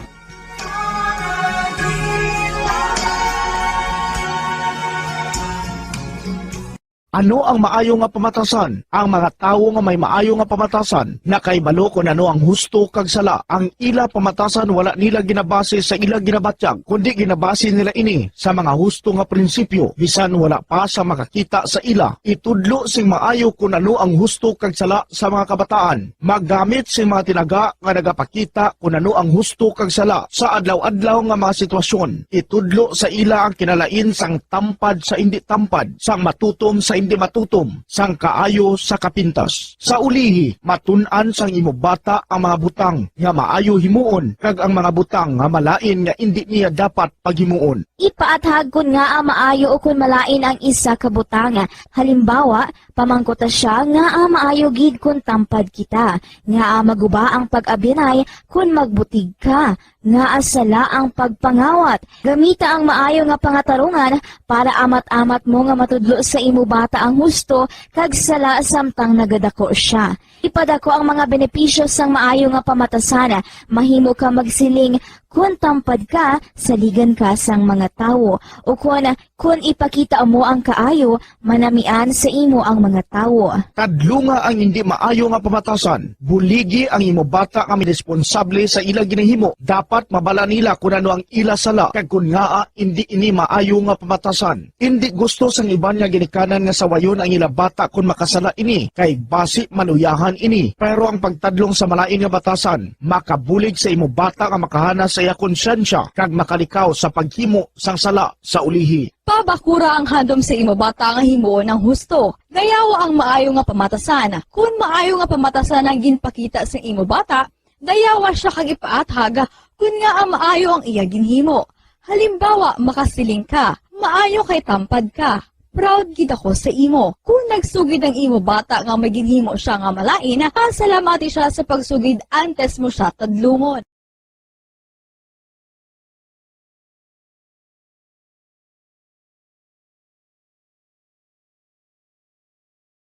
Ano ang maayo nga pamatasan? Ang mga tawo nga may maayo nga pamatasan nakahibalo kon ano ang husto kag sala. Ang ila pamatasan wala nila ginabase sa ila ginabatyag, kundi ginabase nila ini sa mga husto nga prinsipyo, bisan wala pa sa makakita sa ila. Itudlo sing maayo kon ano ang husto kag sala sa mga kabataan. Maggamit sing mga tinaga nga nagapakita kon ano ang husto kag sala sa adlaw-adlaw nga mga sitwasyon. Itudlo sa ila ang kinalain sang tampad sa indi tampad, sang matutom sa indi matutom, sang kaayo sa kapintas. Sa ulihi, matun-an sang imo bata ang mga butang nga maayo himuon kag ang mga butang nga malain nga indi niya dapat paghimuon. Ipaathag kon ngaa maayo ukon malain ang isa ka butang. Halimbawa, pamangkuta sia, ngaa maayo gid kon tampad kita? Ngaa maguba ang pag-abyanay kon magbutig ka? Ngaa sala ang pagpangawat? Gamita ang maayo nga pangatarungan para amat-amat mo nga matudlo sa imo bata ang husto kag sala samtang nagadako sia. Ipadako ang mga benepisyo sang maayo nga pamatasan. Mahimo ka magsiling, Kon tampad ka, saligan ka sang mga tawo, ukon kon ipakita mo ang kaayo, manamian sa imo ang mga tawo. Tadlunga ang indi maayo nga pamatasan. Buligi ang imo bata nga responsable sa ila ginahimo. Dapat mabala nila kon ano ang ila sala, kag kon ngaa indi ini maayo nga pamatasan. Indi gusto sang iban nga ginikanan nga sawayon ang ila bata kon makasala ini, kay basi maluyahan ini. Pero ang pagtadlong sa malain nga batasan makabulig sa imo bata nga makahana sa iya konsyensya kag makalikaw sa paghimo sang sala sa ulihi. Pabakura ang handom sa imo bata nga himuon ang husto. Dayawa ang maayo nga pamatasan. Kon maayo nga pamatasan ang ginpakita sa imo bata, dayawa sia kag ipaathag kon ngaa maayo ang iya ginhimo. Halimbawa, makasiling ka, "Maayo kay tampad ka. Proud gid ako sa imo." Kon nagsugid ang imo bata nga may ginhimo sia nga malain, pasalamati sia sa pagsugid antes mo sia tadlungon.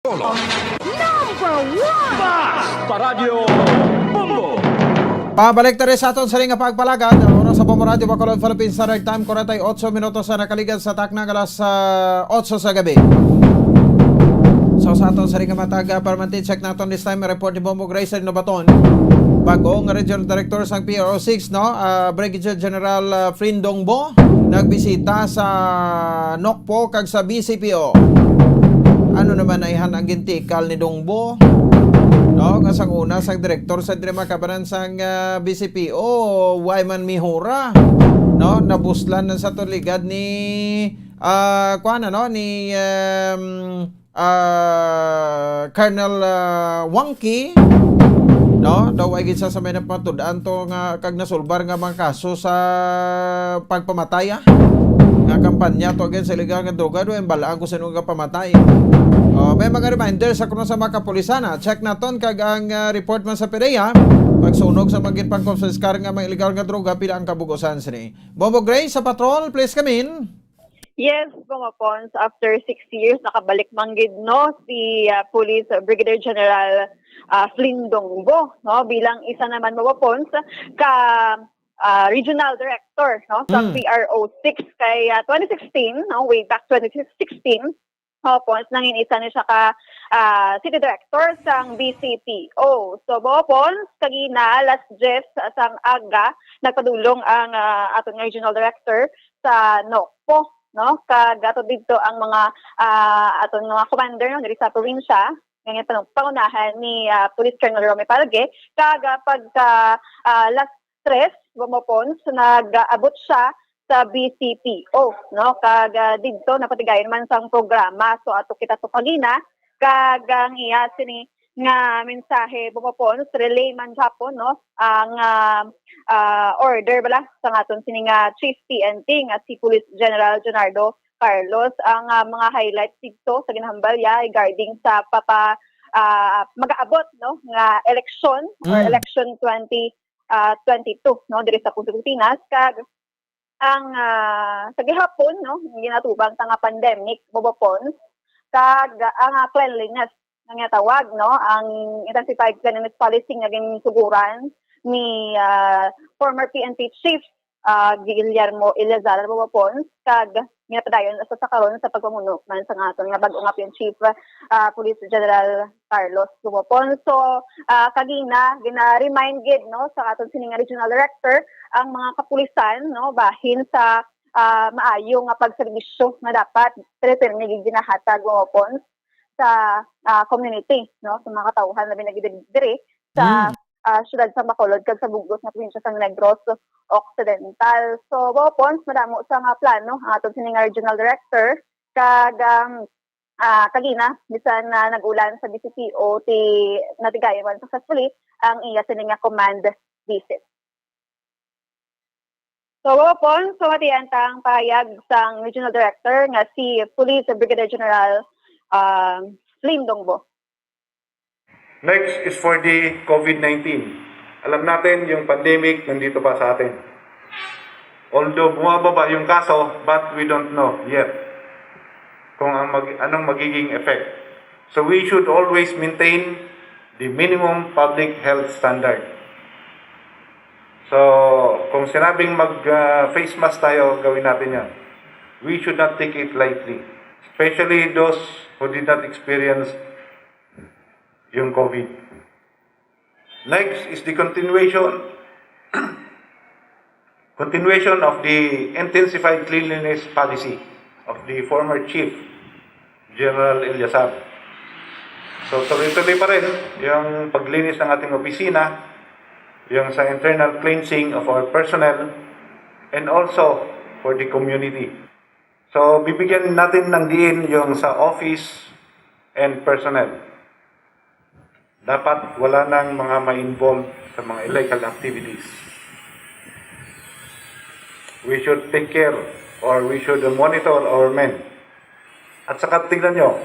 Number one! Basta Radyo Bombo! Pabalik tayo sa aton sining nga pagpalagad. Ang oras sa Bombo Radyo Bacolod, Philippines Standard Time, forty-eight minutos na nakaligas sa takna nga alas, ah, otso sa gabi. So, sa aton sining nga matag, ah, permanente, check naton this time report ni Bombo Grace Nobaton. Bago nga Regional Director sang P R O six, no? Ah, Brigadier General, ah, Flynn Dongbo nagbisita sa Nokpo kag sa B C P O. Ano naman ay han ang gintikal ni Dongbo? No, nga sang una sang direktor sa diri makabanan sang, ah, B C P O, Wyman Mihura, no, nabuslan na sa tuligad ni, ah, kuan, ano, ni, um, ah, Colonel, ah, Wangki, no? Daw ay gid sa, sa may napatud-an to nga kag nasulbar nga mga kaso sa pagpamatay, ah, nga kampanya to against sa illegal nga droga, do ang balaan ko sa inyo nga pamatay. Oh, may mga reminder sa kuno sa mga kapulisan, ah. Check naton kag ang, ah, report man sa P D E A, pagsunog sa mga ginpangkonfiskar nga mga illegal nga droga, pila ang kabugosan sini. Bobo Gray sa patrol, please come in. Yes, Bobo Pons, after six years, nakabalik man gid, no, si, ah, Police Brigadier General, ah, Flynn Dongbo, no, bilang isa naman, Bobo Pons, ka, ah, regional director, no, sa Mm. P R O six kay, ah, twenty sixteen, no, way back twenty sixteen, Bobo Pons, nangin isa ni siya ka, ah, city director sang B C P O. So, Bobo Pons, kagina, alas diyes sang aga, nagpadulong ang, ah, aton nga regional director sa Nokpo, no? Kag ato didto ang mga, ah, aton mga commander, no, diri sa probinsya, nga ginpangunahan ni, ah, Police Colonel Romy Palge, kag, ah, pagka, ah, alas tres, Bobo Pons, nag-abot siya sa B C P O, no? Kag, ah, didto napatigayon man sang programa. So, ato kita to kagina, kag ang iya sini nga mensahe, Bobo Pons, relay man gihapon, no, ang, ah, ah, order bala sa aton sini nga Chief P N P nga si Police General Leonardo Carlos. Ang, ah, mga highlights didto sa ginahambal niya regarding sa papa, ah, mag-aabot, no, nga eleksyon or Mm. election twenty, ah, twenty-two, no, diri sa Pilipinas, kag ang, ah, sa gihapon, no, ginatubang ta nga pandemic, Bobo Pons, kag ang, ah, cleanliness nga ginatawag, no, ang intensified cleanliness policy nga ginsuguran ni, ah, former P N P chief, ah, Guillermo Eleazar, Bobo Pons, kag ginapadayon sa, sa karon sa pagpamuno man sa aton nga bag-o nga P N chief, ah, Police General Carlos Bobo Pons. So, ah, kagina, gina-remind gid, no, sa aton sini nga regional director ang mga kapulisan, no, bahin sa, ah, maayo nga pagserbisyo nga dapat pirmi-pirmi gid ginahatag, Bobo Pons, sa, ah, community, no, sa mga katawhan, labi na gid diri sa, Mm. ah, siyudad sa Bacolod kag sa bug-os nga probinsya sa Negros Occidental. So, Bobo Pons, madamo sa nga plano ang aton sini nga regional director, kag, um, ah, kagina, bisan na nag-ulan sa B C P O, ti-, natigayon man successfully ang iya sini nga command visit. So, Bobo Pons, pamatian ta ang pahayag sang Regional Director nga si Police Brigadier General, ah, Flynn Dongbo. Next is for the COVID nineteen. Alam natin, yung pandemic nandito pa sa atin. Although bumababa yung kaso, but we don't know yet kung ang mag-, anong magiging effect. So we should always maintain the minimum public health standard. So, Kung sinabing mag, ah, face mask tayo, gawin natin yan. We should not take it lightly, especially those who did not experience yung COVID. Next is the continuation, continuation of the intensified cleanliness policy of the former chief, General Eliasar. So, tuloy-tuloy pa rin yung paglinis ng ating opisina, yung sa internal cleansing of our personnel, and also for the community. So, bibigyan natin ng diin yung sa office and personnel. Dapat wala nang mga ma-involve sa mga illegal activities. We should take care or we should monitor our men. At saka tingnan nyo,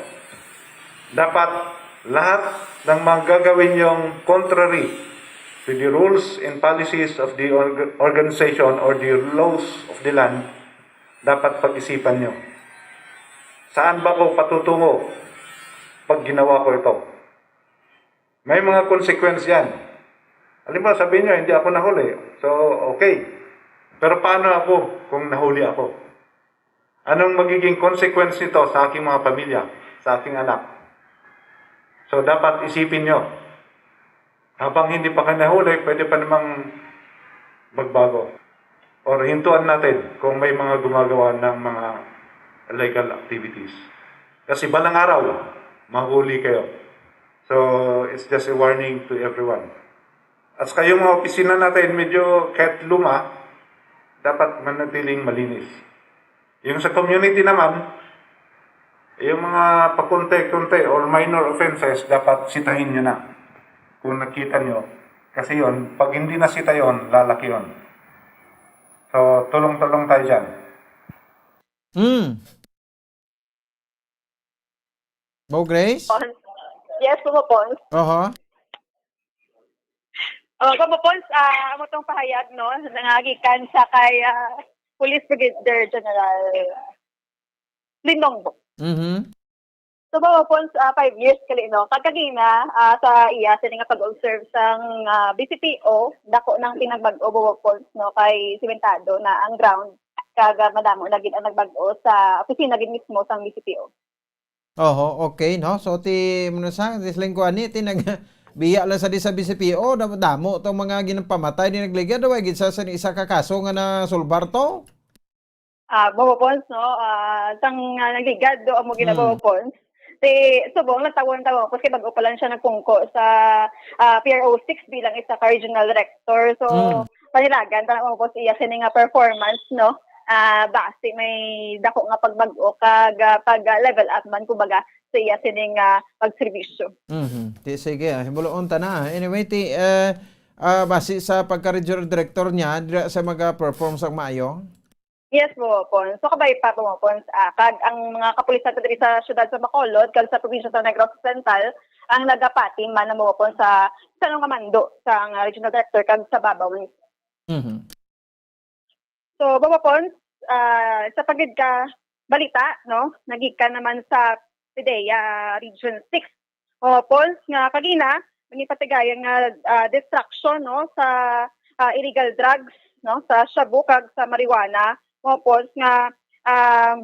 dapat lahat ng mga gagawin yung contrary to the rules and policies of the org- organization or the laws of the land, dapat pag-isipan nyo. Saan ba ako patutungo pag ginawa ko ito? May mga consequence yan. Halimbawa, sabihin nyo, hindi ako nahuli. So, okay. Pero paano ako kung nahuli ako? Anong magiging consequence nito sa aking mga pamilya, sa aking anak? So, dapat isipin nyo. Habang hindi pa ka nahuli, pwede pa namang magbago. Or hintuan natin kung may mga gumagawa ng mga illegal activities. Kasi balang araw, mahuli kayo. So, it's just a warning to everyone. At sa kayong mga opisina natin, medyo kahit luma, dapat manatiling malinis. Yung sa community naman, yung mga pakunti-kunti or minor offenses, dapat sitahin nyo na kung nakita nyo. Kasi yun, pag hindi na sita yun, lalaki yun. So, tulong-tulong tayo dyan. Hmm. Mo, Grace? Yes, Papa Pons. Aha. Oh, Papa Pons, ah, amo tong pahayag, no, nangagikan sa kay ah, Police Brigadier General Lindongbo. Mhm. So, Papa Pons, ah, five years kali, no? Kag kagina, ah, sa iya, sini nga pag-observe sang ah, B C P O, dako nang pinagbag-o, Papa Pons, no? Kay simentado na ang ground, kag ah, madamo na gid ang nagbag-o sa opisina gid mismo sang B C P O. Oho, okay, no? So, ti, ano sa, ti Sling ko ani, ti nag, biya lang sa di sa B C P O, damo, damo tong mga ginapamatay, di nagligad, daw, gid sa, sa isa ka kaso nga nasulbar to? Ah, Bobo Pons, no? Ah, sang ah, nagligad do amo gina Mm. Bobo Pons. Si subong lang tawon tawon ko kay bag-o pa lang siya nagpungko sa ah, P R O six bilang isa ka regional director. So, Mm. panilagan ta na Bobo Pons iya sini nga performance, no? Ah, basi may dako nga pagbag-o kag ah, pag ah, level up man kumbaga sa iya sini nga pagserbisyo. Mhm. Ti, sige, ah, himuloon ta na. Anyway, ti, eh, ah, basi sa pagka-regional director niya, dira sa maga-perform sa maayo? Yes, Bobo Pons. So, kabay pa, Bobo Pons, ah, kag ang mga kapulisan diri sa siyudad sa Bacolod, kag sa probinsya sa Negros Occidental, ang nagapati man ang Bobo Pons sa sa nga mando sa ang regional director kag sa babaw ni Mhm. So, Bobo Pons, ah, sa pagid ka balita, no, nagikan naman sa PDEA Region six. O, Pons, nga kagina, naging patigayan nga ah, destruction, no, sa ah, illegal drugs, no, sa shabu kag sa marijuana. O, Pons, nga ah,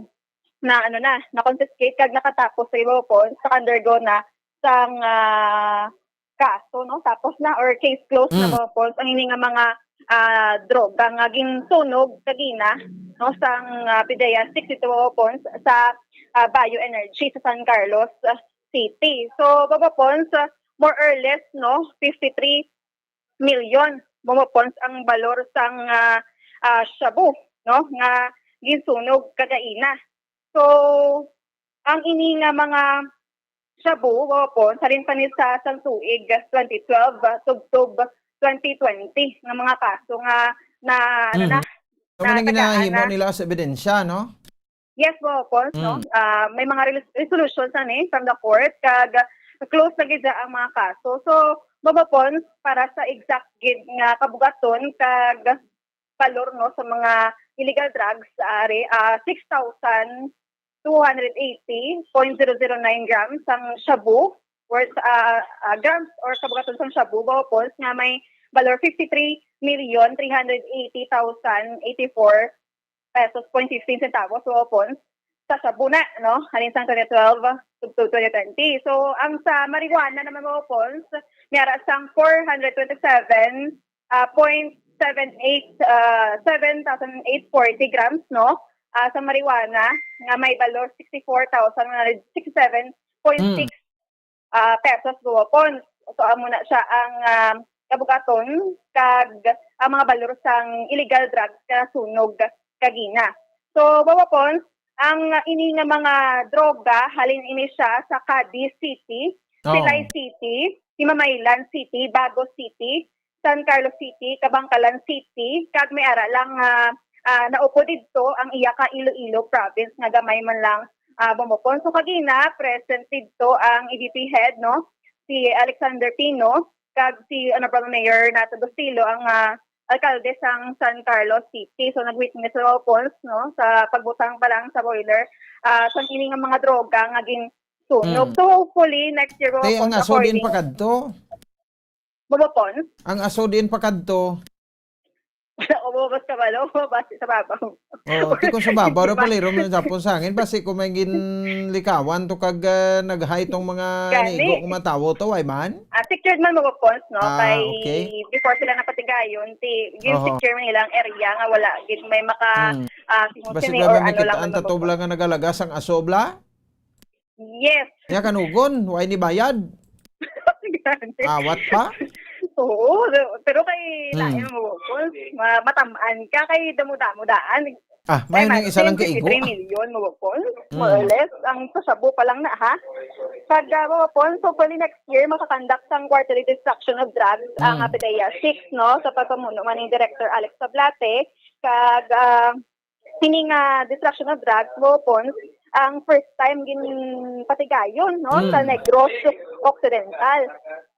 na ano na, na-confiscate kag nakatapos sa iba, Pons, sa undergo na sang ah, kaso, no? Tapos na or case closed na, Mm. Bobo Pons, ang ini nga mga ah, droga nga ginsunog kagina, no, sang ah, PDEA six ito, Bobo Pons, sa ah, Bioenergy sa San Carlos ah, City. So, Bobo Pons, ah, more or less, no, fifty-three million, Bobo Pons, ang balor sang ah, ah, shabu, no, nga ginsunog kagaina. So, ang ini nga mga shabu, Bobo Pons, halin pa ni sa sang tuig twenty twelve, ah, tubtob twenty twenty nga mga kaso nga na, ano na, Mhm. So, man ang natagaan ginahimo na. Nila as ebidensya, no? Yes, Bobo Pons, no? Mm. Ah, may mga res- resolutions na ni from the court kag close na gid ang mga kaso. So, Bobo Pons, para sa exact gid nga kabugaton kag balor, no, sa mga illegal drugs, ari, ah, six thousand two hundred eighty point zero zero nine grams ang shabu, worth ah, ah, grams or kabugaton sang shabu, Bobo Pons, nga may balor fifty-three million three hundred eighty thousand eighty-four pesos point fifteen centavos, weapons, sa shabu na, no? Halin sang twenty twelve to twenty twenty. So, ang sa marijuana naman, weapons, may ara sang four hundred twenty-seven, ah, point seven eight, ah, seven thousand eight forty grams, no? Ah, sa marijuana, nga may balor sixty-four thousand one hundred sixty-seven point six ah, pesos, weapons. So, amo na siya ang, ah, kabugaton kag ang mga balor sang illegal drugs nga nasunog kagina. So, weapons, ang ini nga mga droga, halin ini siya sa Cadiz City, Oh. Silay City, Himamaylan City, Bago City, San Carlos City, Kabankalan City, kag may ara lang nga, ah, naupod didto ang iya ka Iloilo province nga gamay man lang, ah, bumukon. So, kagina, present didto ang E D P head, no? Si Alexander Pino, kag si Honorable Mayor Nato Bustillo, ang, ah, alkalde sang San Carlos City. So, nag-witness sila, weapons, no, sa pagbutang pa lang sa boiler, ah, sang ini nga mga droga nga ginsunog. Mm. So, hopefully, next year, Tay, ang weapons, aso diin according pa kadto? Weapons? Ang aso diin pa kadto? Wala ko mabas ka ba, no? Mabas sa babaw. Oh, ti kung sa babaw ra pala, iro man sa hangin. Basi kung may ginlikawan to kag, ah, nag-high tong mga Gani. Nigo, kung matawo to, ay man? Ah, secured man, mga pons, no? Ah, Kay okay. Before sila napatigayon, ti, yung Oho. Secure man nilang area nga wala gid may maka, Hmm. ah, Basi sini-sini ba or may ano lang makitaan man, tato mga bla nga nagalagas ang aso bla? Yes. Nya kanugon, way ni bayad? Gani. Awat pa? Oo, pero kay Hmm. lain mo, Paul, ma-, matamaan ka kay damo-damo daan. Ah, may Ay, nang man, isa lang kaigo, sixty-three ah. Million mo, Paul. Hmm. More or less, ang sa shabu pa lang na, ha? Pag, ah, mo, Paul, so, pwede next year, makakonduct sang quarterly destruction of drugs ang, Hmm. ah, PDEA six, no? Sa pagpamuno man ni Director Alex Tablate, kag, ah, Sini nga destruction of drugs weapons, ang first time ginpatigayon, no, Mm. sa Negros Occidental.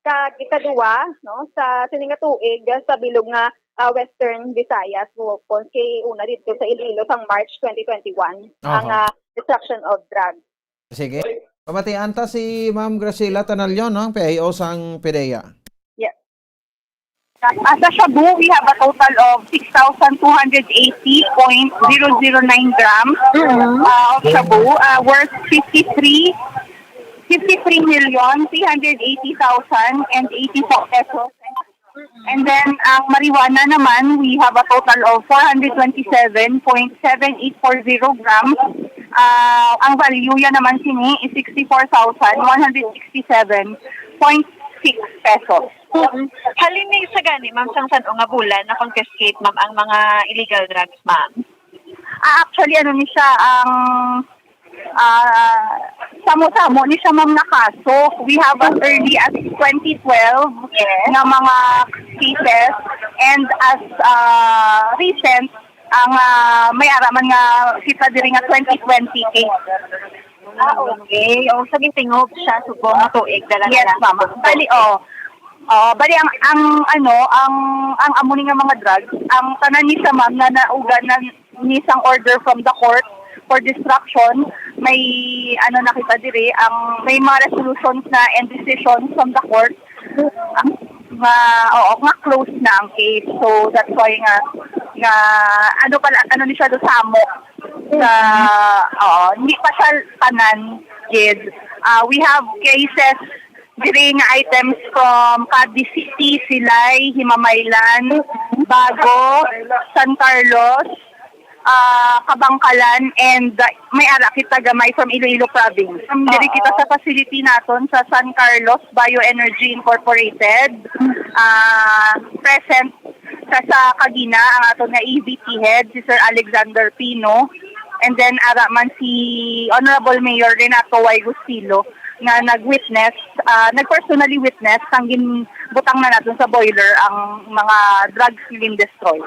Kag ikaduwa, no, sa sini nga tuig sa bilog nga, ah, Western Visayas weapons, kay una didto sa Iloilo sang March twenty twenty-one, ang, Aha. ah, destruction of drugs. Sige. Pamatian ta si Ma'am Graciela Tanalyon, no, ang P I O sang PDEA. Yeah. Ah, sa shabu, we have a total of six thousand two hundred eighty point zero zero nine grams, Mm. ah, of shabu, ah, worth fifty-three, fifty-three million three hundred eighty thousand and eighty-four pesos. And then, ang marijuana naman, we have a total of four hundred twenty-seven point seven eight four zero grams. Ah, ang value yan naman sini is sixty-four thousand one hundred sixty-seven point six pesos. Mm. Halin ni sa gani, ma'am, sang san-o nga bulan na-confiscate, ma'am, ang mga illegal drugs, ma'am? Ah, actually, ano ni siya, ang, ah, samo-samo ni siya, ma'am, nga kaso. We have as early as twenty twelve Yes. nga mga cases, and as, ah, recent, ang, ah, may ara man nga kita diri nga twenty twenty case. Ah, okay. O, sa gitingog siya, subong nga tuig, dala na Yes, lang. Ma'am. Bali, oh. Oh, bali ang, ang ano, ang, ang amo ni nga mga drugs, ang tanan ni sa, ma'am, na naugan na ni sang order from the court for destruction, may ano na kita diri, ang may mga resolutions na and decisions from the court, ah, nga, oo, nga close na ang case. So that's why nga, nga ano pala, ano ni siya do, samok sa, oo, hindi pa siya tanan, gid. Ah, we have cases diri nga items from Cadiz City, Silay, Himamaylan, Bago, San Carlos, ah, Kabangkalan, and, ah, may ara kita gamay from Iloilo Province. Diri Oo. kita sa facility naton sa San Carlos Bioenergy Incorporated. Ah, present sa, sa kagina ang aton nga E V T head, si Sir Alexander Pino. And then, ara man si Honorable Mayor Renato Y. Gustilo nga nag-witness, ah, nag-personally witness sang ginbutang na naton sa boiler ang mga drugs nga gin-destroy.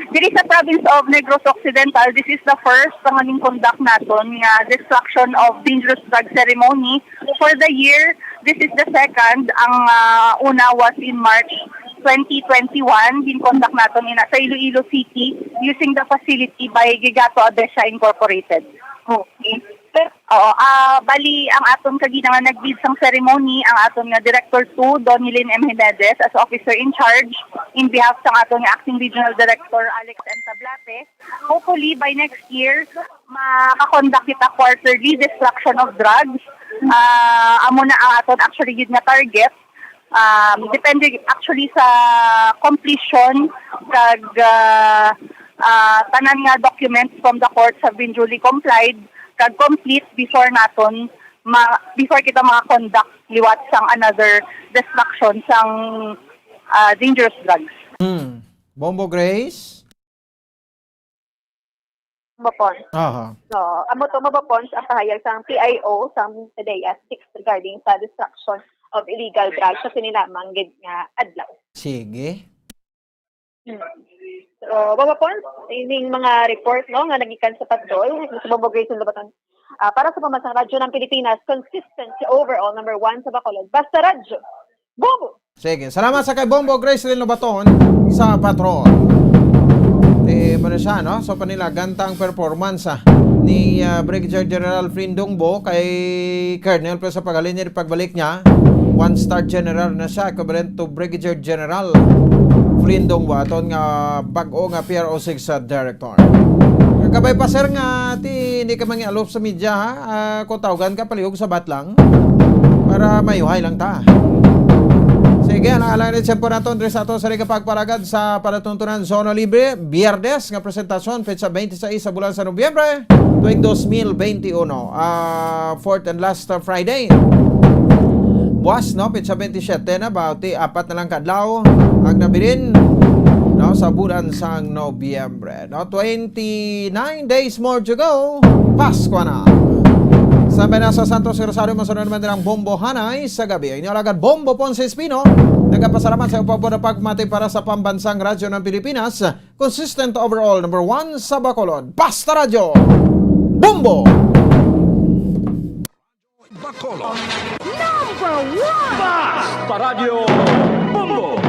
Diri sa province of Negros Occidental, this is the first nga gin-conduct naton nga destruction of dangerous drug ceremony for the year. This is the second. Ang, ah, una was in March twenty twenty-one, gin-conduct naton ina sa Iloilo City using the facility by Gigato Abesha Incorporated. Okay. Pero, oo, ah, bali, ang aton kagina nga nag-lead sang ceremony, ang aton nga Director two, Donilyn M. Jimenez, as officer in charge, in behalf sang aton nga Acting Regional Director, Alex M. Tablate. Hopefully, by next year, maka-conduct kita quarterly destruction of drugs. Ah, amo na ang aton actually gid nga target. Um, depende actually sa completion kag, ah, ah, tanan nga documents from the courts have been duly complied kag complete before naton ma-, before kita maka-conduct liwat sang another destruction sang, ah, dangerous drugs. Hmm. Bombo Grace? Mabapons. Aha. So, amo to, Mabapons, ang pahayag sang P I O sang Pidea six regarding sa destruction of illegal drugs sa sini lamang gid nga adlaw. Sige. Hmm. So, Mabapons, ining mga report, no, nga nagikan sa patrol, sa Bombo Grace Lobaton, ah, para sa Pambansang Radyo ng Pilipinas, consistent sa overall number one sa Bacolod. Basta Radyo, Bombo! Sige. Salamat sa kay Bombo Gracelyn Lobaton sa patrol. Eh, mo na siya, no? So, panila, gantang performance, ah, ni, ah, Brigadier General Flynn Dongbo kay Colonel, pero sa paghalin niya, pagbalik niya, one-star general na siya, equivalent to Brigadier General Flynn Dongbo, aton nga bag-o nga P R O six, ah, director. Kabay pa, sir, nga ti, hindi ka mangialop sa media, ha? Ah, kung tawgan ka, palihog sa batlang. Para mayuhay lang ta. Sige, alang-alang rin siyempre naton diri sa ato sa Liga Pagparagad sa palatuntunan Zona Libre, Biyernes nga presentasyon, petsa twenty-six sa bulan sa Nobyembre, tuig dos mil benti uno. Ah, fourth and last, uh, Friday. Buwas, no, petsa twenty-seven na ba? Ti, apat na lang ka adlaw ang nabilin, no, sa bulan sang Nobyembre, no? Twenty-nine days more to go. Pasko na. Sa Mena sa Santos Rosario, masunod naman din ang Bombo Hanay sa gabi. Ang inyong alagad, Bombo Ponce Espino, nagapasalamat sa iyong pagpapamati para sa Pambansang Radyo ng Pilipinas, consistent overall, number one sa Bacolod. Basta Radyo, Bombo! Bacolod. Number one! Basta Radyo, Bombo!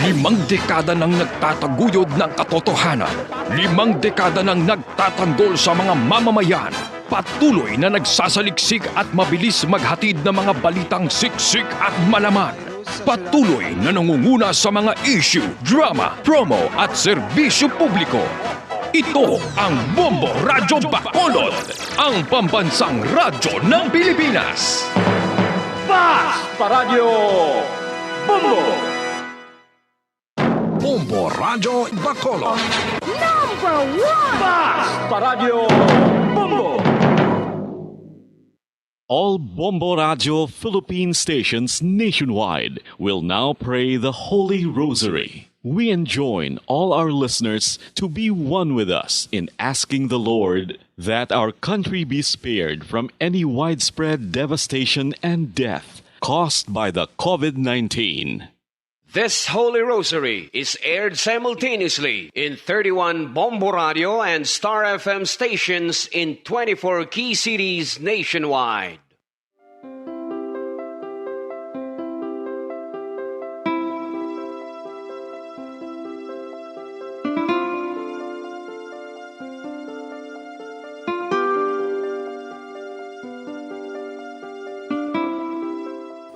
Limang dekada nang nagtataguyod ng katotohanan. Limang dekada nang nagtatanggol sa mga mamamayan. Patuloy na nagsasaliksik at mabilis maghatid ng mga balitang siksik at malaman. Patuloy na nangunguna sa mga issue, drama, promo at serbisyo publiko. Ito ang Bombo Radyo Bacolod, ang pambansang radyo ng Pilipinas. Basta Radyo Bombo! Bombo Radyo Bacolod. Number one! Basta Radyo Bombo! All Bombo Radyo Philippine stations nationwide will now pray the Holy Rosary. We enjoin all our listeners to be one with us in asking the Lord that our country be spared from any widespread devastation and death caused by the COVID nineteen. This Holy Rosary is aired simultaneously in thirty-one Bombo Radio and Star F M stations in twenty-four key cities nationwide.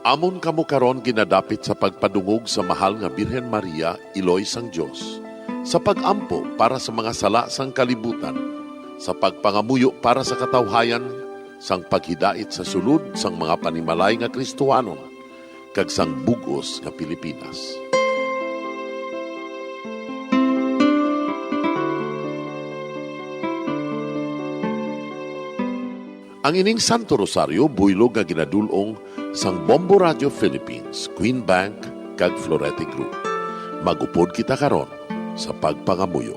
Amon kamo karon ginadapit sa pagpadungog sa Mahal nga Birhen Maria, Iloy sang Dios, sa pag-ampo para sa mga sala sang kalibutan, sa pagpangamuyo para sa katawhayan, sang paghidait sa sulod sang mga panimalay nga Kristohanon, kag sang bug-os nga Pilipinas. Ang ining Santo Rosario buylog nga ginadul-ong sang Bombo Radio Philippines, Queen Bank, kag Florete Group. Mag-upod kita karon sa pagpangamuyo.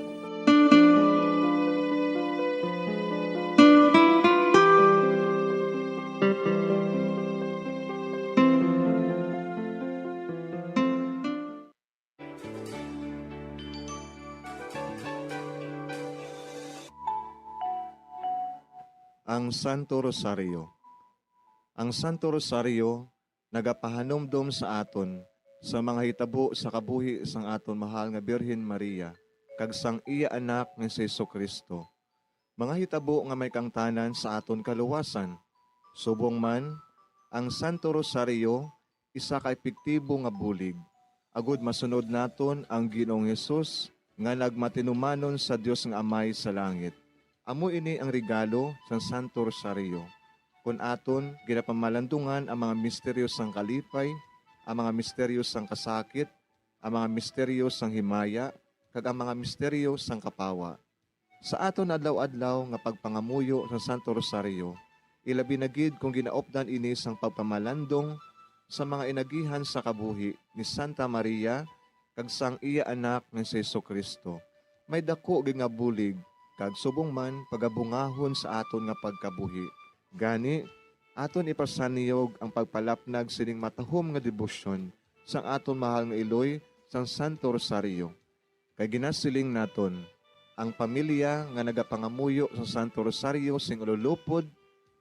Ang Santo Rosario. Ang Santo Rosario nagapahanumdom sa aton sa mga hitabo sa kabuhi sang aton mahal nga Birhen Maria kag sang iya Anak nga si Jesu-Cristo. mga hitabo nga may kaangtanan sa aton kaluwasan. Subong man, ang Santo Rosario isa ka epektibo nga bulig, agud masunod naton ang Ginoong Hesus nga nagmatinumanon sa Dios nga Amay sa langit. Amo ini ang regalo sang Santo Rosario. Kon aton ginapamalandungan ang mga misteryo sang kalipay, ang mga misteryo sang kasakit, ang mga misteryo sang himaya, kag ang mga misteryo sang kapawa. Sa aton adlaw-adlaw nga pagpangamuyo sa Santo Rosario, ilabi na gid kon ginaupdan ini sang pagpamalandong sa mga inagihan sa kabuhi ni Santa Maria kag sang iya Anak nga si Jesu-Cristo, may daku gid nga bulig kag subong man pagabungahon sa aton nga pagkabuhi. Gani, aton ipasanyog ang pagpalapnag sining matahom nga debosyon sang aton mahal nga iloy sang Santo Rosario. Kay ginasiling naton, ang pamilya nga nagapangamuyo sa Santo Rosario sing ululupod,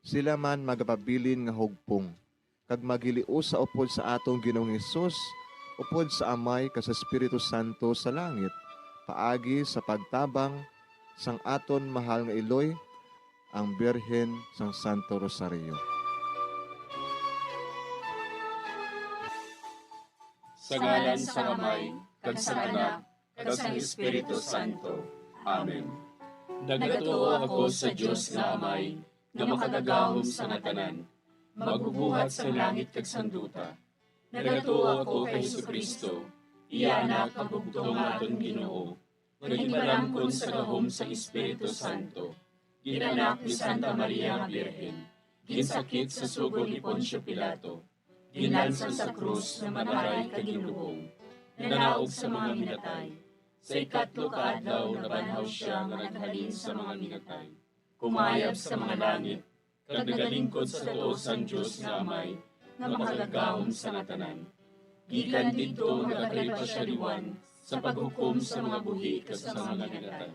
sila man magapabilin nga hugpong, kag maghiliusa upod sa aton Ginoong Hesus, upod sa Amay kag sa Espiritu Santo sa langit, paagi sa pagtabang sang aton mahal nga iloy, ang Birhen sang Santo Rosario. Sa ngalan sang Amay, kag sang Anak, kag sang Espiritu Santo. Amen. Nagatuo ako sa Dios nga Amay, nga makagagahom sa nga tanan, magbubuhat sang langit kag sang duta. Nagatuo ako kay Jesu-Cristo, iya Anak nga bugtong nga aton Ginoo, nga ginpalamkon sa gahom sang Espiritu Santo, ginanak ni Santa Maria nga Birhen, ginsakit sa sugo ni Poncio Pilato, ginlansang sa krus nga mataray kag ginlubong, nanaog sa mga minatay. Sa ikatlo ka adlaw nabanhaw sia nga naghalin sa mga minatay, kumayab sa mga langit, kag nagalingkod sa tuo sang Dios nga Amay, nga makagagahom sa nga tanan. Gikan didto nagakari pa sia liwat sa paghukom sa mga buhi kag sa mga minatay.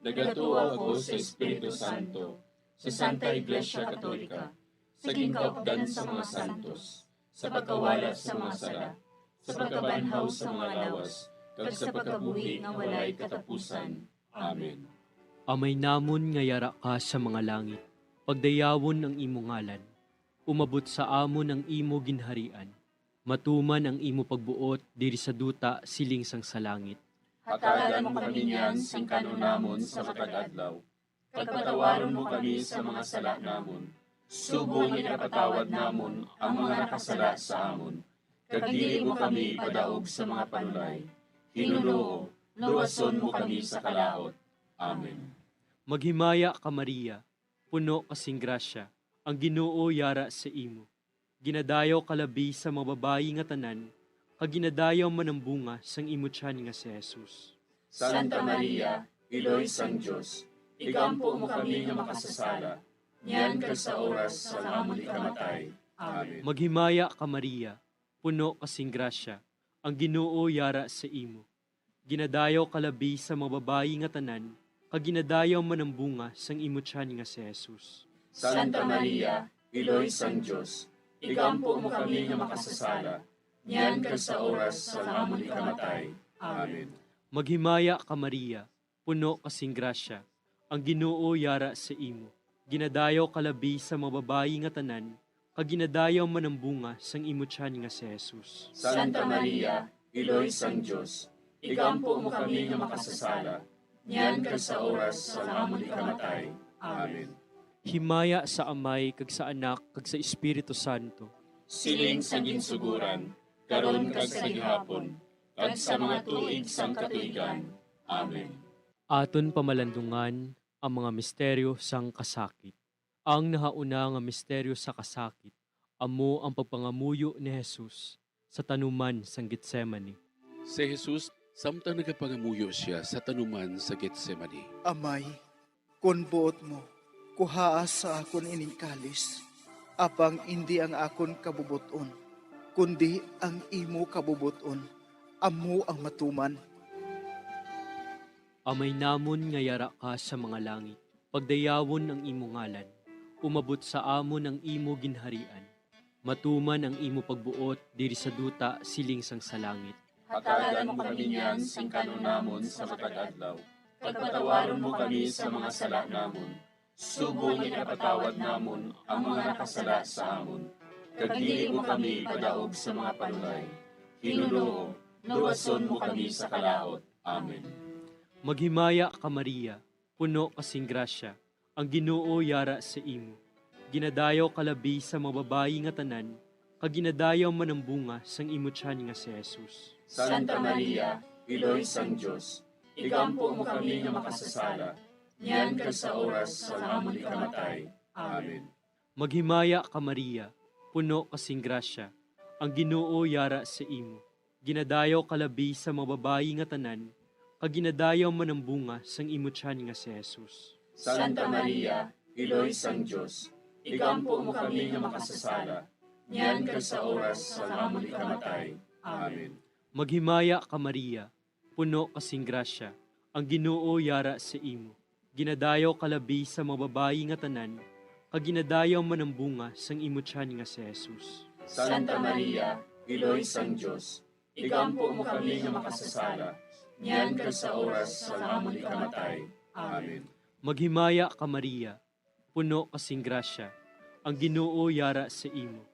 Nagatuo ako sa Espiritu Santo, sa Santa Iglesia Katolika, sa ginkaupdan sa mga santos, sa pagkawala sa mga sala, sa pagkabanhaw sa mga lawas, kag sa pagkabuhi nga walay katapusan. Amen. Amay namon nga yara ka sa mga langit, pagdayawon ang imo ngalan. Umabot sa amon ang imo ginharian. Matuman ang imo pagbuot diri sa duta siling sang sa langit. Hatagan mo kami niyan sing kan-on namon sa matag adlaw, kag patawaron mo kami sa mga sala namon, subong nga ginapatawad namon ang mga nakasala sa amon, kag dili mo kami ipadaog sa mga panulay. Ginoo, luwason mo kami sa kalaut. Amen. Maghimaya ka, Maria, puno ka sing grasya, ang Ginoo yara sa imo. Ginadayaw ka labi sa mga babayi nga tanan, kag ginadayaw man ang bunga sang imo tiyan nga si Jesus. Santa Maria, Iloy sang Dios, igampo mo kami nga makasasala, niyan kag sa oras sang amon ikamatay. Amen. Maghimaya ka, Maria, puno ka sing grasya, ang Ginoo yara sa imo. Ginadayaw ka labi sa mga babayi nga tanan, kag ginadayaw man ang bunga sang imo tiyan nga si Jesus. Santa Maria, Iloy sang Dios, igampo mo kami nga makasasala, niyan kag sa oras sang amon ikamatay. Amen. Maghimaya ka, Maria, puno ka sing grasya, ang Ginoo yara sa imo. Ginadayaw ka labi sa mga babayi nga tanan, kag ginadayaw man ang bunga sang imo tiyan nga si Jesus. Santa Maria, Iloy sang Dios, igampo mo kami nga makasasala, niyan kag sa oras sang amon ikamatay. Amen. Himaya sa Amay, kag sa Anak, kag sa Espiritu Santo. Siling sa ginsugoran, karon kag sa gihapon, kag sa mga tuig sang katuigan. Amen. Aton pamalandungan ang mga misteryo sang kasakit. Ang nahauna nga misteryo sa kasakit amo ang pagpangamuyo ni Jesus sa tanuman sang Getsemani. Si Jesus, samtang nagapangamuyo sia sa tanuman sa Getsemani. Amay, kon buot mo, kuhaa sa akon ining kalis, apang indi ang akon kabubot-on, kundi ang imo kabubot-on, amo ang matuman. Amay namon nga yara ka sa mga langit, pagdayawon ang imo ngalan. Umabot sa amon ang imo ginharian. Matuman ang imo pagbuot diri sa duta siling sang sa langit. Hatagan mo kami niyan sing kanon namon sa matag adlaw, kag patawaron mo kami sa mga sala namon, subong nga ginapatawad namon ang mga nakasala sa amon, kag dili mo kami ipadaog sa mga panulay. Ginoo, luwason mo kami sa kalaut. Amen. Maghimaya ka, Maria, puno ka sing grasya, ang Ginoo yara sa imo. Ginadayaw ka labi sa mga babayi nga tanan, kag ginadayaw man ang bunga sang imo tiyan nga si Jesus. Santa Maria, Iloy sang Dios, igampo mo kami nga makasasala, niyan kag sa oras sang amon ikamatay. Amen. Maghimaya ka, Maria, puno ka sing grasya, ang Ginoo yara sa imo. Ginadayaw ka labi sa mga babayi nga tanan, kag ginadayaw man ang bunga sang imo tiyan nga si Jesus. Santa Maria, Iloy sang Dios, igampo mo kami nga makasasala, niyan kag sa oras sang amon ikamatay. Amen. Maghimaya ka, Maria, puno ka sing grasya, ang Ginoo yara sa imo. Ginadayaw ka labi sa mga babayi nga tanan, kag ginadayaw man ang bunga sang imo tiyan nga si Jesus. Santa Maria, Iloy sang Dios, igampo mo kami nga makasasala, niyan kag sa oras sang amon ikamatay. Amen. Maghimaya ka, Maria, puno ka sing grasya, ang Ginoo yara sa imo.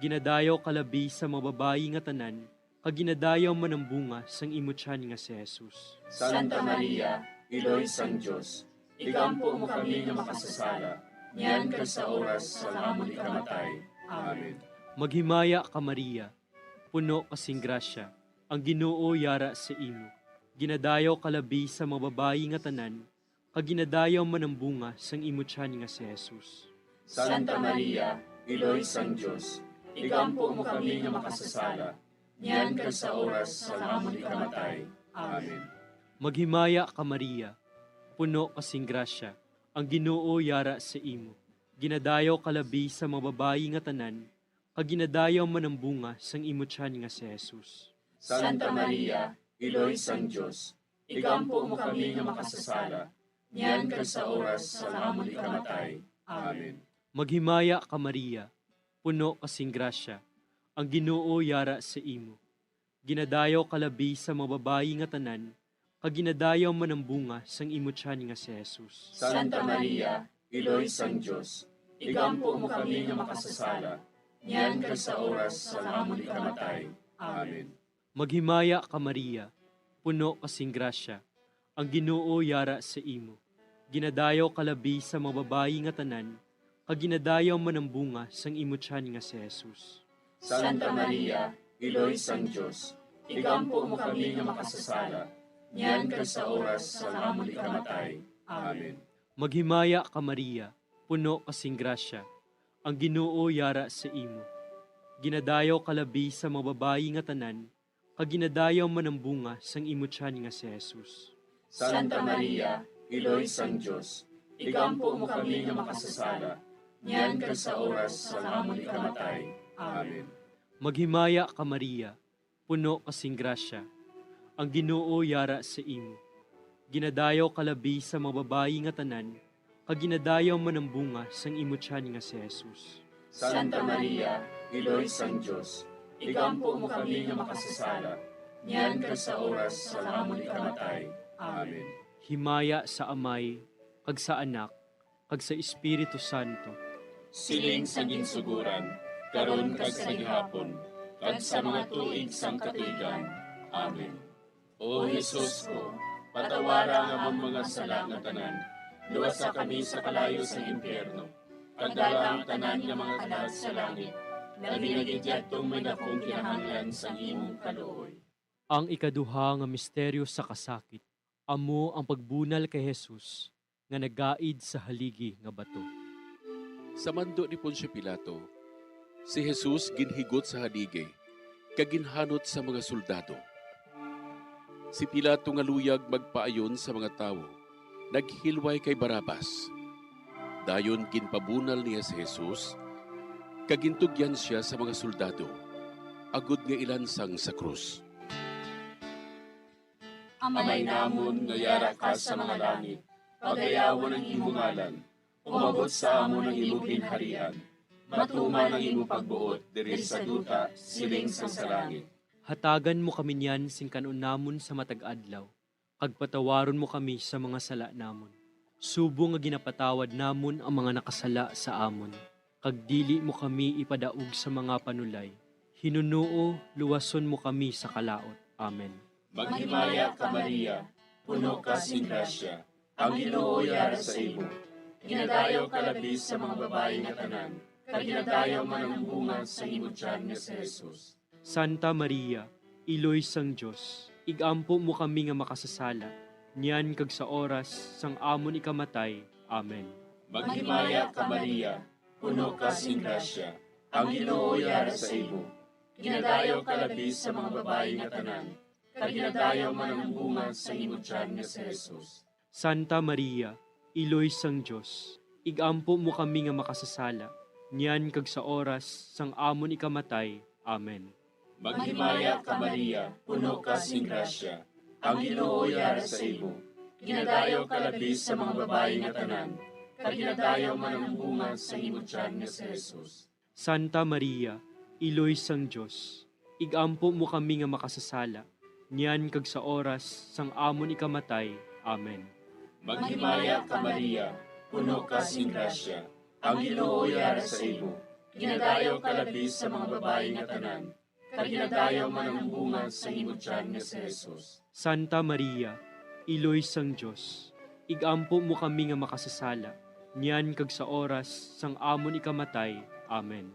Ginadayaw ka labi sa mga babayi nga tanan, kag ginadayaw man ang bunga sang imo tiyan nga si Jesus. Santa Maria, Iloy sang Dios, igampo mo kami nga makasasala, niyan kag sa oras sang amon ikamatay. Amen. Maghimaya ka, Maria, puno ka sing grasya, ang Ginoo yara sa imo. Ginadayaw ka labi sa mga babayi nga tanan, kag ginadayaw man ang bunga sang imo tiyan nga si Jesus. Santa Maria, Iloy sang Dios, igampo mo kami nga makasasala, niyan kag sa oras sang amon ikamatay. Amen. Maghimaya ka, Maria, puno ka sing grasya, ang Ginoo yara sa imo. Ginadayaw ka labi sa mga babayi nga tanan, kag ginadayaw man ang bunga sang imo tiyan nga si Jesus. Santa Maria, Iloy sang Dios, igampo mo kami nga makasasala, niyan kag sa oras sang amon ikamatay. Amen. Maghimaya ka, Maria, puno ka sing grasya, ang Ginoo yara sa imo. Ginadayaw ka labi sa mga babayi nga tanan, kag ginadayaw man ang bunga sang imo tiyan nga si Jesus. Santa Maria, Iloy sang Dios, igampo mo kami nga makasasala, niyan kag sa oras sang amon ikamatay. Amen. Maghimaya ka, Maria, puno ka sing grasya, ang Ginoo yara sa imo. Ginadayaw ka labi sa mga babayi nga tanan, kag ginadayaw man ang bunga sang imo tiyan nga si Jesus. Santa Maria, Iloy sang Dios, igampo mo kami nga makasasala, niyan kag sa oras sang amon ikamatay. Amen. Maghimaya ka, Maria, puno ka sing grasya, ang Ginoo yara sa imo. Ginadayaw ka labi sa mga babayi nga tanan, kag ginadayaw man ang bunga sang imo tiyan nga si Jesus. Santa Maria, Iloy sang Dios, igampo mo kami nga makasasala, niyan kag sa oras sang amon ikamatay. Amen. Maghimaya ka, Maria, puno ka sing grasya, ang Ginoo yara sa imo. Ginadayaw ka labi sa mga babayi nga tanan, kag ginadayaw man ang bunga sang imo tiyan nga si Jesus. Santa Maria, Iloy sang Dios, igampo mo kami nga makasasala, niyan kag sa oras sang amon ikamatay. Amen. Himaya sa Amay, kag sa Anak, kag sa Espiritu Santo. Siling sa ginsuguran, karon kag sa gihapon, kag sa mga tuig sang katuigan. Amen. O Jesus ko, patawara ang amon mga sala nga tanan, luwasa kami sa kalayo sang impyerno, kag dala ang tanan nga mga kalag sa langit, labi na gid yadtong may dakong kinahanglan sang imong kaluoy. Ang ikaduha nga misteryo sa kasakit, amo ang pagbunal kay Jesus nga nagaid sa haligi nga bato. Sa mando ni Poncio Pilato, si Jesus ginhigot sa haligi kag ginhanot sa mga soldado. Si Pilato nga luyag magpaayon sa mga tawo, naghilway kay Barrabas. Dayon ginpabunal niya si Jesus, kag gintugyan sia sa mga soldado, agod nga ilansang sa krus. Amay namon nga yara ka sa mga langit, pagayawon ang imo ngalan. Umabot sa amon ang imo ginharian. Matuman ang imo pagbuot diri sa duta, siling sang sa langit. Hatagan mo kami niyan sing kan-on namon sa matag adlaw, kag patawaron mo kami sa mga sala namon, subong nga ginapatawad namon ang mga nakasala sa amon, kag dili mo kami ipadaog sa mga panulay. Hinunoo, luwason mo kami sa kalaut. Amen. Maghimaya ka, Maria, puno ka sing grasya, ang Ginoo yara sa imo. Ginadayaw ka labi sa mga babayi nga tanan, kag ginadayaw man ang bunga sang imo tiyan nga si Jesus. Santa Maria, Iloy sang Dios, ig-ampo mo kami nga makasasala, niyan kag sa oras sang amon ikamatay. Amen. Maghimaya ka, Maria, puno ka sing grasya, ang Ginoo yara sa imo. Ginadayaw ka labi sa mga babayi nga tanan, kag ginadayaw man ang bunga sang imo tiyan nga si Jesus. Santa Maria, Iloy sang Dios, ig-ampo mo kami nga makasasala, niyan kag sa oras sang amon ikamatay. Amen. Maghimaya ka, Maria, puno ka sing grasya, ang Ginoo yara sa imo. Ginadayaw ka labi sa mga babayi nga tanan, kag ginadayaw man ang bunga sang imo tiyan nga si Jesus. Santa Maria, Iloy sang Dios, ig-ampo mo kami nga makasasala, niyan kag sa oras sang amon ikamatay. Amen. Maghimaya ka, Maria, puno ka sing grasya, ang Ginoo yara sa imo. Ginadayaw ka labi sa mga babayi nga tanan, kag ginadayaw man ang bunga sang imo tiyan nga si Jesus. Santa Maria, Iloy sang Dios, ig-ampo mo kami nga makasasala, niyan kag sa oras sang amon ikamatay. Amen.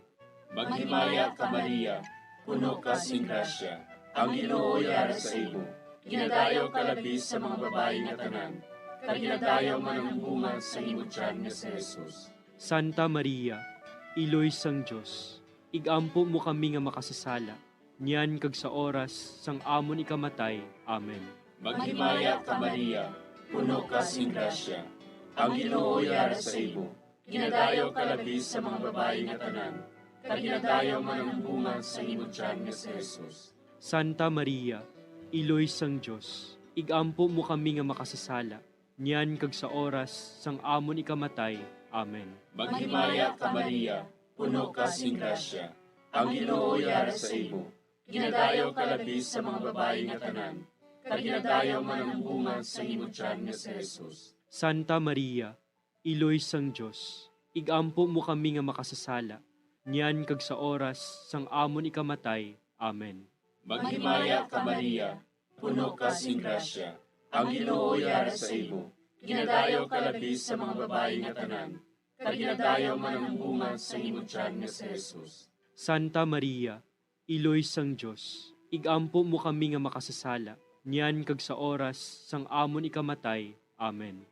Maghimaya ka, Maria, puno ka sing grasya, ang Ginoo yara sa imo. Ginadayaw ka labi sa mga babayi nga tanan, kag ginadayaw man ang bunga sang imo tiyan nga si Jesus. Santa Maria, Iloy sang Dios, ig-ampo mo kami nga makasasala, niyan kag sa oras sang amon ikamatay. Amen. Maghimaya ka, Maria, puno ka sing grasya, ang Ginoo yara sa imo. Ginadayaw ka labi sa mga babayi nga tanan, kag ginadayaw man ang bunga sang imo tiyan nga si Jesus. Santa Maria, Iloy sang Dios, ig-ampo mo kami nga makasasala, niyan kag sa oras sang amon ikamatay. Amen. Maghimaya ka, Maria, puno ka sing grasya, ang Ginoo yara sa imo. Ginadayaw ka labi sa mga babayi nga tanan, kag ginadayaw man ang bunga sang imo tiyan nga si Jesus. Santa Maria, Iloy sang Dios, ig-ampo mo kami nga makasasala, niyan kag sa oras sang amon ikamatay. Amen. Maghimaya ka, Maria, puno ka sing grasya, ang Ginoo yara sa imo. Ginadayaw ka labi sa mga babayi nga tanan, kag ginadayaw man ang bunga sang imo tiyan nga si Jesus. Santa Maria, Iloy sang Dios, ig-ampo mo kami nga makasasala, niyan kag sa oras sang amon ikamatay. Amen.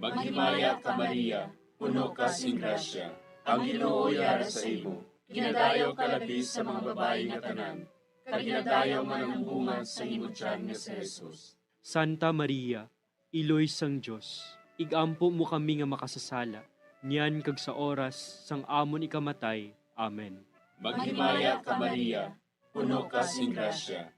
Maghimaya ka, Maria, puno ka sing grasya, ang Ginoo yara sa imo. Ginadayaw ka labi sa mga babayi nga tanan, kag ginadayaw man ang bunga sang imo tiyan nga si Jesus. Santa Maria, Iloy sang Dios, ig-ampo mo kami nga makasasala, niyan kag sa oras sang amon ikamatay. Amen. Maghimaya ka, Maria, puno ka sing grasya,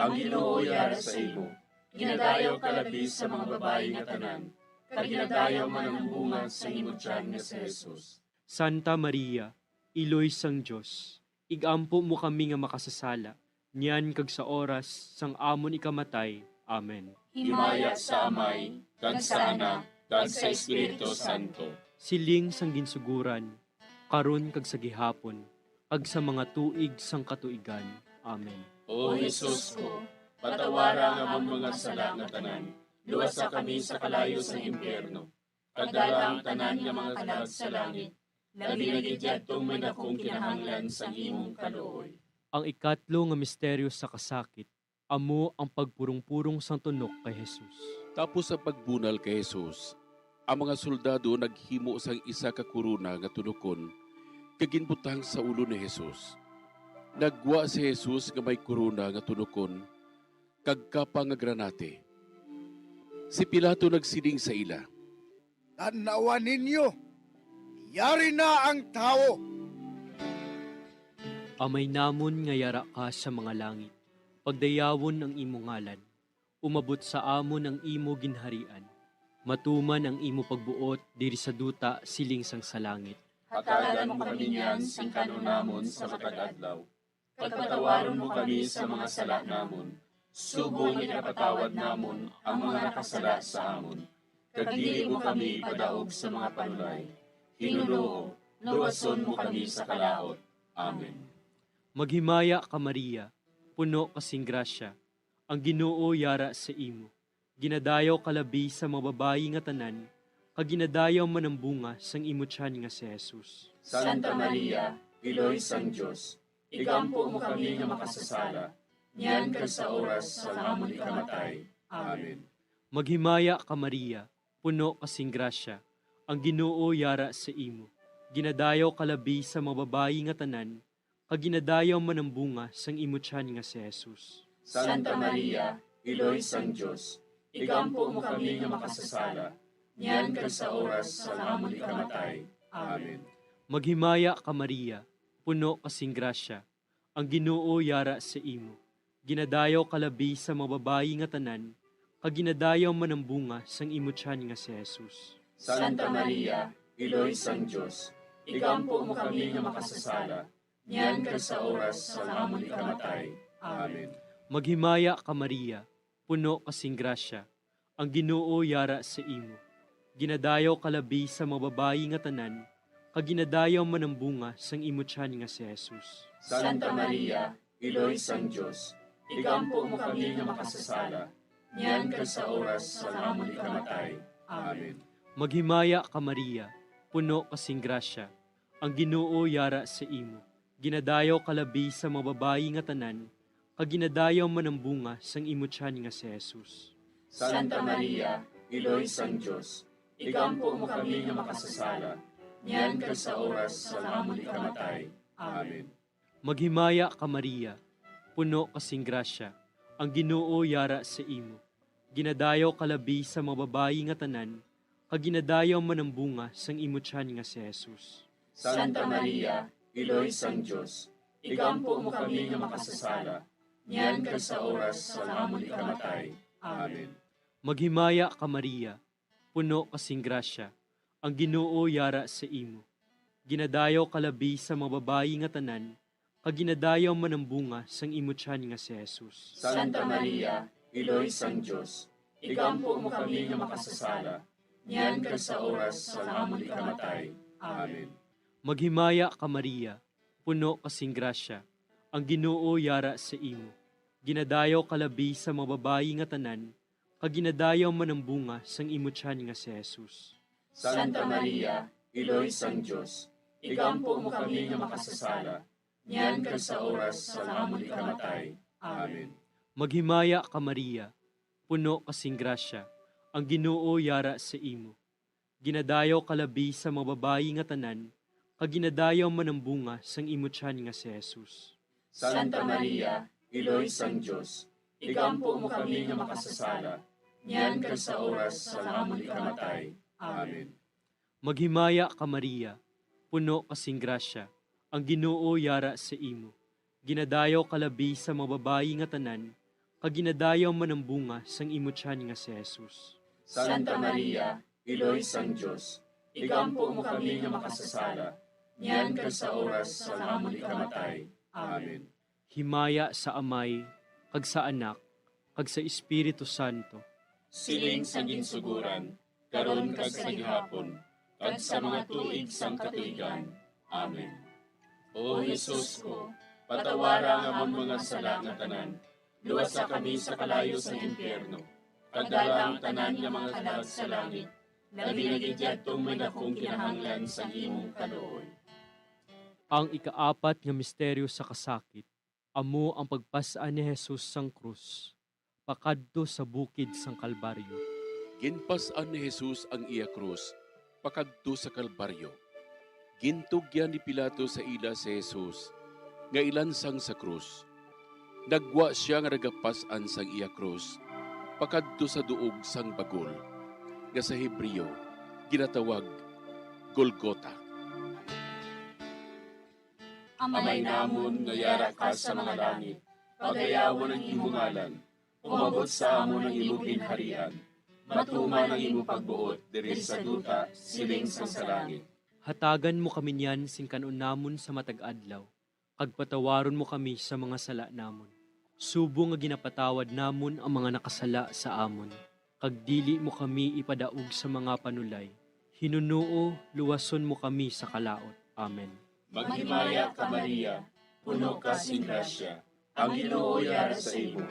ang Ginoo yara sa imo. Ginadayaw ka labi sa mga babayi nga tanan, kag ginadayaw man ang bunga sang imo tiyan nga si Jesus. Santa Maria, Iloy sang Dios, ig-ampo mo kami nga makasasala, niyan kag sa oras sang amon ikamatay. Amen. Himaya sa Amay, kag sa Anak, kag sa Espiritu Santo. Siling sang ginsugoran, karon kag sa gihapon, kag sa mga tuig sang katuigan. Amen. O Jesus ko, patawara ang amon mga sala nga tanan, luwasa kami sa kalayo sang impyerno, kag dala ang tanan nga mga kalag sa langit, labi na gid yadtong may dakong kinahanglan sang imong kaluoy. Ang ikatlo nga misteryo sa kasakit, amo ang pagpurong-purong sang tunok kay Jesus. Tapos ang pagbunal kay Jesus, ang mga soldado naghimo sang isa ka korona nga tunokon kag ginbutang sa ulo ni Jesus. Naggwa si Jesus nga may korona nga tunokon kag kapa nga granate. Si Pilato nagsiling sa ila, "Tan-awa ninyo, yari na ang tawo." Amay namon nga yara ka sa mga langit, pagdayawon ang imo ngalan. Umabot sa amon ang imo ginharian. Matuman ang imo pagbuot diri sa duta siling sang sa langit. Hatagan mo kami niyan sing kan-on namon sa matag adlaw. Kag patawaron mo kami sa mga sala namon, Subong nga ginapatawad namon ang mga nakasala sa amon, kag dili mo kami ipadaog sa mga panulay. Ginoo, luwason mo kami sa kalaut. Amen. Maghimaya ka, Maria, puno ka sing grasya, ang Ginoo yara sa imo. Ginadayaw ka labi sa mga babayi nga tanan, kag ginadayaw man ang bunga sang imo tiyan nga si Jesus. Santa Maria, Iloy sang Dios, igampo mo kami nga makasasala, niyan kag sa oras sang amon ikamatay. Amen. Maghimaya ka, Maria, puno ka sing grasya, ang Ginoo yara sa imo. Ginadayaw ka labi sa mga babayi nga tanan, kag ginadayaw man ang bunga sang imo tiyan nga si Jesus. Santa Maria, Iloy sang Dios, igampo mo kami nga makasasala, niyan kag sa oras sang amon ikamatay. Amen. Maghimaya ka, Maria, puno ka sing grasya, ang Ginoo yara sa imo. Ginadayaw ka labi sa mga babayi nga tanan, kag ginadayaw man ang bunga sang imo tiyan nga si Jesus. Santa Maria, Iloy sang Dios, igampo mo kami nga makasasala, niyan kag sa oras sang amon ikamatay. Amen. Maghimaya ka, Maria, puno ka sing grasya, ang Ginoo yara sa imo. Ginadayaw ka labi sa mga babayi nga tanan, kag ginadayaw man ang bunga sang imo tiyan nga si Jesus. Santa Maria, Iloy sang Dios, igampo mo kami nga makasasala, niyan kag sa oras sang amon ikamatay. Amen. Maghimaya ka, Maria, puno ka sing grasya, ang Ginoo yara sa imo. Ginadayaw ka labi sa mga babayi nga tanan, kag ginadayaw man ang bunga sang imo tiyan nga si Jesus. Santa Maria, Iloy sang Dios, igampo mo kami nga makasasala, niyan kag sa oras sang amon ikamatay. Amen. Maghimaya ka, Maria, puno ka sing grasya, ang Ginoo yara sa imo. Ginadayaw ka labi sa mga babayi nga tanan, kag ginadayaw man ang bunga sang imo tiyan nga si Jesus. Santa Maria, Iloy sang Dios, igampo mo kami nga makasasala, niyan kag sa oras sang amon ikamatay. Amen. Maghimaya ka, Maria, puno ka sing grasya, ang Ginoo yara sa imo. Ginadayaw ka labi sa mga babayi nga tanan, kag ginadayaw man ang bunga sang imo tiyan nga si Jesus. Santa Maria, Iloy sang Dios, igampo mo kami nga makasasala, niyan kag sa oras sang amon ikamatay. Amen. Maghimaya ka, Maria, puno ka sing grasya, ang Ginoo yara sa imo. Ginadayaw ka labi sa mga babayi nga tanan, kag ginadayaw man ang bunga sang imo tiyan nga si Jesus. Santa Maria, Iloy sang Dios, igampo mo kami nga makasasala, niyan kag sa oras sang amon ikamatay. Amen. Maghimaya ka, Maria, puno ka sing grasya, ang Ginoo yara sa imo. Ginadayaw ka labi sa mga babayi nga tanan, kag ginadayaw man ang bunga sang imo tiyan nga si Jesus. Santa Maria, Iloy sang Dios, igampo mo kami nga makasasala, niyan kag sa oras sang amon ikamatay. Amen. Maghimaya ka, Maria, puno ka sing grasya, ang Ginoo yara sa imo. Ginadayaw ka labi sa mga babayi nga tanan, kag ginadayaw man ang bunga sang imo tiyan nga si Jesus. Santa Maria, Iloy sang Dios, igampo mo kami nga makasasala, niyan kag sa oras sang amon ikamatay. Amen. Himaya sa Amay, kag sa Anak, kag sa Espiritu Santo. Siling sa ginsugoran, karon kag sa gihapon, kag sa mga tuig sang katuigan. Amen. O Jesus ko, patawara ang amon mga sala nga tanan, luwasa kami sa kalayo sang impyerno, kag dala ang tanan nga mga kalag sa langit, labi na gid yadtong may dakong kinahanglan sang imong kaluoy. Ang ikaapat nga misteryo sa kasakit, amo ang pagpas-an ni Jesus sang krus pakadto sa bukid sang Kalbaryo. Ginpas-an ni Jesus ang iya krus pakadto sa Kalbaryo. Gintugyan ni Pilato sa ila si Jesus nga ilansang sa krus. Naggwa sia nga nagapas-an sang iya krus pakadto sa duog sang bagol, nga sa Hebreo ginatawag Golgota. Amay namon nga yara ka sa mga langit, pagayawon ang imo ngalan. Umabot sa amon ang imo ginharian. Matuman ang imo pagbuot diri sa duta, siling sang sa langit. Hatagan mo kami niyan sing kan-on namon sa matag adlaw, kag patawaron mo kami sa mga sala namon, Subong nga ginapatawad namon ang mga nakasala sa amon, kag dili mo kami ipadaog sa mga panulay, hinunoo, luwason mo kami sa kalaut. Amen. Maghimaya ka, Maria, puno ka sing grasya, ang Ginoo yara sa imo.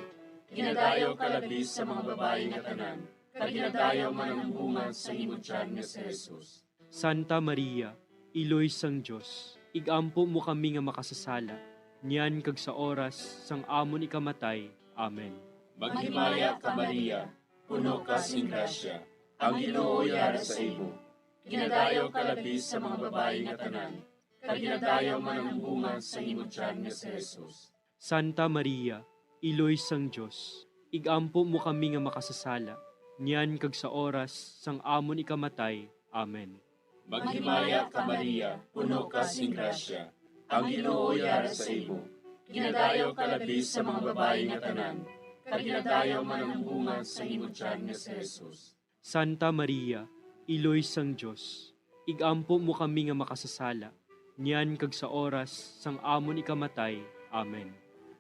Ginadayaw ka labi sa mga babayi nga tanan, kag ginadayaw man ang bunga sang imo tiyan nga si Jesus. Santa Maria, Iloy sang Dios, ig-ampo mo kami nga makasasala, niyan kag sa oras sang amon ikamatay. Amen. Maghimaya ka, Maria, puno ka sing grasya, ang Ginoo yara sa imo. Ginadayaw ka labi sa mga babayi nga tanan, kag ginadayaw man ang bunga sang imo tiyan nga si Jesus. Santa Maria, Iloy sang Dios, ig-ampo mo kami nga makasasala, niyan kag sa oras sang amon ikamatay. Amen. Maghimaya ka, Maria, puno ka sing grasya, ang Ginoo yara sa imo. Ginadayaw ka labi sa mga babayi nga tanan, kag ginadayaw man ang bunga sang imo tiyan nga si Jesus. Santa Maria, Iloy sang Dios, ig-ampo mo kami nga makasasala, niyan kag sa oras sang amon ikamatay. Amen.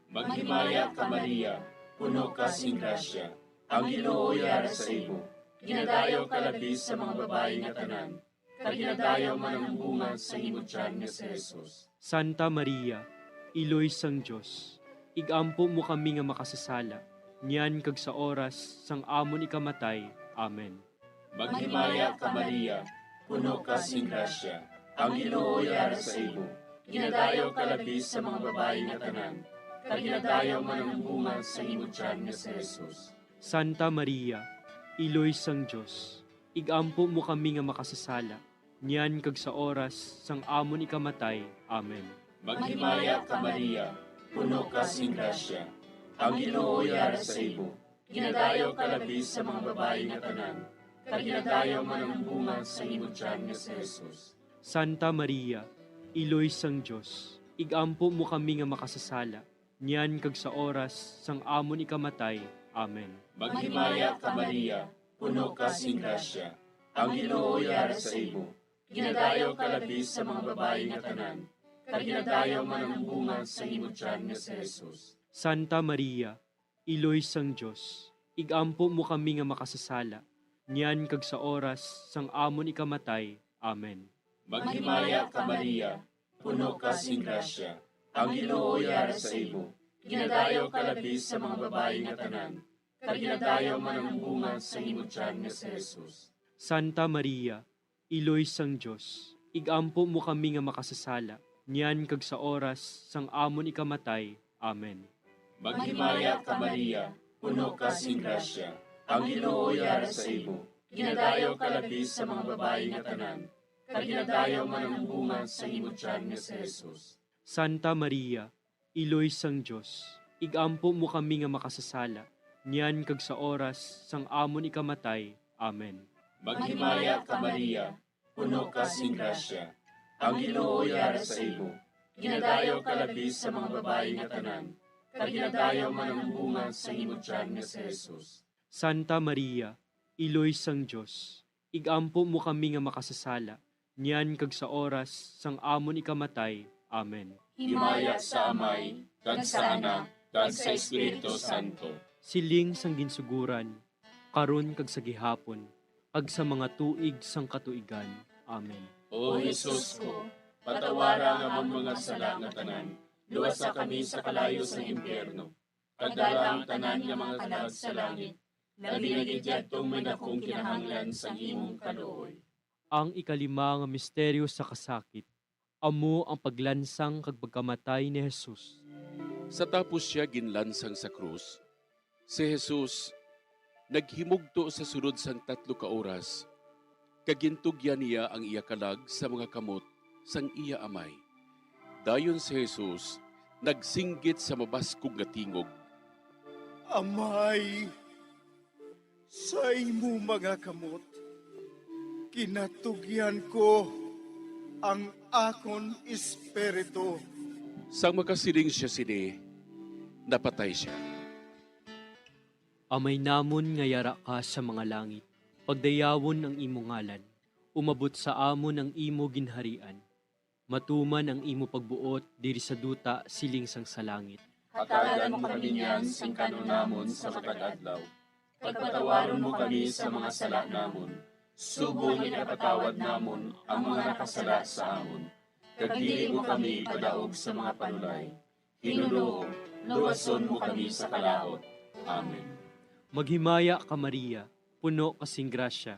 Maghimaya ka, Maria, puno ka sing grasya, ang Ginoo yara sa imo. Ginadayaw ka labi sa mga babayi nga tanan, kag ginadayaw man ang bunga sang imo tiyan nga si Jesus. Santa Maria, Iloy sang Dios, ig-ampo mo kami nga makasasala, niyan kag sa oras sang amon ikamatay. Amen. Maghimaya ka, Maria, puno ka sing grasya, ang Ginoo yara sa imo. Ginadayaw ka labi sa mga babayi nga tanan, kag ginadayaw man ang bunga sang imo tiyan nga si Jesus. Santa Maria, Iloy sang Dios, ig-ampo mo kami nga makasasala, niyan kag sa oras sang amon ikamatay. Amen. Maghimaya ka, Maria, puno ka sing grasya, ang Ginoo yara sa imo. Ginadayaw ka labi sa mga babayi nga tanan, kag ginadayaw man ang bunga sang imo tiyan nga si Jesus. Santa Maria, Iloy sang Dios, ig-ampo mo kami nga makasasala, niyan kag sa oras sang amon ikamatay. Amen. Maghimaya ka, Maria, puno ka sing grasya, ang Ginoo yara sa imo. Ginadayaw ka labi sa mga babayi nga tanan, kag ginadayaw man ang bunga sang imo tiyan nga si Jesus. Santa Maria, Iloy sang Dios, ig-ampo mo kami nga makasasala, niyan kag sa oras sang amon ikamatay. Amen. Maghimaya ka, Maria, puno ka sing grasya, ang Ginoo yara sa imo. Ginadayaw ka labi sa mga babayi nga tanan, kag ginadayaw man ang bunga sang imo tiyan nga si Jesus. Santa Maria, Iloy sang Dios, ig-ampo mo kami nga makasasala, niyan kag sa oras sang amon ikamatay. Amen. Maghimaya ka, Maria, puno ka sing grasya, ang Ginoo yara sa imo. Ginadayaw ka labi sa mga babayi nga tanan, kag ginadayaw man ang bunga sang imo tiyan nga si Jesus. Santa Maria, Iloy sang Dios, ig-ampo mo kami nga makasasala, niyan kag sa oras sang amon ikamatay. Amen. Maghimaya ka, Maria, puno ka sing grasya, ang Ginoo yara sa imo. Ginadayaw ka labi sa mga babayi nga tanan, kag ginadayaw man ang bunga sang imo tiyan nga si Jesus. Santa Maria, Iloy sang Dios, ig-ampo mo kami nga makasasala, niyan kag sa oras sang amon ikamatay. Amen. Himaya sa Amay, kag sa Anak, kag sa Espiritu Santo. Siling sang ginsuguran, karon kag sa gihapon, kag sa mga tuig sang katuigan. Amen. O Jesus ko, patawara ang amon mga sala nga tanan, luwasa kami sa kalayo sang impyerno, kag dala ang tanan nga mga kalag sa langit, labi na gid yadtong may dakong kinahanglan sang imong kaluoy. Ang ikalima nga misteryo sa kasakit, amo ang paglansang kag pagkamatay ni Jesus. Sa tapos sia ginlansang sa krus, si Jesus naghimugto sa sulod sang tatlo ka oras, kag gintugyan niya ang iya kalag sa mga kamot sang iya Amay. Dayon si Jesus nagsinggit sa mabaskog nga tingog, "Amay, sa imo mga kamot ginatugyan ko ang akon espiritu." Sang makasiling sia sini, napatay sia. Amay namon nga yara ka sa mga langit, pagdayawon ang imo ngalan. Umabot sa amon ang imo ginharian. Matuman ang imo pagbuot diri sa duta siling sang sa langit. Hatagan mo kami niyan sing kan-on namon sa matag adlaw. Pagpatawaron mo kami sa mga sala namon, subong nga ginapatawad namon ang mga nakasala sa amon. Kag dili mo kami ipadaog sa mga panulay. Ginoo, luwason mo kami sa kalaut. Amen. Maghimaya ka, Maria, puno ka sing grasya.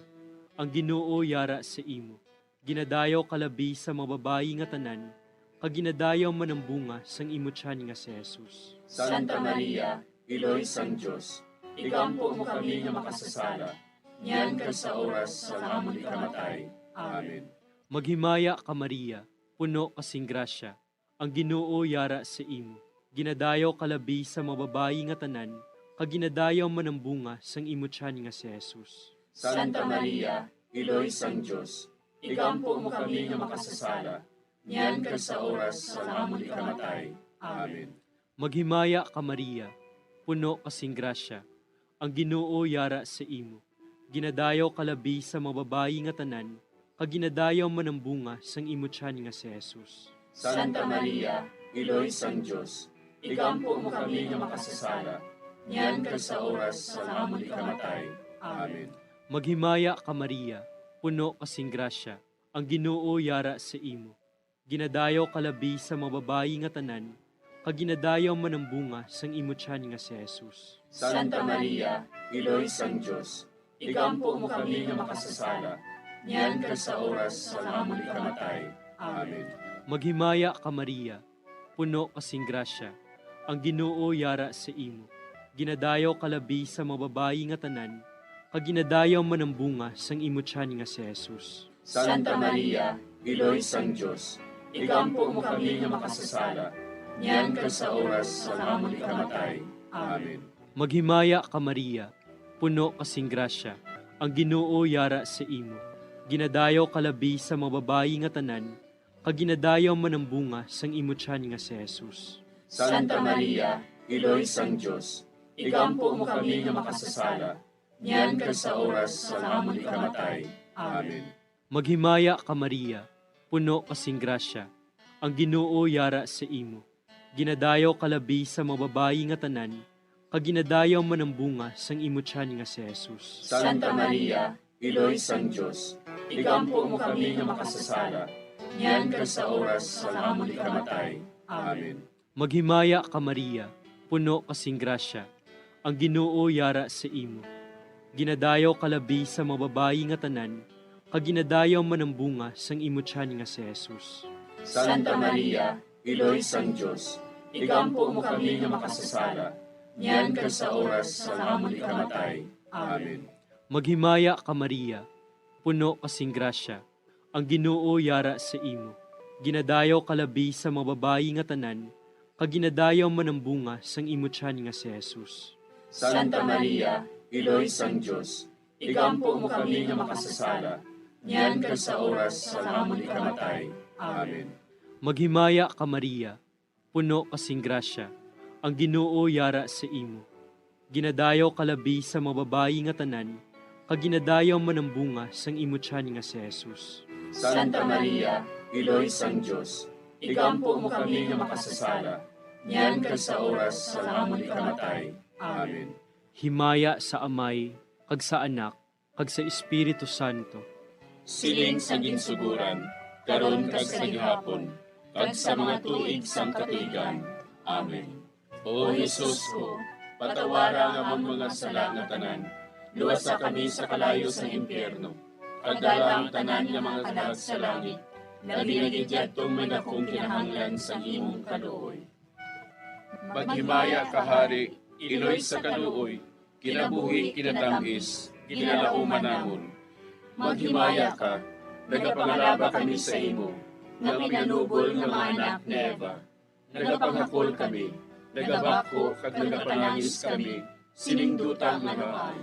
Ang Ginoo yara sa imo. Ginadayaw ka labi sa mga babayi nga tanan, kag ginadayaw man ang bunga sang imo tiyan nga si Jesus. Santa Maria, Iloy sang Dios, igampo mo kami nga makasasala, niyan kag sa oras sang amon ikamatay. Amen. Maghimaya ka, Maria, puno ka sing grasya, ang Ginoo yara sa imo. Ginadayaw ka labi sa mga babayi nga tanan, kag ginadayaw man ang bunga sang imo tiyan nga si Jesus. Santa Maria, Iloy sang Dios, igampo mo kami nga makasasala, niyan kag sa oras sang amon ikamatay. Amen. Maghimaya ka, Maria, puno ka sing grasya, ang Ginoo yara sa imo. Ginadayaw ka labi sa mga babayi nga tanan, kag ginadayaw man ang bunga sang imo tiyan nga si Jesus. Santa Maria, Iloy sang Dios, igampo mo kami nga makasasala, niyan kag sa oras sang amon ikamatay. Amen. Maghimaya ka, Maria, puno ka sing grasya, ang Ginoo yara sa imo. Ginadayaw ka labi sa mga babayi nga tanan, kag ginadayaw man ang bunga sang imo tiyan nga si Jesus. Santa Maria, Iloy sang Dios, igampo mo kami nga makasasala, niyan kag sa oras sang amon ikamatay. Amen. Maghimaya ka, Maria, puno ka sing grasya, ang Ginoo yara sa imo. Ginadayaw ka labi sa mga babayi nga tanan, kag ginadayaw man ang bunga sang imo tiyan nga si Jesus. Santa Maria, Iloy sang Dios, igampo mo kami nga makasasala, niyan kag sa oras sang amon ikamatay. Amen. Maghimaya ka, Maria, puno ka sing grasya, ang Ginoo yara sa imo. Ginadayaw ka labi sa mga babayi nga tanan, kag ginadayaw man ang bunga sang imo tiyan nga si Jesus. Santa Maria, Iloy sang Dios, igampo mo kami nga makasasala, niyan kag sa oras sang amon ikamatay. Amen. Maghimaya ka, Maria, puno ka sing grasya, ang Ginoo yara sa imo. Ginadayaw ka labi sa mga babayi nga tanan, kag ginadayaw man ang bunga sang imo tiyan nga si Jesus. Santa Maria, Iloy sang Dios, igampo mo kami nga makasasala, niyan kag sa oras sang amon ikamatay. Amen. Maghimaya ka, Maria, puno ka sing grasya, ang Ginoo yara sa imo. Ginadayaw ka labi sa mga babayi nga tanan, kag ginadayaw man ang bunga sang imo tiyan nga si Jesus. Santa Maria, Iloy sang Dios, igampo mo kami nga makasasala, niyan kag sa oras sang amon ikamatay. Amen. Maghimaya ka, Maria, puno ka sing grasya, ang Ginoo yara sa imo. Ginadayaw ka labi sa mga babayi nga tanan, kag ginadayaw man ang bunga sang imo tiyan nga si Jesus. Santa Maria, Iloy sang Dios, igampo mo kami nga makasasala, niyan kag sa oras sang amon ikamatay. Amen. Maghimaya ka, Maria, puno ka sing grasya, ang Ginoo yara sa imo. Ginadayaw ka labi sa mga babayi nga tanan, kag ginadayaw man ang bunga sang imo tiyan nga si Jesus. Santa Maria, Iloy sang Dios, igampo mo kami nga makasasala, niyan kag sa oras sang amon ikamatay. Amen. Himaya sa Amay, kag sa Anak, kag sa Espiritu Santo. Siling sa ginsugoran, karon kag sa gihapon, kag sa mga tuig sang katuigan. Amen. O Jesus ko, patawara ang amon mga sala nga tanan, luwasa kami sa kalayo sang impyerno, kag dala ang tanan nga mga kalag sa langit, labi na gid yadtong may dakong kinahanglan sang imong kaluoy. Maghimaya ka, Hari, Iloy sa kaluoy, kinabuhi, kinatamis, ginalauman namon. Maghimaya ka, nagapangalaba kami sa imo, nga pinanubol nga mga anak ni Eva. Nagapanghakol kami, nagabako kag nagapanangis kami, sining duta nga maan.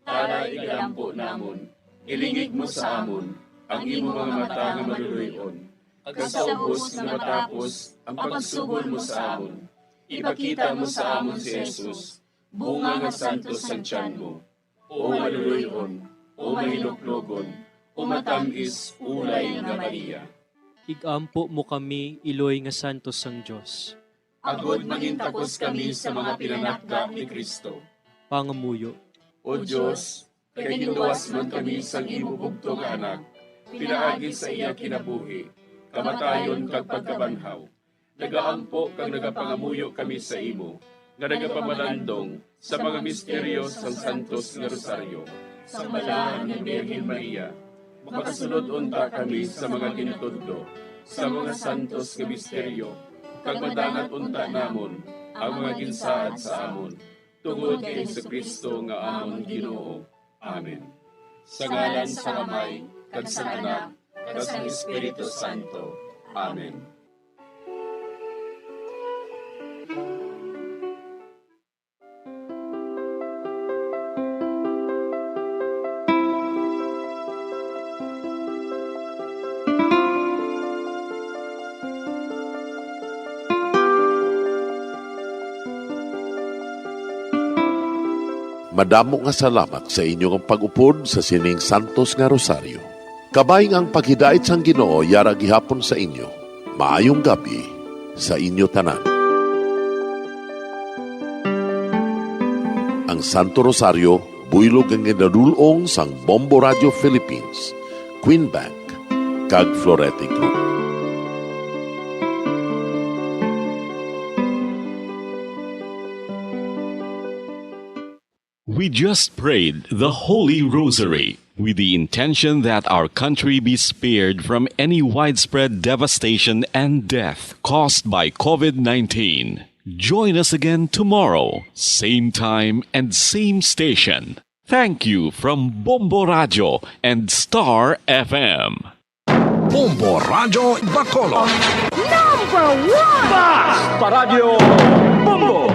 Tara, igalampo namon, ilingig mo sa amon ang imo mga mata nga maluloy-on, kag sa ubos nga matapos ang pagsugol mo sa amon, ipakita mo sa amon si Jesus, bunga nga santos sang tiyan mo. O maluloy-on, o mahiluklogon, o matamis, ulay nga Maria. Igampo mo kami, iloy nga santos sang Dios. agod mangintakos kami sa mga pinanakda ni Cristo. Pangamuyo. O Dios, kay ginluwas man kami sang imo bugtong nga Anak, pinaagi sa iya kinabuhi, kamatayon, kag pagkabanhaw, nagaampo kag nagapangamuyo kami sa imo, nga nagapamalandong sa mga misteryo sang Santos nga Rosaryo, sang Balahan nga Birhen Maria. Makasulod unta kami sa mga ginatudlo sa mga santos nga misteryo, kag madangat unta namon ang mga ginsaad sa amon, tungod kay Jesu-Cristo nga amon Ginoo. Amen. Sa ngalan sang Amay, kag sang Anak, kag sang Espiritu Santo. Amen. Madamo nga salamat sa inyo nga pag-upod sa sining santos nga rosaryo. Kabay nga ang paghidait sang Ginoo yara gihapon sa inyo. Maayong gab-i sa inyo tanan. Ang Santo Rosario, buylog nga ginadul-ong sang Bombo Radio Philippines, Queen Bank, kag Florete Group. We just prayed the Holy Rosary with the intention that our country be spared from any widespread devastation and death caused by COVID nineteen. Join us again tomorrow, same time and same station. Thank you from Bombo Radio and Star F M. Bombo Radyo Bacolod. Number one! Paradyo Bombo!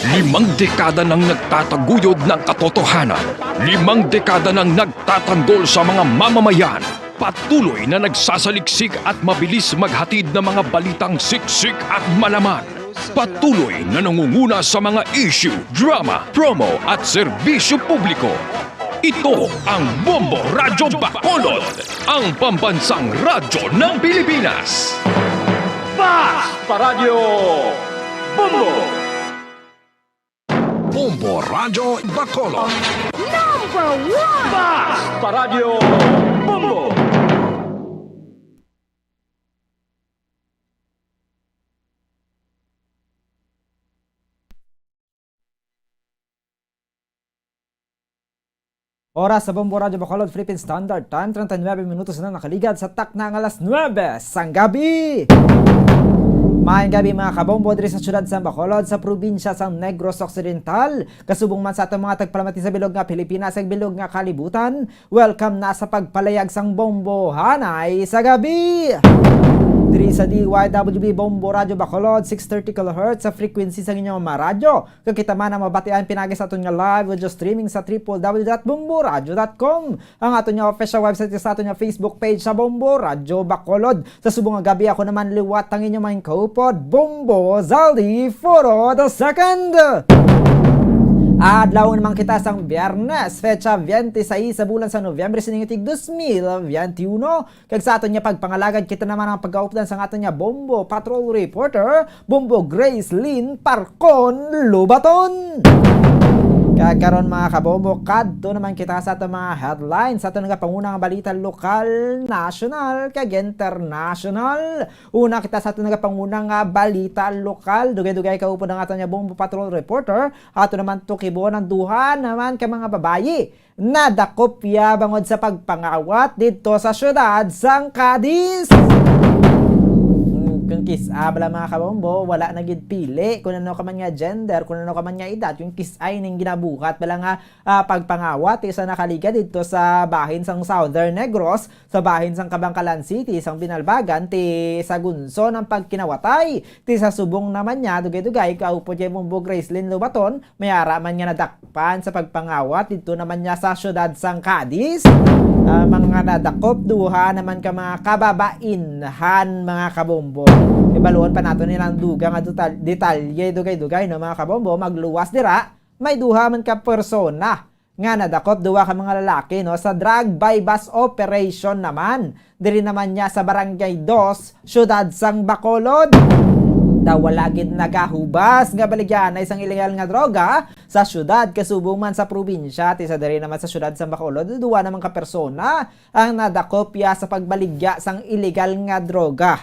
Limang dekada nang nagtataguyod ng katotohanan. Limang dekada nang nagtatanggol sa mga mamamayan. Patuloy na nagsasaliksik at mabilis maghatid ng mga balitang siksik at malaman. Patuloy na nangunguna sa mga issue, drama, promo at serbisyo publiko. Ito ang Bombo Radyo Bacolod, ang pambansang radyo ng Pilipinas. Fast Paradyo Bombo! Bombo Radyo Bacolod. Number one! Fast Paradyo Bombo! Oras sa Bombo Radyo Bacolod, Philippine Standard Time, treinta y nueve minutos na nakaligad sa takna nga alas nuebe sang gabi. Maayong gabi, mga kabombo, diri sa siyudad sa Bacolod, sa probinsya sang Negros Occidental, kasubong man sa aton mga tagpalamati sa bilog nga Pilipinas, sa bilog nga kalibutan. Welcome na sa pagpalayag sang Bombo Hanay sa gabi. Diri sa D Y W B Bombo Radyo Bacolod, six thirty kilohertz sa frequency sang inyong mga radyo. Kag kita man ang mabatian pinagi sa aton nga live video streaming sa triple W dot bombo radyo dot com. Ang aton nga official website sa aton nga Facebook page sa Bombo Radyo Bacolod. Sa subong nga gabi, ako naman liwat ang inyong mga kaupod, Bombo Zaldi Foro the second. Adlaw naman kita sang Biyernes, fetsa twenty-six sa bulan sa Nobyembre sining tig dos mil veintiuno. Kag sa aton nga pagpangalagad, kita naman ang pagkaupdan sang aton nga Bombo Patrol Reporter, Bombo Grace Lynn Parcon Lubaton. Kag karon, mga kabombo, kadto naman kita sa aton mga headlines, sa aton nga pangunang balita lokal, national, kag international. Una kita sa aton nga pangunang nga balita lokal. Dugay-dugay kaupod ang aton nga Bombo Patrol Reporter. Ato naman tukibon ang duha naman ka mga babayi nadakop ya bangod sa pagpangawat didto sa siyudad sang Cadiz. Hmm, kung kis-a bala, mga kabombo, wala na gid pili kung ano ka man nga gender, kung ano ka man nga edad, kung kis-a ining ginabuhat bala nga, ah, pagpangawat ti sa nakaligad didto sa bahin sang Southern Negros, sa bahin sang Kabangkalan City, sang Binalbagan, ti sa gunson ang pagkinawatay, ti sa subong naman niya, dugay-dugay, kaupod kay Bombo Gracelyn Lobaton, may ara man nga nadakpan sa pagpangawat didto naman niya sa siyudad sang Cadiz. Ah, mga nadakop, duha naman ka mga kababainhan, mga kabombo. Ibaluon pa nato nilang dugang nga detal-, detalye, dugay-dugay, no, mga kabombo. Magluwas dira, may duha man ka persona nga nadakop duwa ka mga lalaki, no, sa drug buy-bust operation naman. Diri naman niya sa Barangay Dos, siyudad sang Bacolod. Daw wala gid nagahubas nga baligyaanay sang iligal nga droga sa siyudad, kasubong man sa probinsya. Ti sa diri naman sa siyudad sang Bacolod, duwa naman ka persona ang nadakop ya sa pagbaligya sang iligal nga droga.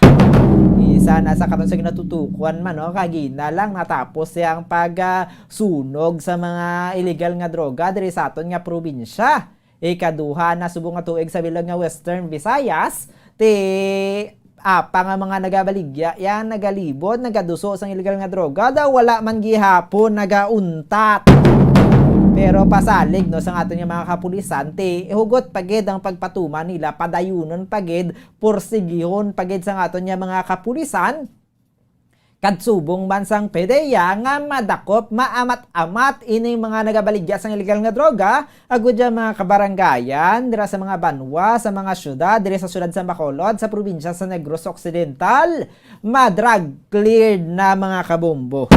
Isa na sa karon sa ginatutukuan man, no, kagina lang natapos siyang pag, ah, sunog sa mga iligal nga droga diri sa aton nga probinsya. Ikaduha na subong nga tuig sa bilog nga Western Visayas, ti apa nga mga nagabaligya, ya nagalibot, nagaduso sang iligal nga droga, daw wala man gihapon nagauntat. Pero pasalig, no, sang aton nga mga kapulisan, ti hugot pa gid ang pagpatuman nila, padayunon pa gid, porsigihon pa gid sang aton nga mga kapulisan, kasubong man sang PDEA nga madakop, maamat-amat ining mga nagabaligya sang iligal nga droga, agud ya mga kabarangayan, dira sa mga banwa, sa mga syudad, diri sa syudad sa Bacolod, sa probinsya sa Negros Occidental, ma-drug cleared na, mga kabombo.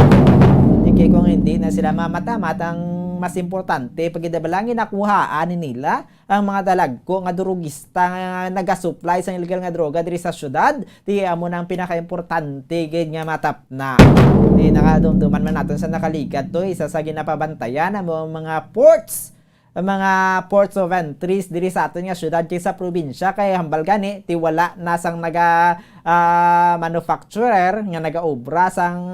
Di kay kung hindi na sila maamat-amat, ang mas importante, pagidabala nga nakuhaan nila ang mga dalagko nga durugista nga nagasupply sang illegal nga droga diri sa syudad, ti amo na ang pinakaimportante gid nga matapna. Ti nakadumduman man naton sa nakaligad to, isa sa ginapabantayan amo ang mga ports, ang mga ports of entries diri sa aton nga syudad kay sa probinsya, kay hambal gani ti wala na sang naga, ah, manufacturer nga nagaobra sang,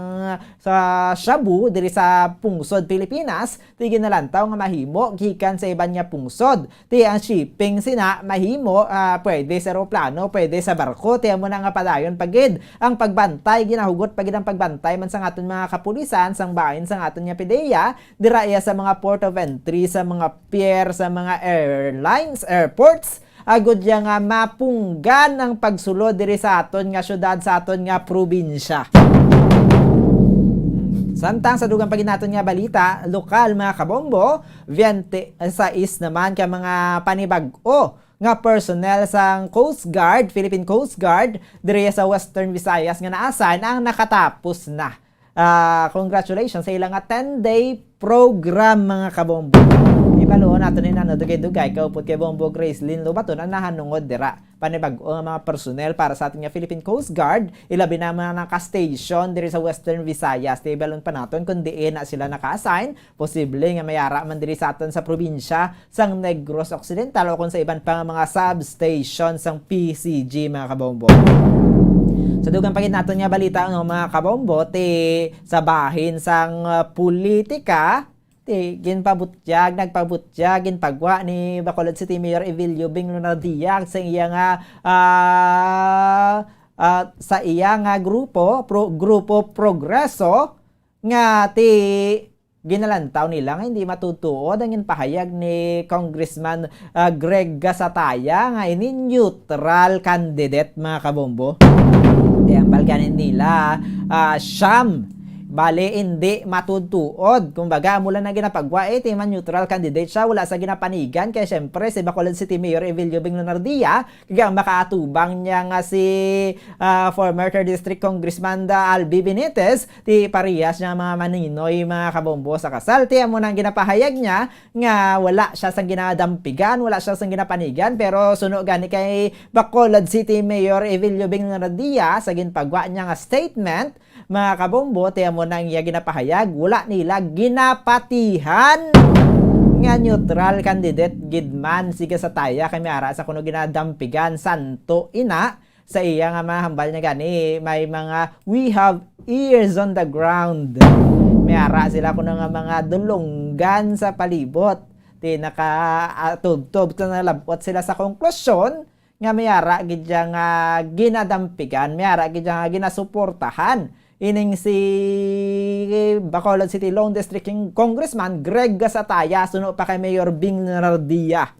sa shabu diri sa pungsod Pilipinas, ti ginalantaw nga mahimo gikan sa iban nga pungsod. Ti ang shipping sina mahimo, ah, pwede sa eroplano, pwede sa barko. Ti amo na nga padayon pa gid ang pagbantay, ginahugot pa gid ang pagbantay man sang aton mga kapulisan, sang bahin sang aton nga PDEA, dira iya sa mga port of entry, sa mga pier, sa mga airlines, airports, agud ya nga mapunggan ang pagsulod diri sa aton nga syudad, sa aton nga probinsya. Samtang sa dugang pa gid naton nga balita, lokal, mga kabombo, twenty-six naman ka mga panibag-o nga personnel sang Coast Guard, Philippine Coast Guard, diri sa Western Visayas nga na-assign ang nakatapos na. Ah, congratulations sa ila nga ten-day program, mga kabombo. Ibaluon nato ni nano dugay-dugay kaupod kay Bombo Gracelyn Lobaton ang nahanungod dira. Panibag-o nga mga personnel para sa aton nga Philippine Coast Guard, ilabi na ang mga naka-station diri sa Western Visayas. Ti ibaluon pa naton kung diin na sila naka-assign. Posible nga may ara man diri sa aton sa probinsya sang Negros Occidental o kung sa iban pa nga mga substation sang P C G, mga kabombo. Sa dugang pa gid naton nga balita, no, mga kabombo, ti sa bahin sang, ah, politika, ti ginpabutyag, nagpabutyag, ginpagwa ni Bacolod City Mayor Evelio Bing Lunardia sa iya nga, ah, ah, sa iya nga grupo, pro-, Grupo Progreso, nga ti ginalantaw nila nga hindi matutuod ang ginpahayag ni Congressman, ah, Greg Gasataya nga ini neutral candidate, mga kabombo. Ti ang balkanin nila, ah, siyam. Bali, hindi matutuod. Kumbaga, amo lang na ginapagwa, eh, ti man neutral candidate siya, wala sa ginapanigan. Kaya, syempre, si Bacolod City Mayor Evelio Bing Lunardia, kag ang makaatubang niya nga si, ah, former third District Congressman da Albi Benitez, ti parehas niya mga maninoy, mga kabombo, sa kasal. Ti amo nang ginapahayag niya nga wala siya sang ginadampigan, wala siya sang ginapanigan, pero suno gani kay Bacolod City Mayor Evelio Bing Lunardia sa ginpagwa niya nga statement, mga kabombo, ti amo nang iya ginapahayag, wala nila ginapatihan nga neutral candidate gid man si Gasataya kay may ara sa kuno ginadampigan. Santo ina, sa iya nga mga hambal niya gani, may mga "We have ears on the ground." May ara sila kuno nga mga dulunggan sa palibot. Ti naka, ah, tubtob to, nalabot sila sa konklusyon nga may ara gid siya nga ginadampigan, may ara gid siya nga ginasuportahan ining si Bacolod City Lone District King-, Congressman Greg Gasataya, suno pa kay Mayor Bing Nardia.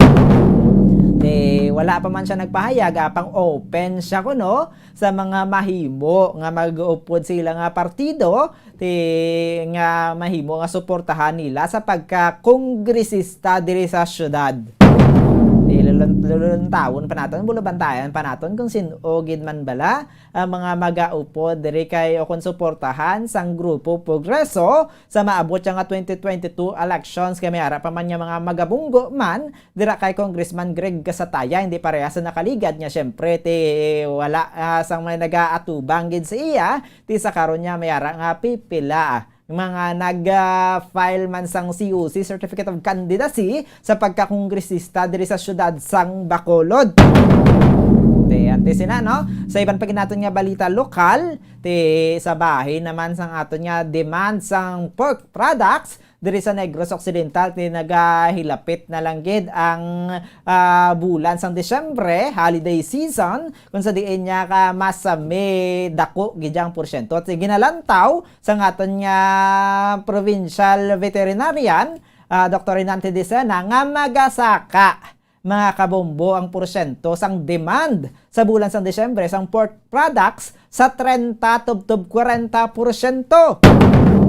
Ti wala pa man siya nagpahayag, apang open siya kuno sa mga mahimo nga mag-upod sa ila nga partido, ti nga mahimo nga suportahan nila sa pagka-kongresista diri sa syudad. Ti Luluntaon pa naton, bulubantayan pa naton kung sin-o gid man bala ang mga magaupod diri kay o kung suportahan sang Grupo Progreso sa maabot siya nga twenty twenty-two elections. Kay may ara pa man nga mga magabunggo man dira kay Congressman Greg Casataya, hindi pareha sa nakaligad nga siyempre ti wala, ah, sang may nagaatubang gid sa iya, ti sa karon niya may ara nga pipila mga nag-file man sang C O C, Certificate of Candidacy, sa pagkakongresista diri sa siyudad sang Bacolod. Ti, antes sina, no? Sa iban pa gid naton nga balita lokal, ti sa bahin naman sang aton nga demand sang pork products diri sa Negros Occidental, ti nagahilapit na lang gid ang, ah, bulan sang Disyembre, holiday season, kung sa diin niya ka masami dako gid ang porsyento. Ti ginalantaw sang aton nga provincial veterinarian, ah, Doktor Renan Tedicena, nga magasaka, mga kabombo, ang porsyento sang demand sa bulan sang Disyembre sang pork products sa trenta tubtob kwarenta porsyento.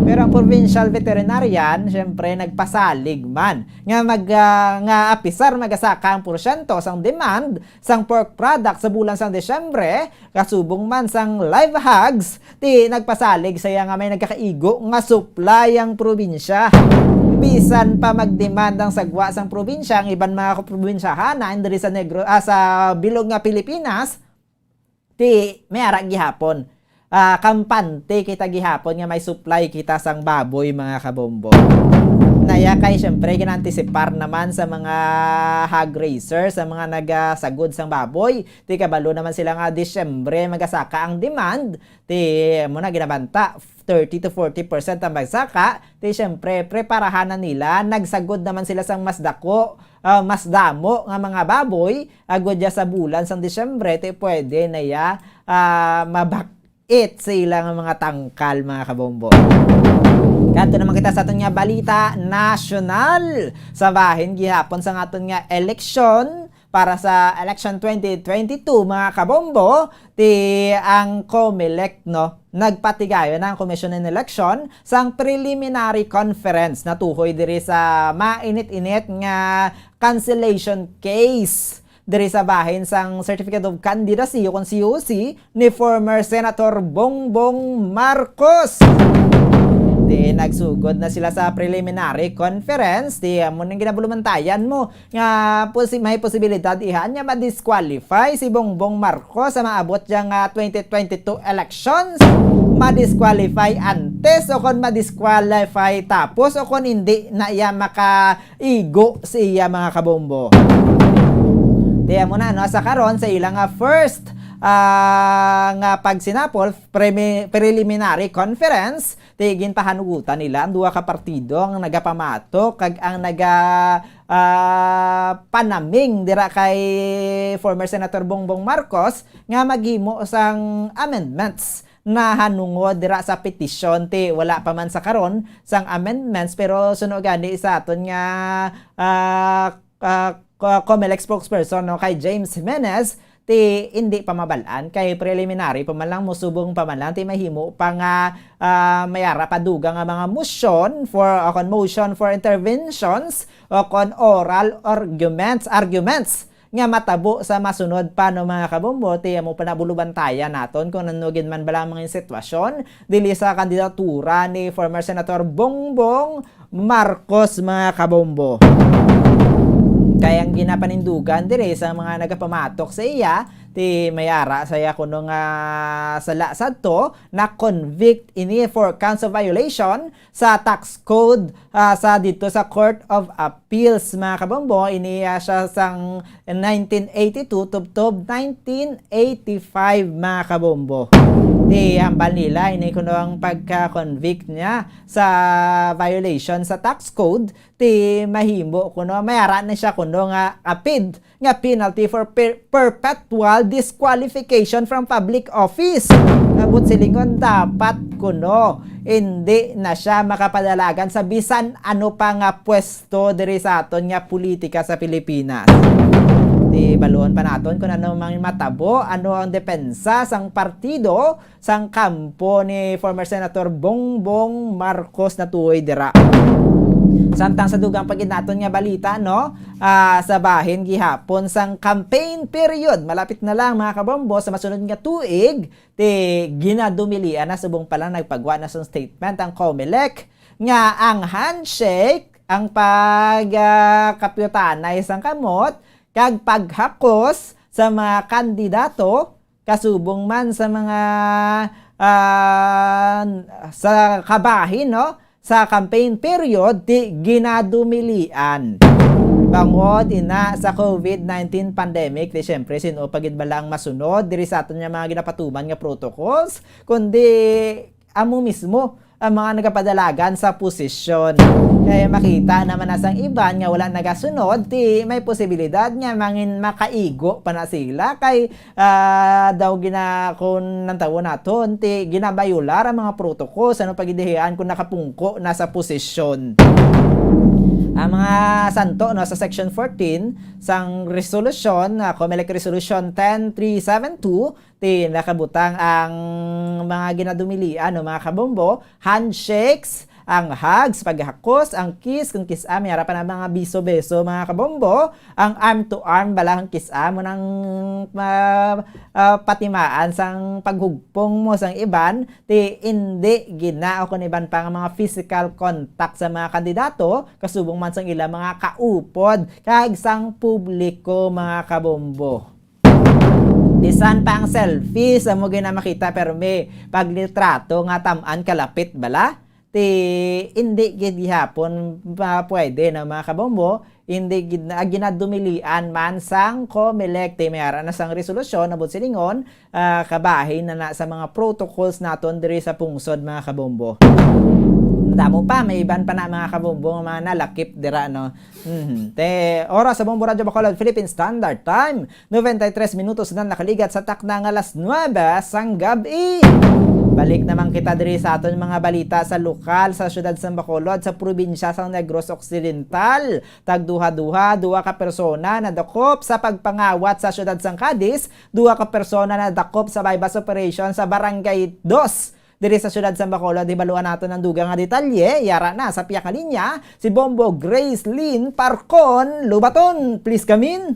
Pero ang provincial veterinarian, siyempre, nagpasalig man nga mag-, ah, nga apisar magasaka ang porsyento sang demand sang pork products sa bulan sang Disyembre, kasubong man sang live hogs, ti nagpasalig sa iya nga may nagakaigo nga supply ang probinsya. Bisan pa magdemand ang sagwa sang probinsya, ang iban mga probinsyahanan diri sa Negro, ah, sa bilog nga Pilipinas, ti may ara gihapon. Ah, kampante kita gihapon nga may supply kita sang baboy, mga kabombo. Naya kay, siyempre, ginaantisipar naman sa mga hog raiser, sa mga nagasagod sang baboy. Ti kabalo naman sila nga Disyembre magasaka ang demand. Ti, amo na ginabanta, thirty to forty percent ang magsaka. Ti, siyempre, preparahan na nila. Nagsagod naman sila sang mas dako, ah, mas damo nga mga baboy, agud ya sa bulan sang Disyembre, ti pwede na ya, ah, mabak-it sa ila nga mga tangkal, mga kabombo. Kadto naman kita sa aton nga balita nasyonal. Sa bahin gihapon sang aton nga eleksyon, para sa election twenty twenty-two, mga kabombo, ti ang COMELEC, no, nagpatigayon na ang Commission on Election sang preliminary conference natuhoy diri sa mainit-init nga cancellation case diri sa bahin sang Certificate of Candidacy o kon C O C ni former Senator Bongbong Marcos. Ti nagsugod na sila sa preliminary conference. Ti amo ning ginabulumantayan mo nga posi-, may posibilidad ihan nga ma-disqualify si Bongbong Marcos sa maabot dya nga twenty twenty-two elections. Ma-disqualify antes o kon ma-disqualify tapos o kon hindi na iya makaigo sa iya, mga kabombo. Ti amo na, no, sa karon sa ilang, ah, first, ah, nga pagsinapol, premi-, preliminary conference, ti ginpahanugutan nila ang duha ka partido ang nagapamatok kag ang naga, ah, panaming dira kay former Senator Bongbong Marcos nga maghimo sang amendments nahanungod dira sa petisyon. Ti wala pa man sa karon sang amendments, pero suno gani sa aton nga, ah, ah, co-, COMELEC spokesperson, no, kay James Jimenez, ti hindi pa mabal-an kay preliminary pa man lang, musubong pa man lang, ti mahimo pa nga, ah, may ara pa dugang nga mga motion for, o kon motion for interventions o kon oral arguments, arguments nga matabo sa masunod pa, no, mga kabombo. Ti amo pa na bulubantayan naton kung ano gid man bala ang mga sitwasyon dili sa kandidatura ni former Senator Bongbong Marcos, mga kabombo. Kay ang ginapanindugan diri sa mga nagapamatok sa iya, ti may ara sa iya kuno nga sala sadto, na-convict ini for counts of violation sa tax code, ah, sa dito sa Court of Appeals, mga kabombo. Ini, ah, siya sang nineteen eighty-two tubtob nineteen eighty-five, mga kabombo. Ti hambal nila ini kuno ang pagka-convict niya sa violation sa tax code, ti mahimo kuno, may ara na siya kuno nga apid nga penalty for per-, perpetual disqualification from public office. Nga buot silingon, dapat kuno hindi na siya makapadalagan sa bisan ano pa nga pwesto diri sa aton nga politika sa Pilipinas. Ti baluon pa naton kung ano mang matabo, ano ang depensa sang partido sang kampo ni former Senator Bongbong Marcos natuhoy dira. Samtang sa dugang pa gid naton nga balita, no? Ah, sa bahin gihapon sang campaign period, malapit na lang, mga kabombo, sa masunod nga tuig, ti ginadumilian na subong pa lang nagpagwa na sang statement ang Comelec nga ang handshake, ang pag, ah, kapyutanay sang kamot, kag paghakos sa mga kandidato, kasubong man sa mga, ah, sa kabahin, no? Sa campaign period, ti ginadumilian. Bangod ina sa COVID nineteen pandemic, ti siyempre, sin-o pa gid bala ang masunod diri sa aton nga mga ginapatuman nga protocols, kundi amo mismo ang mga nagapadalagan sa posisyon. Kaya makita naman na sang iban nga wala nagasunod, ti may posibilidad nga mangin makaigo pa na sila kay, ah, daw gina-, kung nantawon naton, ti ginabayular ang mga protocol sa ano pagidihian kung nakapungko na sa posisyon. Ang mga santo, no, sa Section fourteen sang resolusyon, ah, Comelec Resolution ten three seven two, ti nakabutang ang mga ginadumilian, no, mga kabombo, handshakes, ang hugs, paghakos, ang kiss, kung kiss-a, may ara pa na mga biso-beso, mga kabombo, ang arm to arm, bala ang kiss-a, mo nang, ah, ah, patimaan sang paghugpong mo sang iban, ti indi gina o kung iban pa nga mga physical contact sa mga kandidato, kasubong man sang ila mga kaupod, kag sang publiko, mga kabombo. Bisan pa ang selfie sa mo ginamakita, pero may paglitrato nga tam-an kalapit bala, ti indi gid gihapon pa pwede, no, mga kabombo, indi gid na ginadumilian man sang Comelec, ti may ara na sang resolusyon, abot silingon, ah, kabahin na na sa mga protocols naton diri sa pungsod, mga kabombo. Damo pa, may iban pa na, mga kabombo, nga mga nalakip dira, no? Mhm. Te, oras sa Bombo Radyo Bacolod, Philippine Standard Time, noventa y tres minutos na nakaligat sa takna nga alas nuebe sang gab-i. Balik naman kita diri sa aton mga balita sa lokal sa siyudad sang Bacolod, sa probinsya sang Negros Occidental. Tagduha-duha, duha ka persona nadakop sa pagpangawat sa siyudad sang Cadiz, duha ka persona nadakop sa buy-bust operation sa Barangay Dos. Diri sa siyudad sang Bacolod, hibaluan naton ang dugang nga detalye. Yara na sa pihak nga linya si Bombo Grace Lynn Parcon Lubaton. Please come in.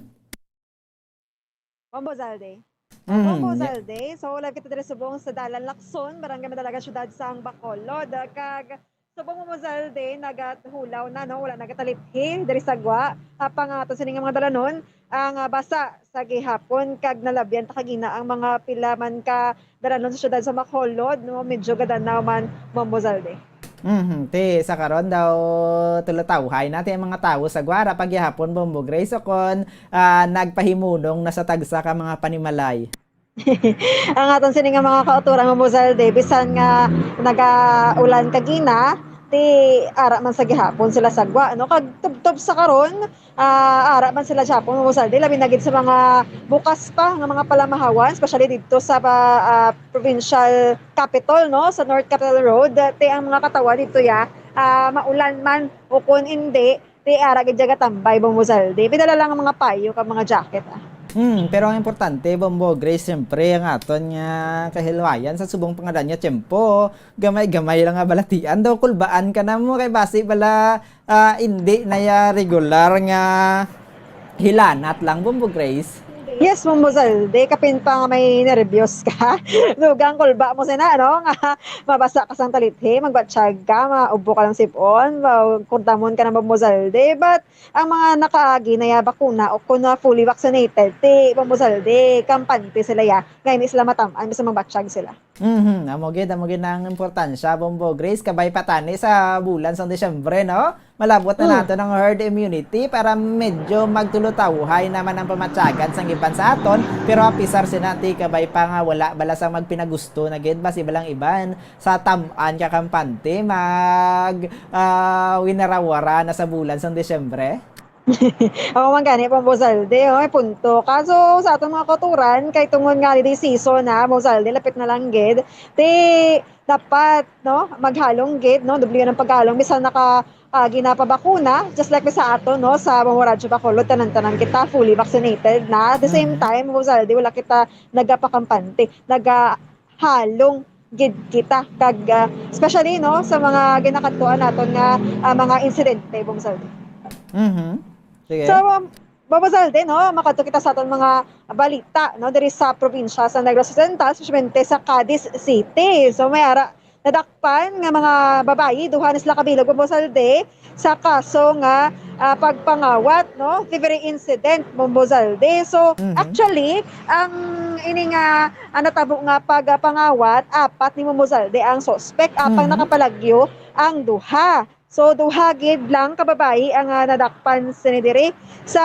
Bombo Zalde. Mm, Bombo ya- Zalde. So, live kita diri subong sa Dalan Lacson, Barangay Madalagan, siyudad sang Bacolod. Kag subong mo, Zalde, nagahulaw na, no? Wala nagataliphi diri sa gwa. Apang, ah, ato sini nga mga dalanon, ang, ah, basa sa gihapon kag nalabyan ta kagina ang mga pila man ka dalanon sa siyudad sa Bacolod, no? Medyo gadanaw man, Bombo Zalde. Mhm, ti sa karon daw tulutawhay na ti ang mga tawo sa gwa, ara pa gihapon, Bombo Grace, o kon, ah, nagpahimunong na sa tagsa ka mga panimalay. Ang aton sini nga mga kautoran, Bombo Zalde, bisan nga nagaulan kagina, ti ara man sa gihapon sila sa gwa, no? Kag tubtob sa karon, ah, ara man sila gihapon, Bombo Zalde, labi na gid sa mga bukas pa nga mga palamahawan, especially didto sa pa-, ah, provincial capital, no, sa North Capitol Road. Ti ang mga katawhan didto ya, ah, maulan man o kon indi, ti ara gid ya gatambay, Bombo Zalde. Pidala lang ang mga payo kag mga jacket, ah. Hmm, pero ang importante, Bombo Grace, siyempre, ang aton nga kahilwayan sa subong pangalan nga tiyempo, gamay-gamay lang nga balatian daw, kulbaan ka na mo, kay basi bala, ah, indi na ya regular nga hilanat lang, Bombo Grace. Yes, Bombo Zalde, kapin pa nga may nervyos ka. Dugang kulba mo sina, no? Nga mabasa ka sang talithi, magbatsyag ka, maubo ka lang sipon, ma-, kurdamon ka ng Bombo Zalde. But ang mga nakaagi na ya bakuna o kung na fully vaccinated, ti Bombo Zalde, kampante sila ya. Nga hindi sila matam-an, basta magbatsyag sila. Mhm, amo gid, amo gid ang importansya, Bombo Grace, kabay pa tani sa bulan sang Disyembre, no? Malabot na Hmm. nato ng herd immunity para medyo magtulutawhay naman ang pamatyagan sang iban sa aton, pero apisar sina ti kabay pa nga wala bala sang magpinagusto na gid, basi balang iban sa tam-an ka kampante mag, ah, winarawara na sa bulan sang Disyembre. Ako man gani, Bombo Zalde, oh, may punto. Kaso sa atong mga kauturan, kay tungod nga holiday season na, Bombo Zalde, lapit na lang gid. Ti dapat, no, maghalong gid, no, doble ang paghalong. Bisan naka, ah, ginapabakuna, just like sa ato, no, sa Bombo Radyo Bacolod, tanan-tanan kita fully vaccinated na. At the same Mhm. time, Bombo Zalde, wala kita nagapakampante, nagahalong gid kita kag, ah, especially, no, sa mga ginakadtuan naton nga, ah, mga insidente, Bong Zaldi. Mhm. Sige. So, um, Bong Zaldi, no, makadto kita sa aton mga balita, no, diri sa probinsya sa Negros Occidental, especially sa Cadiz City. So, may ara nadakpan nga mga babayi, duha na sila kabilog, Bong Zaldi, sa kaso nga, ah, pagpangawat, no, thievery incident, Bong Zaldi. So, Mhm. actually, ang ini nga, ah, natabo nga pagpangawat, apat ni, Bong Zaldi, ang suspect, apang Mhm. nakapalagyo ang duha. So, duha gid lang ka babayi ang, ah, nadakpan sini diri sa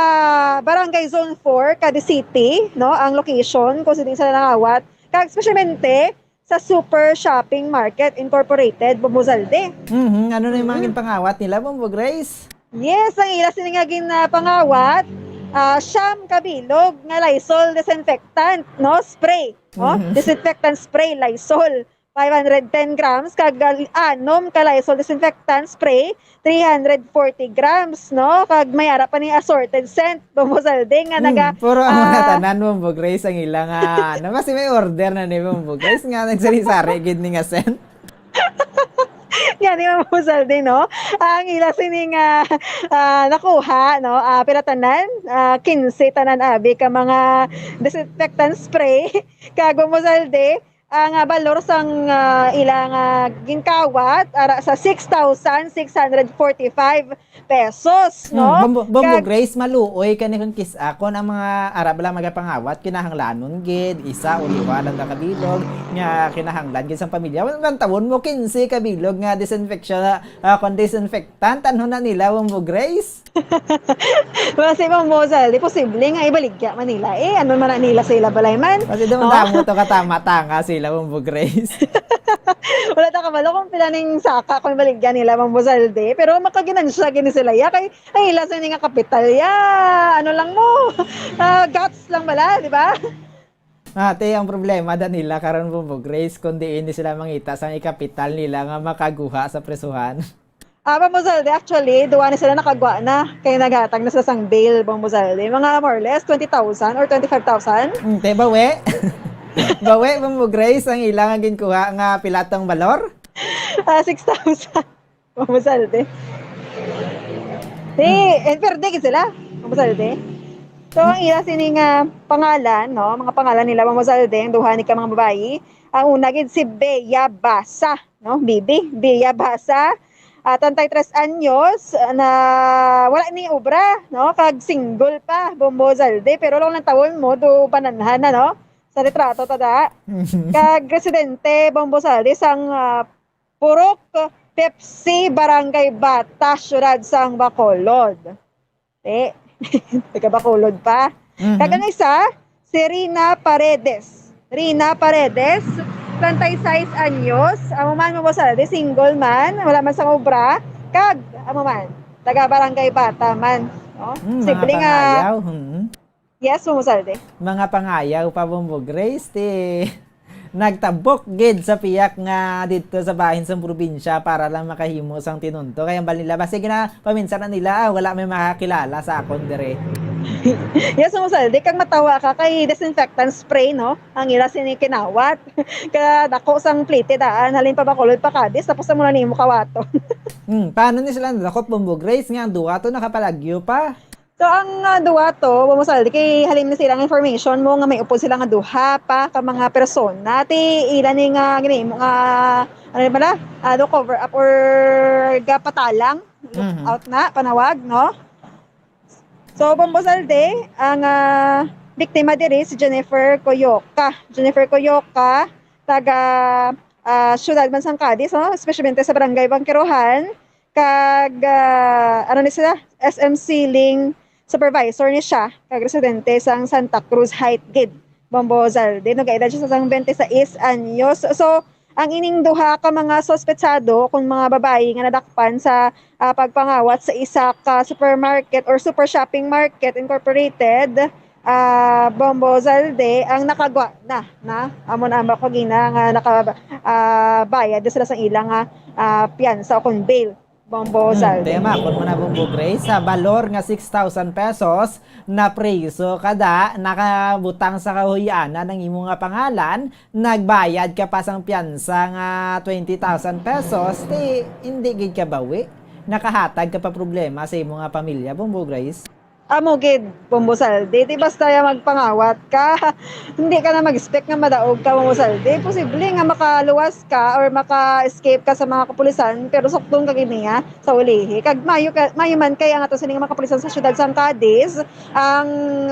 Barangay Zone four, Cadiz City, no, ang location kung saan sila nangawat. Kag especially sa Super Shopping Market Incorporated, Bong Zaldi. Mhm. Ano na yung mga Mhm. ginpangawat nila, Bong Grace? Yes, ang ila sini nga ginpangawat, ah, siyam kabilog nga Lysol disinfectant, no, spray, no? Mhm. Disinfectant spray, Lysol, five hundred ten grams, kag, ah, anom ka Lysol disinfectant spray, three hundred forty grams, no? Kag may ara pa ni assorted scent, Bong Zaldi, nga naga, Hmm, puro ang mga ah, tanan, Bong Grace, ang ila nga, ano, kasi may order na ni, Bong Grace, nga nagsari-sari gid ni nga scent. Gani, Bong Zaldi, no? Ang ila sini nga, ah, nakuha, no? Ah, pila tanan? Ah, quince tanan abi ka mga disinfectant spray. Kag, Bong Zaldi, ang, ah, balor sang, ah, ila nga ginkawat ara sa six thousand six hundred forty-five pesos, Hmm, no? Bong, Bong Kag Grace, maluoy ka ni kung kis-, ah, kung ang mga ara bala magapangawat, kinahanglanon gid, isa o duha lang ka kabilog, nga kinahanglan gid sang pamilya. Wala man tawon mo, quince kabilog nga disinfection, ah, kung disinfectant, ano na nila, Bong Grace? Wala si Bong Zaldi, posible nga ibaligya man nila. Eh, ano man na nila sa ila balay man? Kasi daw No? damo to katama-tanga sila, Bong Grace. Wala ta kabalo kung pila ning saka kung baligya nila, Bong Zaldi. Pero makaginansya gini sila, ya. Kay, ay, ila sa nga kapital, ya. Ano lang mo? Ah, guts lang bala, di ba? Ate, ang problema da nila karon, Bong Grace, kung diin ni sila mangita sang ikapital nila nga makaguha sa presuhan. Ah, Bong Zaldi, actually, duwa na sila nakagwa na. Kay naghatag na sila sang bail, Bong Zaldi. Mga more or less, twenty thousand or twenty-five thousand. Hmm, te, bawi. Bawi, Bong Grace, ang ila nga ginkuha nga pila tong balor? Ah, six thousand. Bong Zaldi. Di, eh, perde gid sila. Bong Zaldi. So, ang ila sini nga pangalan, no? Mga pangalan nila, Bong Zaldi, ang duha ni ka mga babayi. Ang una gid si Bea Basa, no? Bibi, Bea Basa. Ah, treinta y tres anyos, na wala ni obra, no? Kag single pa, Bong Zaldi. Pero lang nang tawon mo, do bananhan na, no? Sa litrato, tada. Kag residente, Bong Zaldi, sang, ah, Purok Pepsi, Barangay Bata, Siyudad sang Bacolod. Eh, taga Bacolod pa. Mhm. Kag ang isa, si Rina Paredes. Rina Paredes, treinta y seis anyos. Amo man, Bong Zaldi, single man, wala man sang obra. Kag, amo man, taga Barangay Bata man. No? Hmm, mga Sibling, ah, pangayaw. Hmm. Yes, Bong Zaldi. Mga pangayaw pa, Bong Grace, ti nagtabok gid sa piyak nga didto sa bahin sang probinsya para lang makahimo sang tinunto. Kay hambal nila, basig na paminsan na nila, ah, wala may makakilala sa akon dire. Yes, Bong Zaldi, kag matawa ka kay disinfectant spray, no? Ang ila sini kinawat. Kadako sang plete daan, halin pa Bacolod pa Cadiz, tapos amo na nimo kawaton. Hmm, paano ni sila nadakop, Bong Grace, nga ang duha to nakapalagyo pa? So, ang, ah, duha to, Bong Zaldi, kay halin na sila nga information mo nga may upod sila nga duha pa ka mga persona. Ti ila ni nga ginahimo nga, ano ni pala, ano, cover up or gapatalang, look Mhm. out na, panawag, no? So, Bong Zaldi, ang, ah, biktima diri si Jennifer Coyoca. Jennifer Coyoca, taga, ah, siyudad man sang Cadiz, no? Especially sa Barangay Bangkerohan. Kag, ah, ano ni sila? S M Ceiling Supervisor ni siya, kag residente sang Santa Cruz Heights gid, Bong Zaldi. Nagaedad siya sang twenty-six anyos. So, ang ining duha ka mga suspetsado, kung mga babayi nga nadakpan sa, ah, pagpangawat sa isa ka supermarket or Super Shopping Market Incorporated, ah, Bong Zaldi, ang nakagwa na, na. Amo na ang bakugina nga naka-, ah, bayad na sila sa ilang, ah, ah, piyansa o kon bail. Bombo Hmm, Saldi. Tema, kung mo na, Bombo Grace, sa balor nga six thousand pesos, napriso ka da, nakabutang sa kahuyanan ang imo nga pangalan, nagbayad ka pa sang piyansa nga twenty thousand pesos, ti hindi gid ka bawi. Nakahatag ka pa problema sa imo nga pamilya, Bombo Grace. Amo gid, Bombo Saldi. Di basta ya magpangawat ka, hindi ka na mag-expect nga madaog ka, Bombo Saldi. Posible nga makaluwas ka or maka-escape ka sa mga kapulisan, pero sukton ka gid niya sa ulihi. Kag mayo, ka, mayo man kay ang ato sining mga kapulisan sa siyudad sang Cadiz, ang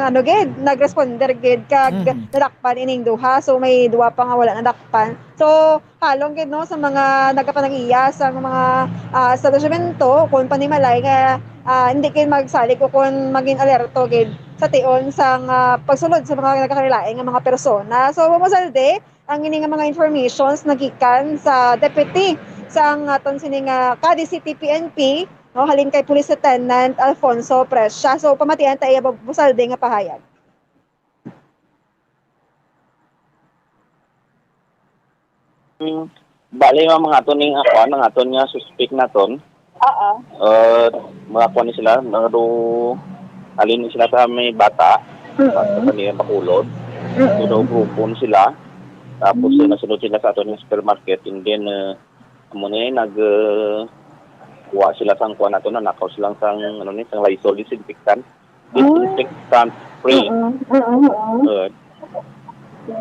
ano gid, nag-responder gid kag Mhm. nadakpan ining duha. So may duha pa nga wala nadakpan. So halong gid, no, sa mga nagapanag-iya sa mga ah, establishmento, kung panimalay nga ah, hindi gid magsalig o kung maging alerto gid sa tion sang ah, pagsulod sa mga nagakarilain nga mga persona. So, Bombo Saldi, ang ini nga mga informations nagikan sa deputy sang aton sini nga Cadiz City P N P, no, halin kay Police Lieutenant Alfonso Prescia. So, pamatian ta iya, Bombo Saldi, nga pahayag. Bali, ma'am, ang aton ning, ah, kuan, ang aton nga suspect naton. Oo. Uh, mga kuan ni sila, mga do, alin ni sila sa may bata, mm-hmm. Sa kanila Bacolod. Mm-hmm. So, daw grupo ni sila. Tapos, mm-hmm. Nasunod sila sa aton nga supermarket, and then, uh, amo ni, nag, uh, kuha sila sang kuan nato, nanakaw sila sang, ano ni, sang Lysol disinfectant. Disinfectant spray. Mm-mm, mm-mm, mm-mm. Uh,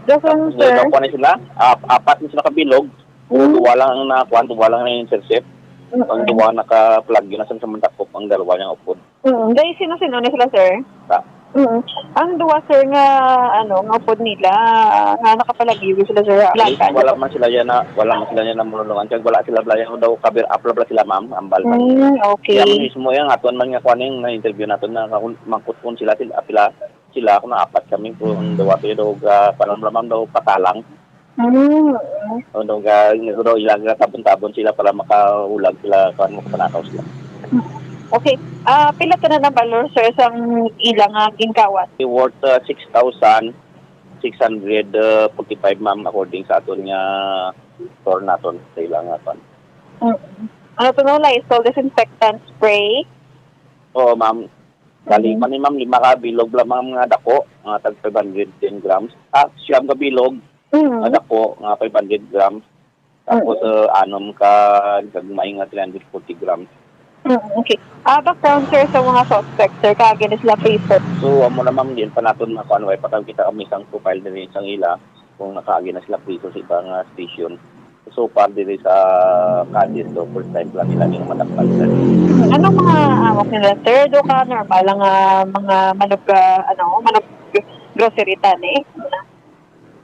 Just one, sir. Tapos, sila, ap- apat na sila kabilog. Mm. Duwa lang ang nakuan, duwa lang ang intercept. Mm-mm. Ang duwa naka-plug yun, asan sa mandakop, ang dalawa niyang upod. Mm. Dahil sino-sino na sila, sir? Sa? Mm. Ang duwa, sir, nga, ano, nga upod nila, nga nakapalagyo sila, sir, wala man sila yan na, wala man sila yan na mululungan. Kag wala sila, wala yan daw, cover up, wala sila, ma'am, ambal man. Mm, okay. Kaya mismo yan, atuan man nga kuaning na-interview natin na mangkutkon sila, sila, pila, sila, ako na apat kami, kung daw ato yung daw, ah, paano naman daw, patalang. Mm. O daw, ga, daw, ilang tabon-tabon sila para makahulag sila, kung ano, makapanakaw sila. Okay. Ah, pila tanan ang balor, sir, sang ilang ah, ginkawat? Worth ah, six thousand six hundred forty-five, ma'am, according sa aton nga store naton sa ilang nga pan. Mm. Ano to, no? Lysol disinfectant spray? Oo, ma'am. Bali, mm, man ni ma'am, lima ka bilog lang, ma'am, nga dako, mga tag five hundred ten grams. Ah, siyam ka bilog, mm, nga dako, nga five hundred grams. Tapos, mm, uh, anom ka gagmay nga three hundred forty grams. Mm, okay. Ah, background, sir, sa mga suspect, sir, kaagi na sila priso? So, amo na, ma'am, diin pa naton makuan, way pa kami kita kami sang profile diri sang ila kung nakaagi na sila priso sa iba nga station. So far, diri sa Cadiz, so first time lang nila yung manakpan, sir. Anong mga awak nila, sir? Do ka normal lang ah, mga manug, ah, ano, manug grocery tani?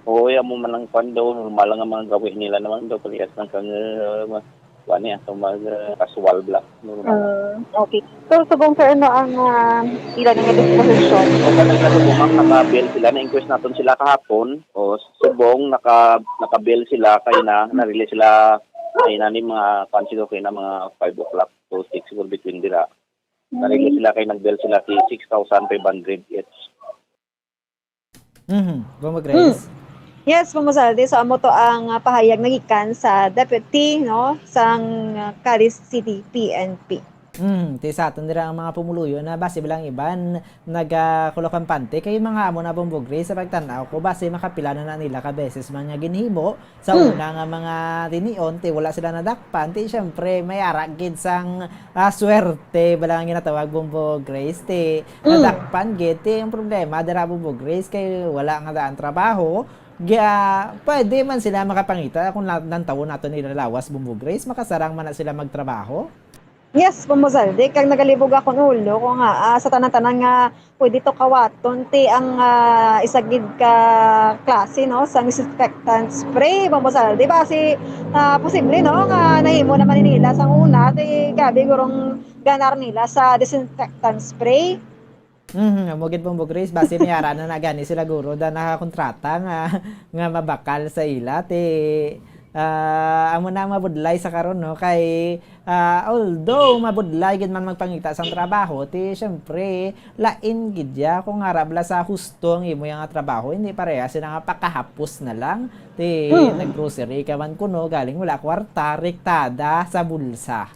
Oo, ya mo man ang kwan daw, normal lang ang mga gawi nila naman daw, parehas lang kang, uh, ma-, kuwan niya, so mag, uh, casual black, normal lang. Mm, okay. So, subong, sir, ano ang ah, ila nga disposition? O, kanang nasubo, ma'am, naka-bail sila, na-inquest naton sila kahapon, o subong, naka, naka-bail sila, kay na, na-release sila, kay na ni mga, kwan siguro, kay na mga five o'clock to six siguro between dira. Na-release sila, kay nag-bail sila, si six thousand five hundred each. Mhm. Bombo Grace. Yes, Bombo Saldi. So, amo to ang ah, pahayag nagikan sa deputy, no, sang ah, Cadiz City P N P. Mm, ti sa aton dira ang mga pumuluyo na basi bilang iban nagakulakan panty kay mga amo na, Bombo Grace, sa pagtan-aw ko basi makapila na, na nila ka beses man nga ginhimo sa una nga mga tinion, ti wala sila nadakpan, ti syempre may ara gid sang ah, swerte bala nga ginatawag, Bombo Grace, ti nadakpan gid. Ti ang problema dira, Bombo Grace, kay wala nga daan trabaho. Ga, pwede man sila makapangita kung la- nantawon nato nila lawas, Bombo Grace, makasarang man na sila magtrabaho. Yes, Bombo Saldi, kag nagalibog akong ulo ko nga ah, sa tanan-tanan nga pwede to kawaton ti ang ah, isa gid ka klase, no, sa disinfectant spray, Bombo Saldi. Basi ah, posible, no, nga nahimo naman ni nila sang una, ti grabe gurong ganar nila sa disinfectant spray. Mhm, amo gid, Bombo Grace, basi may ara na na gani sila guro da nakakontrata nga, nga mabakal sa ila, ti, ah, amo na ang mabudlay sa karon, no, kay, ah, although mabudlay gid man magpangita sang trabaho, ti syempre lain gid ya kung ara bala sa husto ang imo ya nga trabaho, hindi pareha sila nga pakahapos na lang, ti nag-grocery ka man kuno, galing wala kwarta, rektada sa bulsa.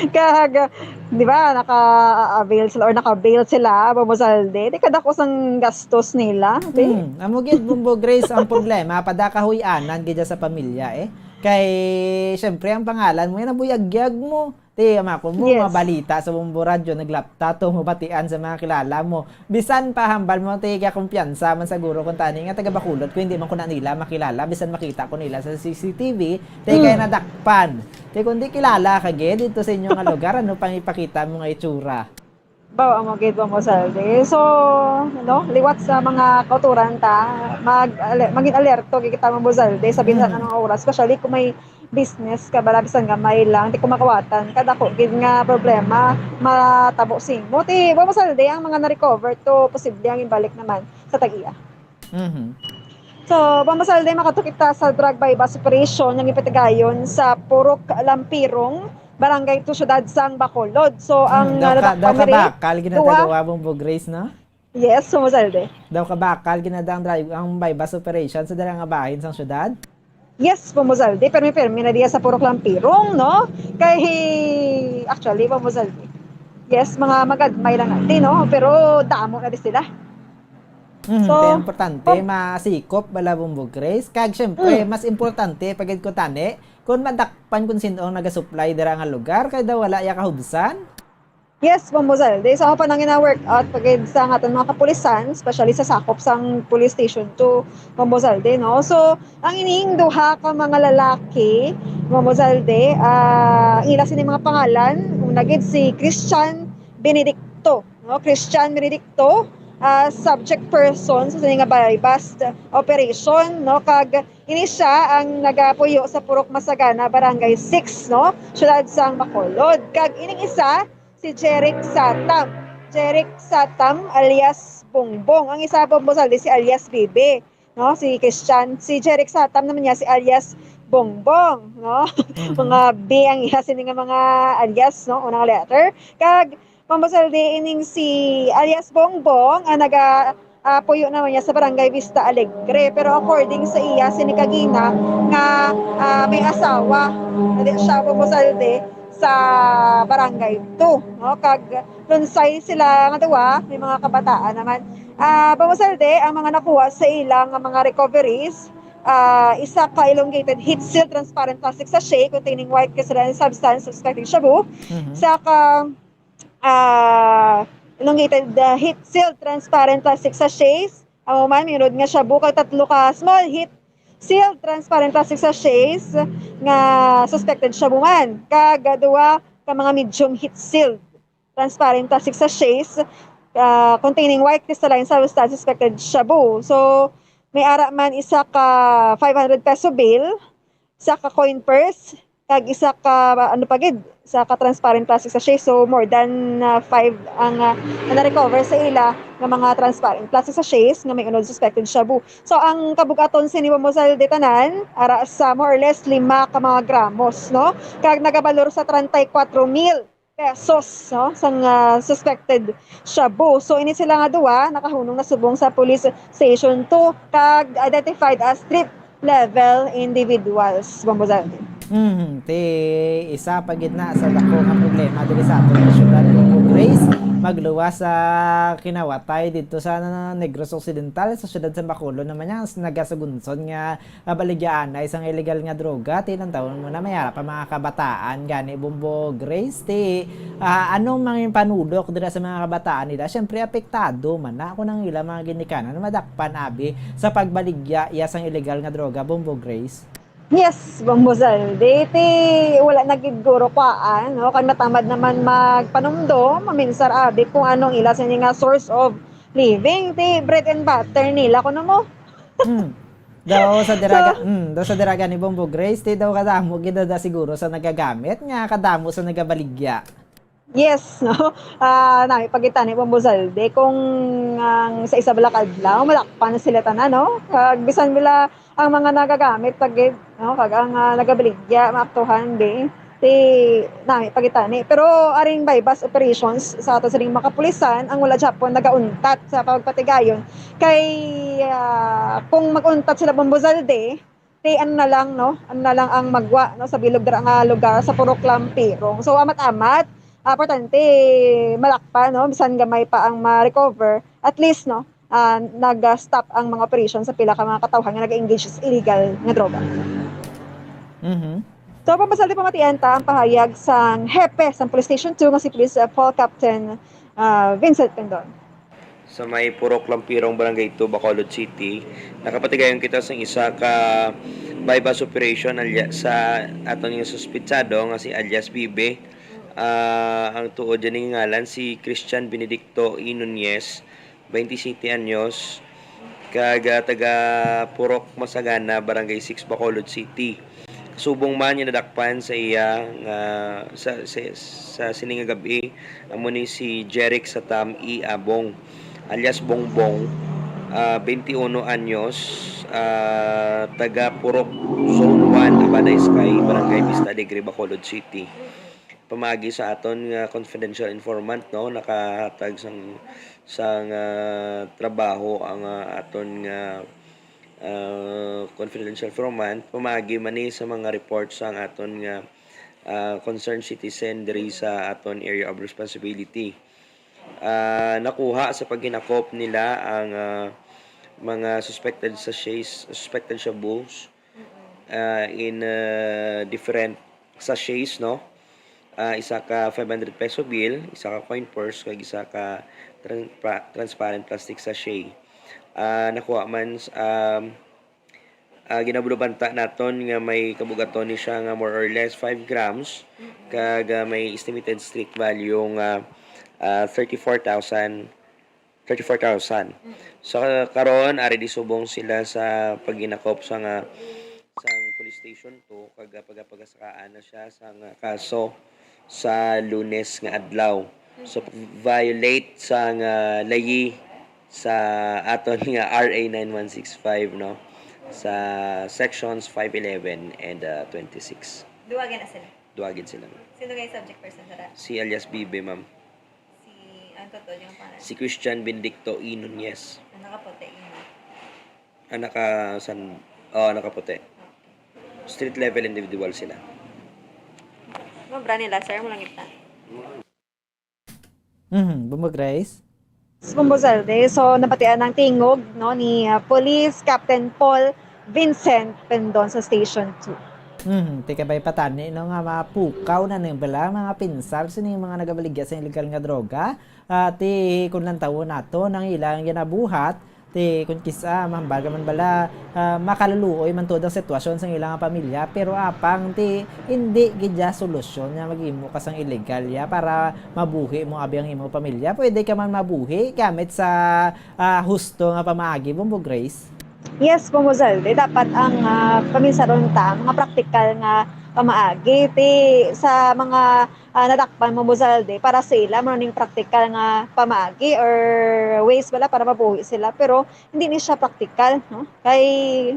Kag, di ba, naka-avail sila or naka-bail sila, Bombo Zalde. Di kadako sang gastos nila, di? Hmm, amo gid, Bombo Grace, ang problema, padakahuy-anan gid sa pamilya, eh. Kay, syempre, ang pangalan mo, yan ang buyagyag mo. Ti, ama ko mo, Yes. mabalita sa Bombo Radyo, naglapta to, mabatian sa mga kilala mo. Bisan pa hambal mo, ti, kaya kumpiyansa man siguro kung tani nga taga Bacolod, kung hindi man ko na nila makilala, bisan makita ko nila sa C C T V, ti, Mm. kaya nadakpan. Ti, kung di kilala ka, gid, dito sa inyo nga lugar, ano pang ipakita mo nga itsura? Bawa mo, gid, Bombo Zalde. So, ano, liwat sa mga kauturan ta, mag-, ale-, maging alerto, gid kita, Bombo Zalde, sa bisan Mm. anong oras, especially kung may business ka, bala bisan gamay lang, di ko makawatan, kadako gid nga problema matabo simo. Ti, Bombo Zalde, ang mga na-recover to, posible ang ibalik naman sa tag-iya. Mhm. So, Bombo Zalde, makato kita sa drug buy-bust operation nga ginpatigayon sa Purok Lampirong, Barangay two, Siyudad sang Bacolod. So, ang, Hmm, daw ah, ka, daw nadakpan diri, kabakal duha. ginadagawa, Bombo Grace, no? Yes, Bombo Zalde. Daw kabakal ginadang drive ang buy-bust operation sa dala nga bahin sang syudad? Yes, Bombo Zalde, permi-permi na diya sa Purok Lampirong, no? Kay, actually, Bombo Zalde, yes, mga magagmay lang natin, no? Pero damo na di sila. Mhm, So, kaya importante, pag- masikop bala, Bombo Grace. Kag, syempre, Mm. mas importante, pagid ko tani, kung madakpan kung sino ang nagasupply dira nga lugar, kay daw wala iya kahubsan. Yes, Bombo Zalde. So, ako pa nang gina-work out pagid sa aton mga kapulisan, especially sa sakop sang Police Station two, Bombo Zalde, no? So, ang ining duha ka mga lalaki, Bombo Zalde, ah, ang ila sini mga pangalan, una gid si Christian Benedicto, no? Christian Benedicto, ah, subject person sa sini nga buy-bust operation, no? Kag ini siya ang nagapuyo sa Purok Masagana, Barangay six, no? Siyudad sang Bacolod. Kag ining isa, si Jeric Satam. Jeric Satam alias Bongbong. Ang isa, Bombo Zalde, si alias Bibi, no? Si Christian. Si Jeric Satam naman niya si alias Bongbong, no? Mhm. Mga B ang iya sini nga mga alias, no? Unang letter. Kag, Bombo Zalde, ining si alias Bongbong, ang naga, ah, puyo naman niya sa Barangay Vista Alegre. Pero according sa iya, sini kagina nga, ah, may asawa na di siya, Bombo Zalde, sa Barangay two, no? Kag lunsay sila nga duwa, may mga kabataan naman. Ah, Bombo Zalde, ang mga nakuha sa ila nga mga recoveries, ah, isa ka elongated heat-sealed transparent plastic sachet containing white crystalline substance suspected shabu, Mhm. isa ka, ah, elongated, ah, heat-sealed transparent plastic sachets, amo man, may unod nga shabu, kag tatlo ka small heat-sealed transparent plastic sachets nga suspected shabu man, kag duha ka mga medium heat-sealed transparent plastic sachets, ah, containing white crystalline substance suspected shabu. So, may ara man isa ka five hundred peso bill, isa ka coin purse, kag isa ka, ano pa gid, isa ka transparent plastic sachet. So, more than, ah, five ang, ah, ang na-recover sa ila nga mga transparent plastic sachets nga may unod suspected shabu. So, ang kabug-aton sini, Bombo Zalde, tanan, ara sa more or less lima ka mga gramos, no? Kag nagabalor sa treinta y cuatro mil pesos, no, sang, ah, suspected shabu. So, ini sila nga duwa nakahunong na subong sa Police Station two kag identified as street level individuals, Bombo Zalde. Mhm, ti isa pa gid na sa dako nga problema diri sa aton nga syudad, Bombo Grace, magluwas sa kinawatay didto sa Negros Occidental, sa syudad sa Bacolod naman, nga nagasugunsod nga mabaligyaanay sang illegal nga droga, ti lantawon mo na, may ara pa mga kabataan gani, Bombo Grace, ti, ah, anong mga panulok dira sa mga kabataan nila? Siyempre, apektado man na kung ang ilang mga ginikanan madakpan abi sa pagbaligya iya sang illegal nga droga, Bombo Grace. Yes, Bombo Zalde, ti wala na gid guro kwaan, no? Kag natamad naman magpanumdom, maminsar abi kung anong ila sini nga source of living, ti bread and butter nila, kuno mo. Hmm. Daw sa dira So ga-, hmm, daw sa dira gani, Bombo Grace, ti daw kadamo gid da siguro sa nagagamit nga kadamo sa nagabaligya. Yes, no? Ah, nami pagitani, Bombo Zalde, kung ang sa isa bala ka adlaw, madakpan na sila tanan, no? Kag bisan bala ang mga nagagamit pa gid, no? Kag ang, ah, nagabaligya, maaktuhan, di. Ti, nami pagitani. Pero aring buy-bust operations sa ato sining mga kapulisan, ang wala gihapon nagauntat sa pagpatigayon. Kay, ah, kung mag-untat sila, Bombo Zalde, Ano na lang, no? Ano na lang ang magwa, no, sa bilog dira nga lugar sa Purok Lampirong. So, amat-amat, ah, importante madakpan, no? Bisan gamay pa ang ma-recover, at least, no, ah, nag-stop ang mga operation sa pila ka mga katawhan nga nag-engage sa illegal nga droga. Mhm. So, pamasaldi, pamatian ta ang pahayag sang hepe sang Police Station two nga si Police, ah, Paul Captain, ah, Vincent Pendon. Sa may Purok Lampirong, Barangay two, Bacolod City, nakapatigayon kita sang isa ka buy-bust operation alya-, sa aton nga suspitsado nga si alias Bibi. Ah, ang tuod niya nga ngalan si Christian Benedicto E. Nunez, twenty-sete anyos, kag, ah, taga Purok Masagana, Barangay six, Bacolod City. Kasubong man nga nadakpan sa iya nga sa, sa, sa sini nga gab-i, amo ni si Jeric Satam E. Abong, alias Bongbong, ah, twenty-one anyos, ah, taga Purok Zone one, Abanay Sky, Barangay Vista Alegre, Bacolod City. Pamaagi sa aton nga confidential informant, no, nakahatag sang sang, ah, trabaho ang, ah, aton nga, ah, confidential informant, pamaagi man ni sa mga report sang aton nga, ah, concerned citizen diri sa aton area of responsibility. Ah, nakuha sa paghinakop nila ang, ah, mga suspected sachets, suspected shabus, ah, in, ah, different sachets, no? Ah, isa ka five hundred peso bill, isa ka coin purse, kag isa ka tran-, pra-, transparent plastic sachet. Ah, nakuha man, s-, um, ah, ginabulubanta naton nga may kabugaton ni siya nga more or less five grams, kag, ah, may estimated street value nga, ah, thirty-four thousand, thirty-four thousand. Sa karon, ari di subong sila sa paghinakop sa nga, sang Police Station two, kag pagapagasakaan na siya sa nga kaso sa Lunes nga adlaw. So, violate sa nga layi sa aton nga R A nine one six five, no? Sa sections five eleven and, uh, twenty-six. Duwa gid na sila. Duwa gid sila. Sino kay subject person sa ra? Si alias Bibi, ma'am. Si, ang totoo yung pangalan? Si Christian Benedicto E. Nunez. Ang nakaputi yun. Ah, naka san-, oh, nakaputi. Street level individual sila. Mabra nila, sir, mo lang ita. Mhm, Bombo Grace. Bombo Zalde. So, nabatian ang tingog, no, ni, ah, Police Captain Paul Vincent Pendon sa Station two. Mhm, ti kabay pa tani, no, nga mapukaw na ni bala mga pinsal sini mga nagabaligya sa illegal nga droga. Ah, ti kun lantawon nato nang ilang ginabuhat, ti kun kis-a mahambal ka man bala, ah, makaluluoy man tuod ang sitwasyon sang ilang pamilya, pero apang ti hindi gid ya solusyon nga maghimo ka sang illegal ya para mabuhi mo abi ang imong pamilya. Pwede ka man mabuhi gamit sa, ah, husto nga pamaagi, Bombo Grace. Yes, Bombo Zalde, dapat ang, ah, paminsaron ta, mga praktikal nga pamaagi. Ti, sa mga, ah, nadakpan, Bombo Zalde, para sa ila, mao ning praktikal nga pamaagi or ways bala para mabuhi sila. Pero hindi ni siya praktikal, no? Kay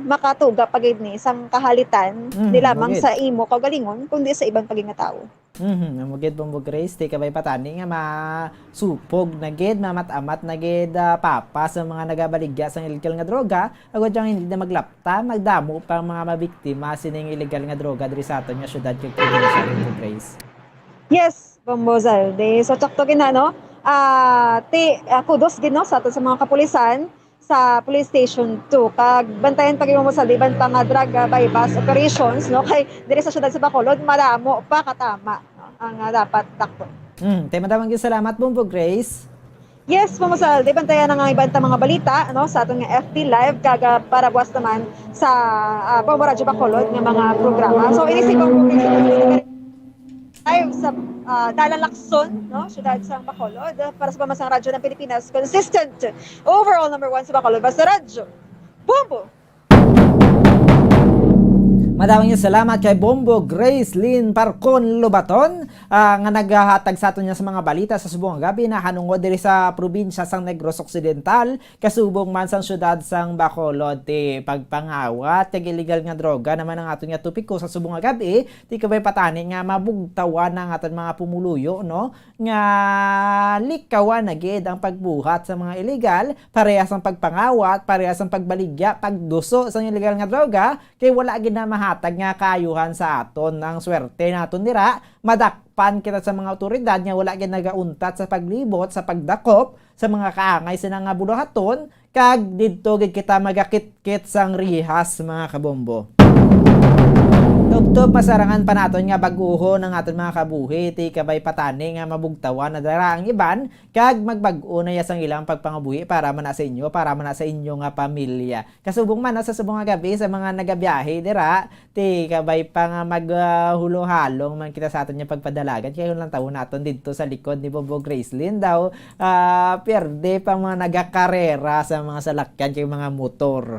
makatuga pa gid ni sang kahalitan, Mhm, hindi lamang mao gid. Sa imo kaugalingon, kundi sa iban pa gid nga tawo. Mhm, amo gid, Bombo Grace, ti kabay pa tani nga masupog na gid, mamat-amat na gid, ah, papa sa mga nagabaligya sang illegal nga droga, agod yang hindi na maglapta, magdamo pa ang mga mabiktima sining illegal nga droga diri sa aton nga syudad kag probinsya, Bombo Grace. Yes, Bombo Zalde. So, tsakto gid na, no? Ah, ti, ah, kudos gid, no, sa aton sa mga kapulisan sa Police Station two. Kag bantayan pa gid mo sa iban pa nga drug, ah, buy-bust operations, no? Kay diri sa syudad sa Bacolod, madamo pa katama, no, ang, ah, dapat dakpon. Hmm, ti madamong salamat, Bombo Grace. Yes, Bombo Zalde, bantayan ang iban ta mga balita, no, sa aton nga F B Live, kag, ah, para buwas naman sa, ah, Bombo Radyo Bacolod nga mga programa. So, ini si Bombo Grace live sa, ah, Dalan Lacson, no, syudad sa Bacolod, para sa Pamansang Radyo ng Pilipinas, consistent, overall number one sa Bacolod, basta radyo. Bombo! Madamo nga salamat kay Bombo Grace Lynn Parcon Lobaton, ah, nga naghatag sa aton niya sa mga balita sa subong nga gab-i nahanungod diri sa probinsya sang Negros Occidental, kasubong man sang siyudad sang Bacolod. Ti pagpangawat kag illegal nga droga naman ang aton nga topiko sa subong nga gab-i, ti kabay patani nga mabugtawan ang aton mga pumuluyo, no? Nga likawan na gid ang pagbuhat sa mga illegal, parehas ang pagpangawat, parehas ang pagbaligya, pagduso sa illegal nga droga, kay wala gid na mahatag nga kaayuhan sa aton. Ang swerte naton dira, madakpan kita sa mga awtoridad nga wala gid nagauntat sa paglibot, sa pagdakop sa mga kaangay sina nga buluhaton, kag didto gid kita magakitkit sang rihas, mga kabombo. Tubtob masarangan pa naton nga bag-uhon ang aton mga kabuhi, ti kabay patani nga mabugtawan na dara ang iban, kag magbag-o na ya sang ilang pagpangabuhi para man na sa inyo, para man na sa inyo nga pamilya. Kasubong man, no, sa subong nga gab-i sa mga nagabiyahe dira, ti kabay pa nga mag, ah, hulo-halong man kita sa aton nga pagpadalagan. Kay lang tawon naton didto sa likod ni Bobo Gracelyn daw, ah, pierde pa mga nagakarera sa mga salakyan kay mga motor.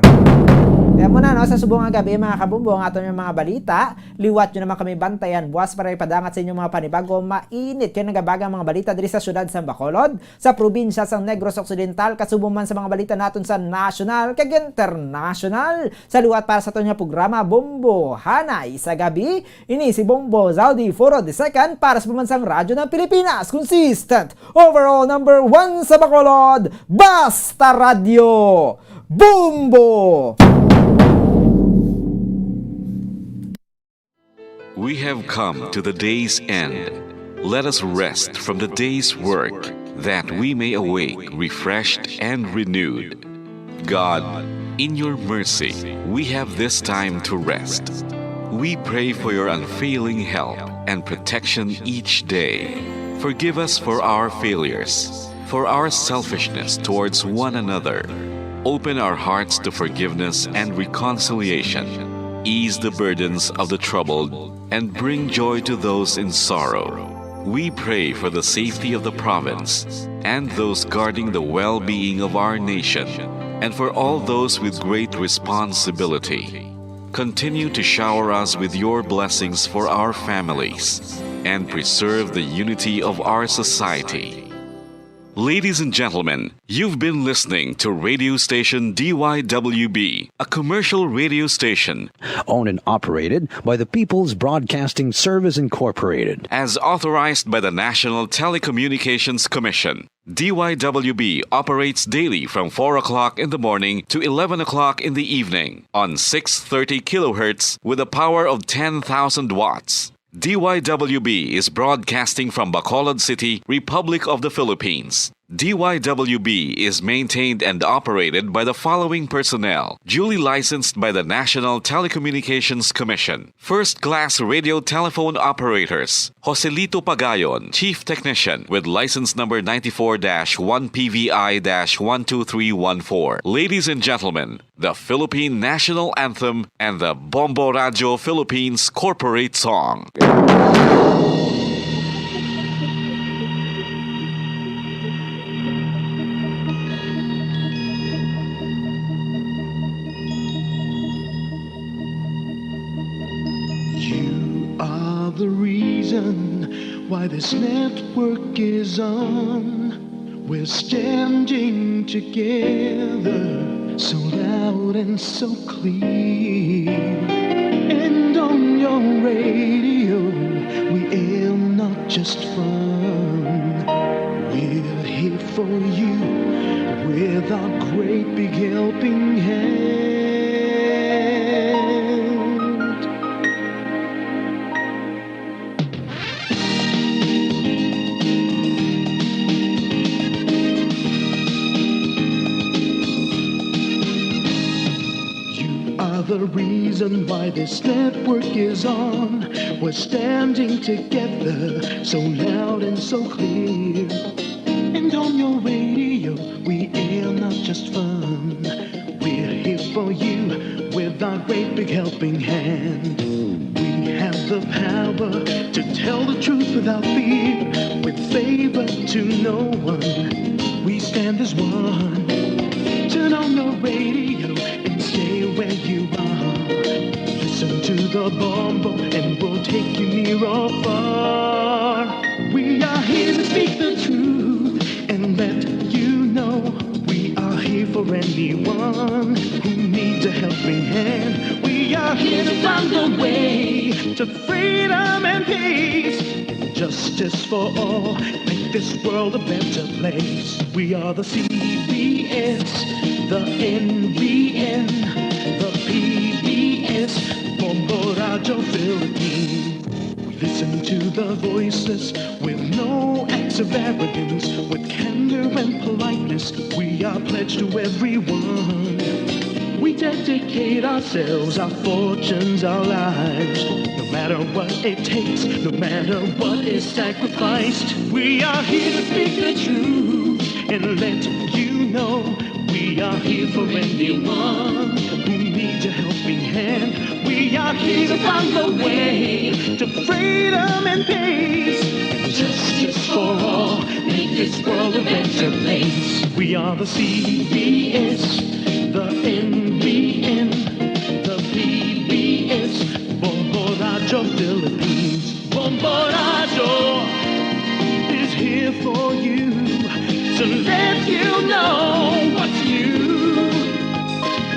Kaya mo na, no, sa subong nga gab-i, mga kabombo, ang aton nga mga balita. Liwat nyo naman kami bantayan buwas para ipadangat sa inyong mga panibago. Mainit kay nagabagang mga balita diri sa siyudad sa Bacolod, sa probinsya sang Negros Occidental, kasubong man sa mga balita naton sa nasyonal kag internasyonal. Sa liwat para sa aton nga programa, Bombo Hanay sa Gabi, ini si Bombo Zaudi Foro the second para sa Pamansang Radyo ng Pilipinas, consistent overall number one sa Bacolod, Basta Radyo, Bombo! We have come to the day's end. Let us rest from the day's work, that we may awake refreshed and renewed. God, in your mercy, we have this time to rest. We pray for your unfailing help and protection each day. Forgive us for our failures, for our selfishness towards one another. Open our hearts to forgiveness and reconciliation. Ease the burdens of the troubled and bring joy to those in sorrow. We pray for the safety of the province and those guarding the well-being of our nation, and for all those with great responsibility. Continue to shower us with your blessings for our families and preserve the unity of our society. Ladies and gentlemen, you've been listening to radio station D Y W B, a commercial radio station owned and operated by the People's Broadcasting Service Incorporated. As authorized by the National Telecommunications Commission, D Y W B operates daily from four o'clock in the morning to eleven o'clock in the evening on six thirty kilohertz with a power of ten thousand watts. D Y W B is broadcasting from Bacolod City, Republic of the Philippines. D Y W B is maintained and operated by the following personnel, duly licensed by the National Telecommunications Commission. First-class radio telephone operators, Joselito Pagayon, Chief Technician, with license number ninety-four dash one P V I dash one two three one four. Ladies and gentlemen, the Philippine National Anthem and the Bombo Radio Philippines Corporate Song. You are the reason why this network is on. We're standing together, so loud and so clear. And on your radio, we aim not just fun. We're here for you with our great big helping hand. You are the reason why this network is on. We're standing together, so loud and so clear. And on your radio, we air not just fun. We're here for you with our great big helping hand. We have the power to tell the truth without fear, with favor to no one. We stand as one. Turn on your radio and stay where you are. Listen to The Bombo, and we'll take you near or far. We are here to speak the truth and let you know we are here for anyone who needs a helping hand. We are here to find the way to freedom and peace and justice for all. Make this world a better place. We are the C B S, the N B N, the P B S, Bombo Radyo Philippines. We listen to the voiceless with no acts of arrogance, with candor and politeness. We are pledged to everyone. We dedicate ourselves, our fortunes, our lives, no matter what it takes, no matter what is sacrificed. We are here to speak the truth and let you know we are here for anyone who needs a helping hand. We are here to find the way to freedom and peace and justice for all. Make this world a better place. We are the C B S, the N B N, the P B S, Bombo Radyo Philippines. Bombo Radyo is here for you to let you know what's new.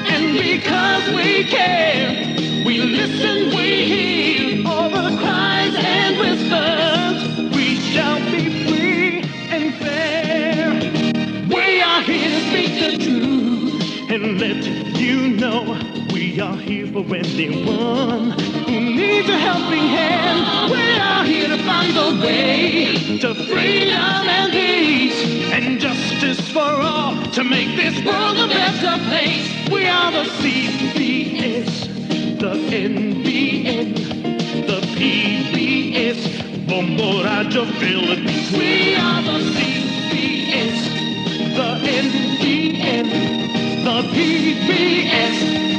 And because we care, we listen, we hear all the cries and whispers. We shall be free and fair. We are here to speak the truth and let you know we are here for anyone who needs a helping hand. We are here to find the way to freedom and peace and justice for all to make this world a better place. We are the C B S, the N B N, the P B S, Bombo Radyo Philippines. We are the C B S, the N B N, the P B S,